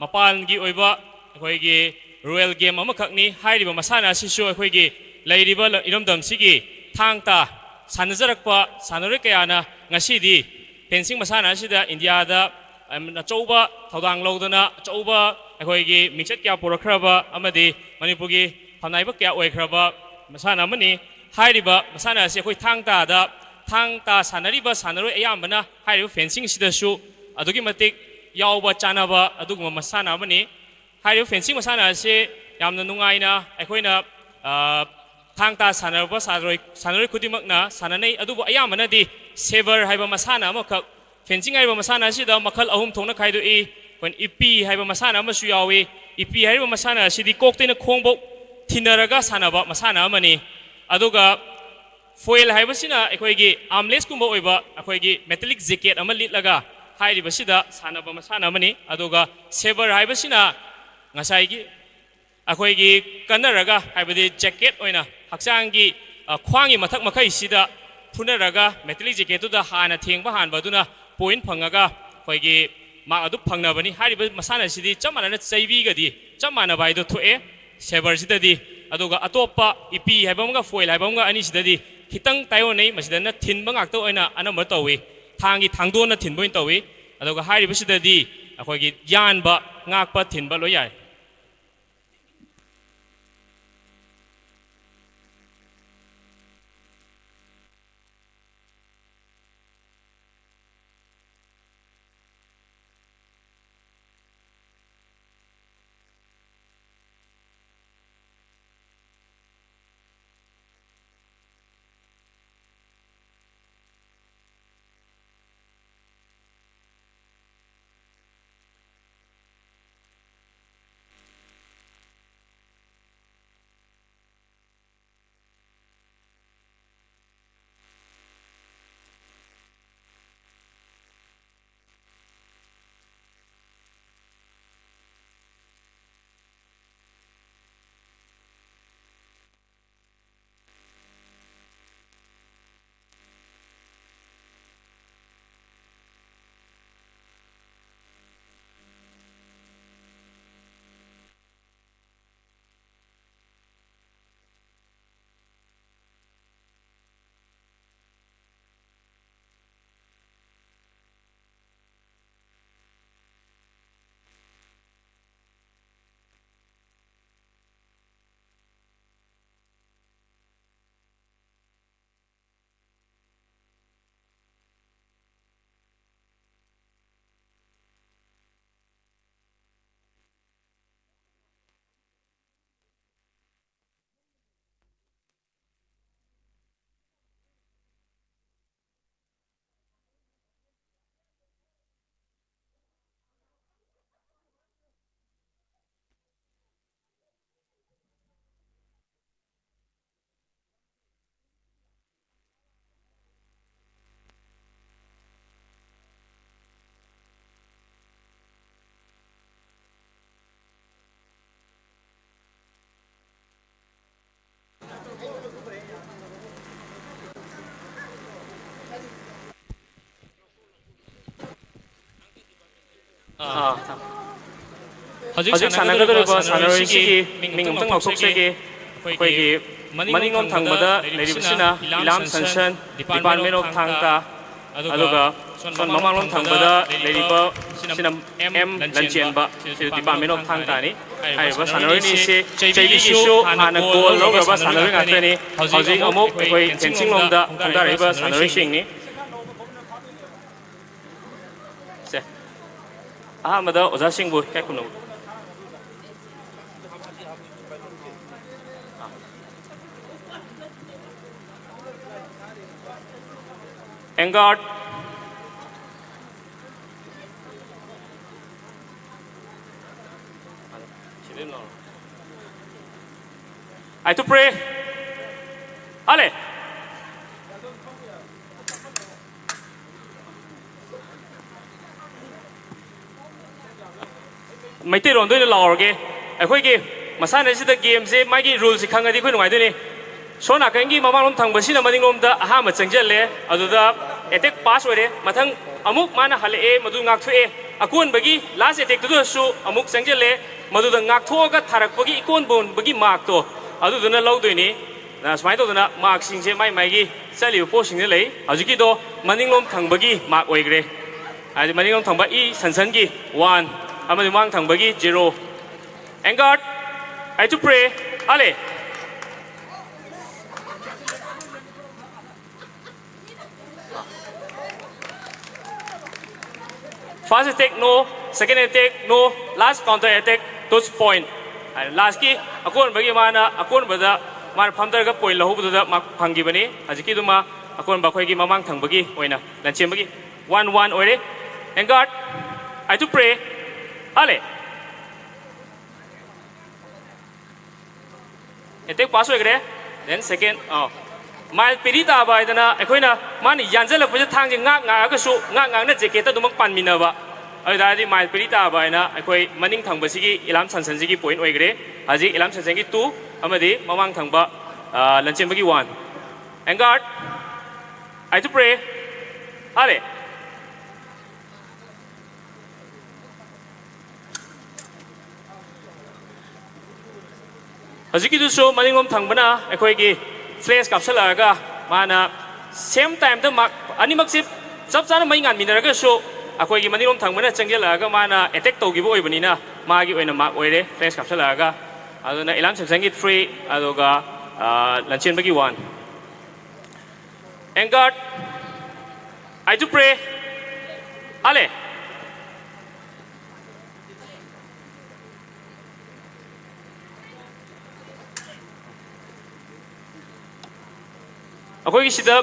ꯃꯄꯥꯟꯒꯤ ꯑꯣꯏꯕ ꯑꯩꯈꯣꯏꯒꯤ ꯔꯣꯌꯦꯜ ꯒꯦꯝ ꯑꯃꯈꯛꯅꯤ꯫ ꯍꯥꯏꯔꯤꯕ ꯃꯁꯥꯟꯅ ꯑꯁꯤꯁꯨ ꯑꯩꯈꯣꯏꯒꯤ ꯂꯩꯔꯤꯕ ꯂ-, ꯏꯔꯝꯗꯝꯁꯤꯒꯤ ꯊꯥꯡ ꯇꯥ ꯁꯥꯟꯅꯖꯔꯛꯄ ꯁꯥꯟꯅꯔꯣꯏ ꯀꯌꯥꯅ ꯉꯁꯤꯗꯤ ꯐꯦꯟꯁꯤꯡ ꯃꯁꯥꯟꯅ ꯑꯁꯤꯗ ꯏꯟꯗꯤꯌꯥꯗ, ꯑꯝ, ꯑꯆꯧꯕ ꯊꯧꯗꯥꯡ ꯂꯧꯗꯅ ꯑꯆꯧꯕ ꯑꯩꯈꯣꯏꯒꯤ ꯃꯤꯡꯆꯠ ꯀꯌꯥ ꯄꯨꯔꯛꯈ꯭ꯔꯕ ꯑꯃꯗꯤ ꯃꯅꯤꯄꯨꯔꯒꯤ ꯐꯝꯅꯥꯏꯕ ꯀꯌꯥ ꯑꯣꯏꯈ꯭ꯔꯕ ꯃꯁꯥꯟꯅ ꯑꯃꯅꯤ꯫ ꯍꯥꯏꯔꯤꯕ ꯃꯁꯥꯟꯅ ꯑꯁꯤ ꯑꯩꯈꯣꯏ ꯊꯥꯡ ꯇꯥꯗ, ꯊꯥꯡ ꯇꯥ ꯁꯥꯟꯅꯔꯤꯕ ꯁꯥꯟꯅꯔꯣꯏ ꯑꯌꯥꯝꯕꯅ ꯍꯥꯏꯔꯤꯕ ꯐꯦꯟꯁꯤꯡ ꯑꯁꯤꯗꯁꯨ ꯑꯗꯨꯛꯀꯤ ꯃꯇꯤꯛ ꯌꯥꯎꯕ ꯆꯥꯟꯅꯕ ꯑꯗꯨꯒꯨꯝꯕ ꯃꯁꯥꯟꯅ ꯑꯃꯅꯤ꯫ ꯍꯥꯏꯔꯤꯕ ꯐꯦꯟꯁꯤꯡ ꯃꯁꯥꯟꯅ ꯑꯁꯤ ꯌꯥꯝꯅ ꯅꯨꯡꯉꯥꯏꯅ ꯑꯩꯈꯣꯏꯅ, ꯑ, ꯊꯥꯡ ꯇꯥ ꯁꯥꯟꯅꯔꯛꯄ ꯁꯥꯟꯅꯔꯣꯏ, ꯁꯥꯟꯅꯔꯣꯏ ꯈꯨꯗꯤꯡꯃꯛꯅ ꯁꯥꯟꯅꯅꯩ, ꯑꯗꯨꯕꯨ ꯑꯌꯥꯝꯕꯅꯗꯤ ꯁꯦꯕꯔ ꯍꯥꯏꯕ ꯃꯁꯥꯟꯅ ꯑꯃꯈꯛ, ꯐꯦꯟꯁꯤꯡ ꯍꯥꯏꯔꯤꯕ ꯃꯁꯥꯟꯅ ꯑꯁꯤꯗ ꯃꯈꯜ ꯑꯍꯨꯝ ꯊꯣꯛꯅ ꯈꯥꯏꯗꯣꯛꯏ꯫ ꯑꯩꯈꯣꯏꯅ ꯏꯄꯤ ꯍꯥꯏꯕ ꯃꯁꯥꯟꯅ ꯑꯃꯁꯨ ꯌꯥꯎꯏ꯫ ꯏꯄꯤ ꯍꯥꯏꯔꯤꯕ ꯃꯁꯥꯟꯅ ꯑꯁꯤꯗꯤ ꯀꯣꯛꯇꯩꯅ ꯈꯣꯡꯕꯧ ꯊꯤꯟꯅꯔꯒ ꯁꯥꯟꯅꯕ ꯃꯁꯥꯟꯅ ꯑꯃꯅꯤ꯫ ꯑꯗꯨꯒ ꯐꯣꯏꯜ ꯍꯥꯏꯕꯁꯤꯅ ꯑꯩꯈꯣꯏꯒꯤ ꯑꯥꯔꯝꯂꯦꯁꯀꯨꯝꯕ ꯑꯣꯏꯕ ꯑꯩꯈꯣꯏꯒꯤ ꯃꯦꯇꯥꯂꯤꯛ ꯖꯦꯀꯦꯠ ꯑꯃ ꯂꯤꯠꯂꯒ ꯍꯥꯏꯔꯤꯕꯁꯤꯗ ꯁꯥꯟꯅꯕ ꯃꯁꯥꯟꯅ ꯑꯃꯅꯤ꯫ ꯑꯗꯨꯒ ꯁꯦꯕꯔ ꯍꯥꯏꯕꯁꯤꯅ ꯉꯁꯥꯏꯒꯤ ꯑꯩꯈꯣꯏꯒꯤ ꯀꯟꯅꯔꯒ, ꯍꯥꯏꯕꯗꯤ ꯖꯦꯀꯦꯠ ꯑꯣꯏꯅ ꯍꯛꯆꯥꯡꯒꯤ, ꯑ, ꯈ꯭ꯋꯥꯡꯒꯤ ꯃꯊꯛ ꯃꯈꯩꯁꯤꯗ ꯐꯨꯅꯔꯒ ꯃꯦꯇꯥꯂꯤꯛ ꯖꯦꯀꯦꯠꯇꯨꯗ ꯍꯥꯟꯅ ꯊꯦꯡꯕ ꯍꯥꯟꯕ ꯑꯗꯨꯅ ꯄꯣꯏꯟ ꯐꯪꯉꯒ ꯑꯩꯈꯣꯏꯒꯤ ꯃꯥꯔꯛ ꯑꯗꯨ ꯐꯪꯅꯕꯅꯤ꯫ ꯍꯥꯏꯔꯤꯕ ꯃꯁꯥꯟꯅ ꯑꯁꯤꯗꯤ ꯆꯞ ꯃꯥꯟꯅꯅ ꯆꯩꯕꯤꯒꯗꯤ ꯆꯞ ꯃꯥꯟꯅꯕ ꯍꯥꯏꯗꯣ ꯊꯣꯛꯑꯦ ꯁꯦꯕꯔꯁꯤꯗꯗꯤ꯫ ꯑꯗꯨꯒ ꯑꯇꯣꯞꯄ ꯏꯄꯤ ꯍꯥꯏꯕ ꯑꯃꯒ ꯐꯣꯏꯜ ꯍꯥꯏꯕ ꯑꯃꯒ ꯑꯅꯤꯁꯤꯗꯗꯤ ꯈꯤꯇꯪ ꯇꯥꯏꯑꯣꯟꯅꯩ꯫ ꯃꯁꯤꯗꯅ ꯊꯤꯟꯕ ꯉꯥꯛꯇ ꯑꯣꯏꯅ ꯑꯅꯝꯕ ꯇꯧꯏ, ꯊꯥꯡꯒꯤ ꯊꯥꯡꯗꯣꯟꯅ ꯊꯤꯟꯕ ꯑꯣꯏꯅ ꯇꯧꯏ꯫ ꯑꯗꯨꯒ ꯍꯥꯏꯔꯤꯕꯁꯤꯗꯗꯤ ꯑꯩꯈꯣꯏꯒꯤ ꯌꯥꯟꯕ, ꯉꯥꯛꯄ, ꯊꯤꯟꯕ ꯂꯣꯏ ꯌꯥꯏ꯫ ꯑꯥ꯫ ꯍꯧꯖꯤꯛ ꯁꯥꯟꯅꯒꯗꯧꯔꯤꯕ ꯁꯥꯟꯅꯔꯣꯏꯁꯤꯒꯤ ꯃꯤꯡ ꯑꯃꯨꯛꯇꯪ ꯂꯥꯎꯊꯣꯛꯆꯒꯦ꯫ ꯑꯩꯈꯣꯏꯒꯤ ꯃꯅꯤꯡꯂꯣꯝ ꯊꯪꯕꯗ ꯂꯩꯔꯤꯕꯁꯤꯅ ꯏꯂꯥꯝ ꯁꯟꯁꯟ, Department of ꯊꯥꯡ ꯇꯥ, ꯑꯗꯨꯒ ꯁꯣꯝ ꯃꯃꯥꯡꯂꯣꯝ ꯊꯪꯕꯗ ꯂꯩꯔꯤꯕ ꯁꯤꯅ ꯑꯦꯝ ꯂꯟꯆꯦꯟꯕ, ꯁꯤ Department of ꯊꯥꯡ ꯇꯥꯅꯤ꯫ ꯍꯥꯏꯔꯤꯕ ꯁꯥꯟꯅꯔꯣꯏ ꯑꯅꯤꯁꯤ ꯆꯩꯕꯤꯒꯤꯁꯨ ꯍꯥꯟꯅ ꯒꯣꯜ ꯂꯧꯈ꯭ꯔꯕ ꯁꯥꯟꯅꯔꯣꯏ ꯉꯥꯛꯇꯅꯤ꯫ ꯍꯧꯖꯤꯛ ꯑꯃꯨꯛ ꯑꯩꯈꯣꯏ ꯐꯦꯟꯁꯤꯡ ꯂꯣꯝꯗ ꯈꯣꯡꯗꯥꯔꯛꯏꯕ ꯁꯥꯟꯅꯔꯣꯏꯁꯤꯡꯅꯤ꯫ ꯁꯦ, ꯑꯍꯥꯟꯕꯗ ꯑꯣꯖꯥꯁꯤꯡꯕꯨ ꯏꯀꯥꯏ ꯈꯨꯝꯅꯧ꯫ Vanguard. I to pray. Ale. ꯃꯩꯇꯩꯂꯣꯟꯗ ꯑꯣꯏꯅ ꯂꯥꯎꯔꯒꯦ꯫ ꯑꯩꯈꯣꯏꯒꯤ ꯃꯁꯥꯟꯅꯁꯤꯗ ꯒꯦꯝꯁꯦ ꯃꯥꯒꯤ ꯔꯨꯜꯁꯤ ꯈꯪꯉꯗꯤ ꯑꯩꯈꯣꯏ ꯅꯨꯡꯉꯥꯏꯗꯣꯏꯅꯤ꯫ ꯁꯣꯝ ꯅꯥꯀꯟꯒꯤ ꯃꯃꯥꯡꯂꯣꯝ ꯊꯪꯕꯁꯤꯅ ꯃꯅꯤꯡꯂꯣꯝꯗ ꯑꯍꯥꯟꯕ ꯆꯪꯁꯤꯜꯂꯦ, ꯑꯗꯨꯗ ꯑꯦꯇꯦꯛ ꯄꯥꯁ ꯑꯣꯏꯔꯦ꯫ ꯃꯊꯪ ꯑꯃꯨꯛ ꯃꯥꯅ ꯍꯜꯂꯛꯑꯦ, ꯃꯗꯨ ꯉꯥꯛꯊꯣꯛꯑꯦ꯫ ꯑꯀꯣꯟꯕꯒꯤ ꯂꯥꯁ ꯑꯦꯇꯦꯛꯇꯨꯗꯁꯨ ꯑꯃꯨꯛ ꯆꯪꯁꯤꯜꯂꯦ, ꯃꯗꯨꯗ ꯉꯥꯛꯊꯣꯛꯑꯒ ꯊꯥꯔꯛꯄꯒꯤ ꯏꯀꯣꯟ ꯀꯣꯟꯕꯒꯤ ꯃꯥꯔꯛꯇꯣ ꯑꯗꯨꯗꯨꯅ ꯂꯧꯗꯣꯏꯅꯤ꯫ ꯑ, ꯁꯨꯃꯥꯏꯅ ꯇꯧꯗꯅ ꯃꯥꯔꯛꯁꯤꯡꯁꯦ ꯃꯥꯏ ꯃꯥꯏꯒꯤ ꯆꯠꯂꯤꯕ ꯄꯣꯠꯁꯤꯡꯗ ꯂꯩ꯫ ꯍꯧꯖꯤꯛꯀꯤꯗꯣ ꯃꯅꯤꯡꯂꯣꯝ ꯊꯪꯕꯒꯤ ꯃꯥꯔꯛ ꯑꯣꯏꯈ꯭ꯔꯦ, ꯍꯥꯏꯗꯤ ꯃꯅꯤꯡꯂꯣꯝ ꯊꯪꯕ ꯏ ꯁꯟꯁꯟꯒꯤ ꯋꯥꯟ ꯑꯃꯗꯤ ꯃꯃꯥꯡ ꯊꯪꯕꯒꯤ zero. Vanguard, I to pray, Ale. First attack no, second attack no, last counter attack, touch point. ꯂꯥꯁꯀꯤ ꯑꯀꯣꯟꯕꯒꯤ ꯃꯥꯅ ꯑꯀꯣꯟꯕꯗ ꯃꯥꯅ ꯐꯝꯊꯔꯒ ꯄꯣꯏꯟ ꯂꯧꯍꯧꯕꯗꯨꯗ ꯃꯥ ꯐꯪꯈꯤꯕꯅꯤ꯫ ꯍꯧꯖꯤꯛꯀꯤꯗꯨꯃ ꯑꯀꯣꯟꯕ ꯑꯩꯈꯣꯏꯒꯤ ꯃꯃꯥꯡ ꯊꯪꯕꯒꯤ ꯑꯣꯏꯅ ꯂꯟꯆꯦꯟꯕꯒꯤ ꯋꯥꯟ ꯋꯥꯟ ꯑꯣꯏꯔꯦ꯫ Vanguard, I to pray, Ale. Attack pass ꯑꯣꯏꯈ꯭ꯔꯦ꯫ Then second, ꯑꯥ, ꯃꯥꯏꯜ ꯄꯦꯔꯤ ꯇꯥꯕ ꯍꯥꯏꯗꯅ ꯑꯩꯈꯣꯏꯅ ꯃꯥꯅ ꯌꯥꯟꯁꯤꯜꯂꯛꯄꯁꯦ ꯊꯥꯡꯁꯦ ꯉꯥꯛ ꯉꯥꯛꯑꯒꯁꯨ ꯉꯥꯛ ꯉꯥꯛꯅ ꯖꯦꯀꯦꯠꯇ ꯑꯗꯨꯃꯛ ꯄꯥꯟꯃꯤꯟꯅꯕ꯫ ꯑꯗꯨ ꯑꯣꯏꯇꯥꯔꯗꯤ ꯃꯥꯏꯜ ꯄꯦꯔꯤ ꯇꯥꯕ ꯍꯥꯏꯅ ꯑꯩꯈꯣꯏ ꯃꯅꯤꯡ ꯊꯪꯕꯁꯤꯒꯤ ꯏꯂꯥꯝ ꯁꯟꯁꯟꯁꯤꯒꯤ ꯄꯣꯏꯟ ꯑꯣꯏꯈ꯭ꯔꯦ꯫ ꯍꯧꯖꯤꯛ ꯏꯂꯥꯝ ꯁꯟꯁꯟꯒꯤ ꯇꯨ ꯑꯃꯗꯤ ꯃꯃꯥꯡ ꯊꯪꯕ, ꯑꯥ, ꯂꯟꯆꯦꯟꯕꯒꯤ ꯋꯥꯟ꯫ Vanguard, I to pray, Ale. ꯍꯧꯖꯤꯛꯀꯤꯗꯨꯁꯨ ꯃꯅꯤꯡꯂꯣꯝ ꯊꯪꯕꯅ ꯑꯩꯈꯣꯏꯒꯤ ꯐ꯭ꯂꯦꯁ ꯀꯥꯞꯁꯤꯜꯂꯛꯑꯒ ꯃꯥꯅ ꯁꯦꯝ ꯇꯥꯏꯝꯗ ꯃꯥꯔꯛ ꯑꯅꯤꯃꯛꯁꯦ ꯆꯞ ꯆꯥꯅ ꯃꯩ ꯉꯥꯟꯃꯤꯟꯅꯔꯒꯁꯨ ꯑꯩꯈꯣꯏꯒꯤ ꯃꯅꯤꯡꯂꯣꯝ ꯊꯪꯕꯅ ꯆꯪꯁꯤꯜꯂꯛꯑꯒ ꯃꯥꯅ ꯑꯦꯇꯦꯛ ꯇꯧꯈꯤꯕ ꯑꯣꯏꯕꯅꯤꯅ ꯃꯥꯒꯤ ꯑꯣꯏꯅ ꯃꯥꯔꯛ ꯑꯣꯏꯔꯦ ꯐ꯭ꯂꯦꯁ ꯀꯥꯞꯁꯤꯜꯂꯛꯑꯒ꯫ ꯑꯗꯨꯅ ꯏꯂꯥꯝ ꯁꯦꯝꯁꯟꯒꯤ ꯊ꯭ꯔꯤ, ꯑꯗꯨꯒ, ꯑ, ꯂꯟꯆꯦꯟꯕꯒꯤ ꯋꯥꯟ꯫ ꯑꯦꯡꯒꯥꯔꯗ, ꯑꯥꯏ ꯇꯨ ꯄ꯭ꯔꯦ, ꯑꯥꯂꯦ꯫ ꯑꯩꯈꯣꯏꯒꯤ ꯁꯤꯗ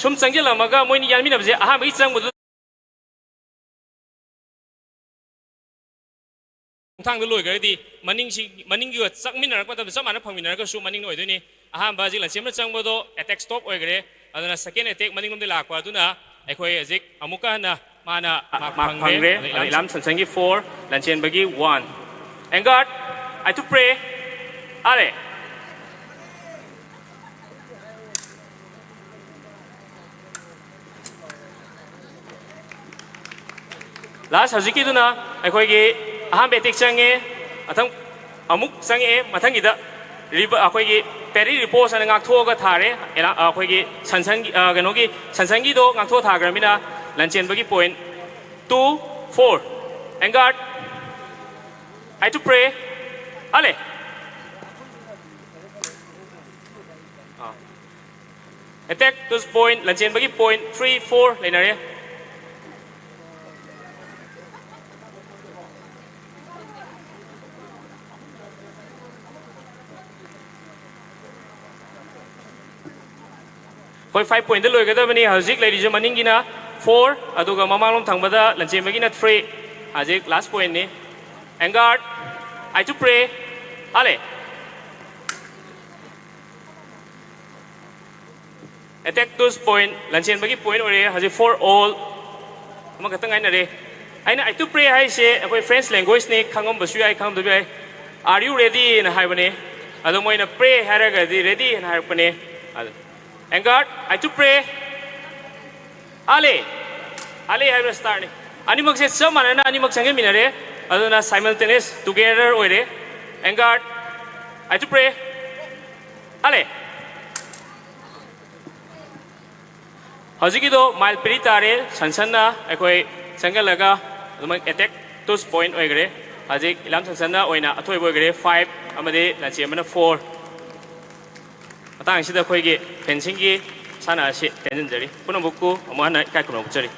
ꯁꯨꯝ ꯆꯪꯁꯤꯜꯂꯝꯃꯒ ꯃꯣꯏꯅꯤ ꯌꯥꯟꯃꯤꯟꯅꯕꯁꯦ ꯑꯍꯥꯟꯕꯒꯤ ꯆꯪꯕꯗꯨ ꯈꯣꯡꯊꯥꯡꯗ ꯂꯣꯏꯈ꯭ꯔꯒꯗꯤ ꯃꯅꯤꯡꯁꯤ, ꯃꯅꯤꯡꯒ ꯆꯪꯃꯤꯟꯅꯔꯛꯄ ꯃꯇꯝꯗ ꯆꯞ ꯃꯥꯟꯅ ꯐꯪꯃꯤꯟꯅꯔꯒꯁꯨ ꯃꯅꯤꯡꯅ ꯑꯣꯏꯗꯣꯏꯅꯤ꯫ ꯑꯍꯥꯟꯕ ꯍꯧꯖꯤꯛ ꯂꯟꯆꯦꯟꯕꯅ ꯆꯪꯕꯗꯣ ꯑꯦꯇꯦꯛ ꯁ꯭ꯇꯣꯞ ꯑꯣꯏꯈ꯭ꯔꯦ꯫ ꯑꯗꯨꯅ ꯁꯦꯀꯦꯟ ꯑꯦꯇꯦꯛ ꯃꯅꯤꯡꯂꯣꯝꯗꯒꯤ ꯂꯥꯛꯄ ꯑꯗꯨꯅ ꯑꯩꯈꯣꯏ ꯍꯧꯖꯤꯛ ꯑꯃꯨꯛꯀ ꯍꯟꯅ ꯃꯥꯅ ꯃꯥꯔꯛ ꯃꯥꯔꯛ ꯐꯪꯈ꯭ꯔꯦ꯫ ꯐꯪꯈ꯭ꯔꯦ꯫ ꯑꯗ ꯑꯗ ꯏꯂꯥꯝ ꯏꯂꯥꯝ ꯁꯟꯁꯟꯒꯤ ꯐꯣꯔ, ꯂꯟꯆꯦꯟꯕꯒꯤ ꯋꯥꯟ꯫ ꯑꯦꯡꯒꯥꯔꯗ, ꯑꯥꯏ ꯇꯨ ꯄ꯭ꯔꯦ, ꯑꯥꯂꯦ꯫ ꯂꯥꯁ ꯍꯧꯖꯤꯛꯀꯤꯗꯨꯅ ꯑꯩꯈꯣꯏꯒꯤ ꯑꯍꯥꯟꯕ ꯑꯦꯇꯦꯛ ꯆꯪꯉꯦ, ꯃꯊꯪ ꯑꯃꯨꯛ ꯆꯪꯉꯛꯑꯦ, ꯃꯊꯪꯒꯤꯗ ꯔꯤꯕ-, ꯑꯩꯈꯣꯏꯒꯤ ꯄꯦꯔꯤ ꯔꯤꯄꯣꯁ ꯍꯥꯏꯅ ꯉꯥꯛꯊꯣꯛꯑꯒ ꯊꯥꯔꯦ꯫ ꯑꯦꯂꯥ-, ꯑꯩꯈꯣꯏꯒꯤ ꯁꯟꯁꯟꯒꯤ, ꯑ, ꯀꯩꯅꯣꯒꯤ ꯁꯟꯁꯟꯒꯤꯗꯣ ꯉꯥꯛꯊꯣꯛꯑ ꯊꯥꯈ꯭ꯔꯃꯤꯅ ꯂꯟꯆꯦꯟꯕꯒꯤ ꯄꯣꯏꯟ ꯇꯨ ꯐꯣꯔ꯫ ꯑꯦꯡꯒꯥꯔꯗ, ꯑꯥꯏ ꯇꯨ ꯄ꯭ꯔꯦ, ꯑꯥꯂꯦ꯫ ꯑꯥ꯫ ꯑꯦꯇꯦꯛ ꯇꯨ ꯄꯣꯏꯟ, ꯂꯟꯆꯦꯟꯕꯒꯤ ꯄꯣꯏꯟ ꯊ꯭ꯔꯤ ꯐꯣꯔ ꯂꯩꯅꯔꯦ꯫ ꯑꯩꯈꯣꯏ ꯐꯥꯏꯚ ꯄꯣꯏꯟꯗ ꯂꯣꯏꯒꯗꯕꯅꯤ꯫ ꯍꯧꯖꯤꯛ ꯂꯩꯔꯤꯁꯦ ꯃꯅꯤꯡꯒꯤꯅ ꯐꯣꯔ, ꯑꯗꯨꯒ ꯃꯃꯥꯡꯂꯣꯝ ꯊꯪꯕꯗ ꯂꯟꯆꯦꯟꯕꯒꯤꯅ ꯊ꯭ꯔꯤ꯫ ꯍꯧꯖꯤꯛ ꯂꯥꯁ ꯄꯣꯏꯟꯅꯤ꯫ ꯑꯦꯡꯒꯥꯔꯗ, ꯑꯥꯏ ꯇꯨ ꯄ꯭ꯔꯦ, ꯑꯥꯂꯦ꯫ ꯑꯦꯇꯦꯛ ꯇꯨ ꯄꯣꯏꯟ, ꯂꯟꯆꯦꯟꯕꯒꯤ ꯄꯣꯏꯟ ꯑꯣꯏꯔꯦ꯫ ꯍꯧꯖꯤꯛ ꯐꯣꯔ ꯑꯣꯜ ꯑꯃꯈꯛꯇ ꯉꯥꯏꯅꯔꯦ꯫ ꯑꯩꯅ "ꯑꯥꯏ ꯇꯨ ꯄ꯭ꯔꯦ" ꯍꯥꯏꯁꯦ ꯑꯩꯈꯣꯏ ꯐ꯭ꯔꯦꯟꯁ ꯂꯦꯡꯒ꯭ꯋꯦꯖꯅꯤ, ꯈꯪꯉꯝꯕꯁꯨ ꯌꯥꯏ, ꯈꯪꯉꯝꯗꯕꯁꯨ ꯌꯥꯏ꯫ "Are you ready?" ꯍꯥꯏꯅ ꯍꯥꯏꯕꯅꯦ꯫ ꯑꯗꯣ ꯃꯣꯏꯅ "ꯄ꯭ꯔꯦ" ꯍꯥꯏꯔꯒꯗꯤ "ꯔꯦꯗꯤ" ꯍꯥꯏꯅ ꯍꯥꯏꯔꯛꯄꯅꯦ꯫ ꯑꯗꯣ, "ꯑꯦꯡꯒꯥꯔꯗ, ꯑꯥꯏ ꯇꯨ ꯄ꯭ꯔꯦ, ꯑꯥꯂꯦ"꯫ "ꯑꯥꯂꯦ" ꯍꯥꯏꯕꯅ ꯁ꯭ꯇꯥꯔꯠꯅꯤ꯫ ꯑꯅꯤꯃꯛꯁꯦ ꯆꯞ ꯃꯥꯟꯅꯅ ꯑꯅꯤꯃꯛ ꯆꯪꯁꯤꯟꯃꯤꯟꯅꯔꯦ꯫ ꯑꯗꯨꯅ ꯁꯥꯏꯃꯜꯇꯦꯅꯤꯌꯁ, ꯇꯨꯒꯦꯗꯔ ꯑꯣꯏꯔꯦ꯫ ꯑꯦꯡꯒꯥꯔꯗ, I to play. Ale. ꯍꯧꯖꯤꯛꯀꯤꯗꯣ ꯃꯥꯏꯜ ꯄꯤꯔꯤ ꯇꯥꯔꯦ꯫ ꯁꯟꯁꯟꯅ ꯑꯩꯈꯣꯏ ꯆꯪꯒꯜꯂꯒ ꯑꯗꯨꯃꯛ ꯑꯦꯇꯦꯛ ꯇꯨꯁ ꯄꯣꯏꯟ ꯑꯣꯏꯈ꯭ꯔꯦ꯫ ꯍꯧꯖꯤꯛ ꯏꯂꯥꯝ ꯁꯟꯁꯟꯅ ꯑꯣꯏꯅ ꯑꯊꯣꯏꯕ ꯑꯣꯏꯈ꯭ꯔꯦ, ꯐꯥꯏꯚ ꯑꯃꯗꯤ ꯂꯟꯆꯦꯝꯕꯅ ꯐꯣꯔ꯫ ꯃꯇꯥꯡ ꯑꯁꯤꯗ ꯑꯩꯈꯣꯏꯒꯤ ꯐꯦꯟꯁꯤꯡꯒꯤ ꯃꯁꯥꯟꯅ ꯑꯁꯤ ꯇꯦꯟꯖꯟꯖꯔꯤ꯫ ꯄꯨꯝꯅꯃꯛꯄꯨ ꯑꯃꯨꯛ ꯍꯟꯅ ꯏꯀꯥꯏ ꯈꯨꯝꯅꯕ ꯎꯠꯆꯔꯤ꯫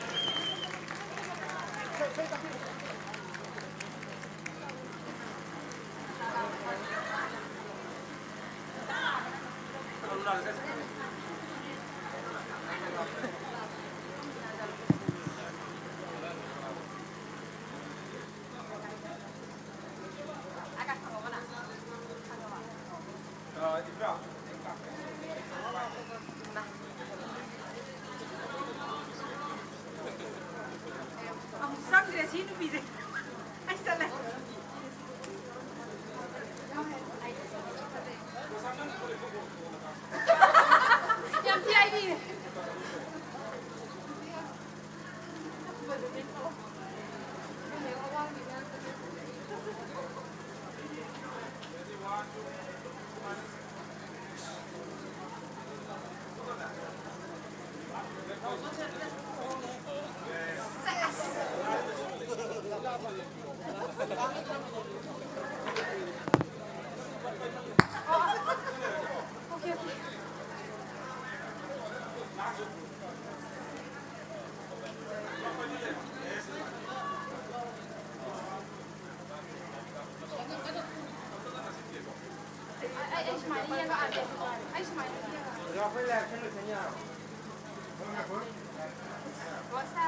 ꯑꯃꯨꯛ ꯆꯪꯗ꯭ꯔꯦ ꯁꯤ ꯅꯨꯄꯤꯁꯦ꯫ ꯑꯩ ꯆꯠꯂꯦ꯫ ꯌꯥꯝ ꯊꯤ ꯍꯥꯏꯕꯤꯔꯦ꯫ ꯑꯩ, ꯑꯩ ꯁꯨꯃꯥꯏꯅ ꯌꯦꯡꯉꯛꯑꯒꯦ꯫ ꯑꯩ ꯁꯨꯃꯥꯏꯅ ꯌꯦꯡꯉꯛꯑꯒꯦ꯫ ꯔꯣꯁꯥ꯫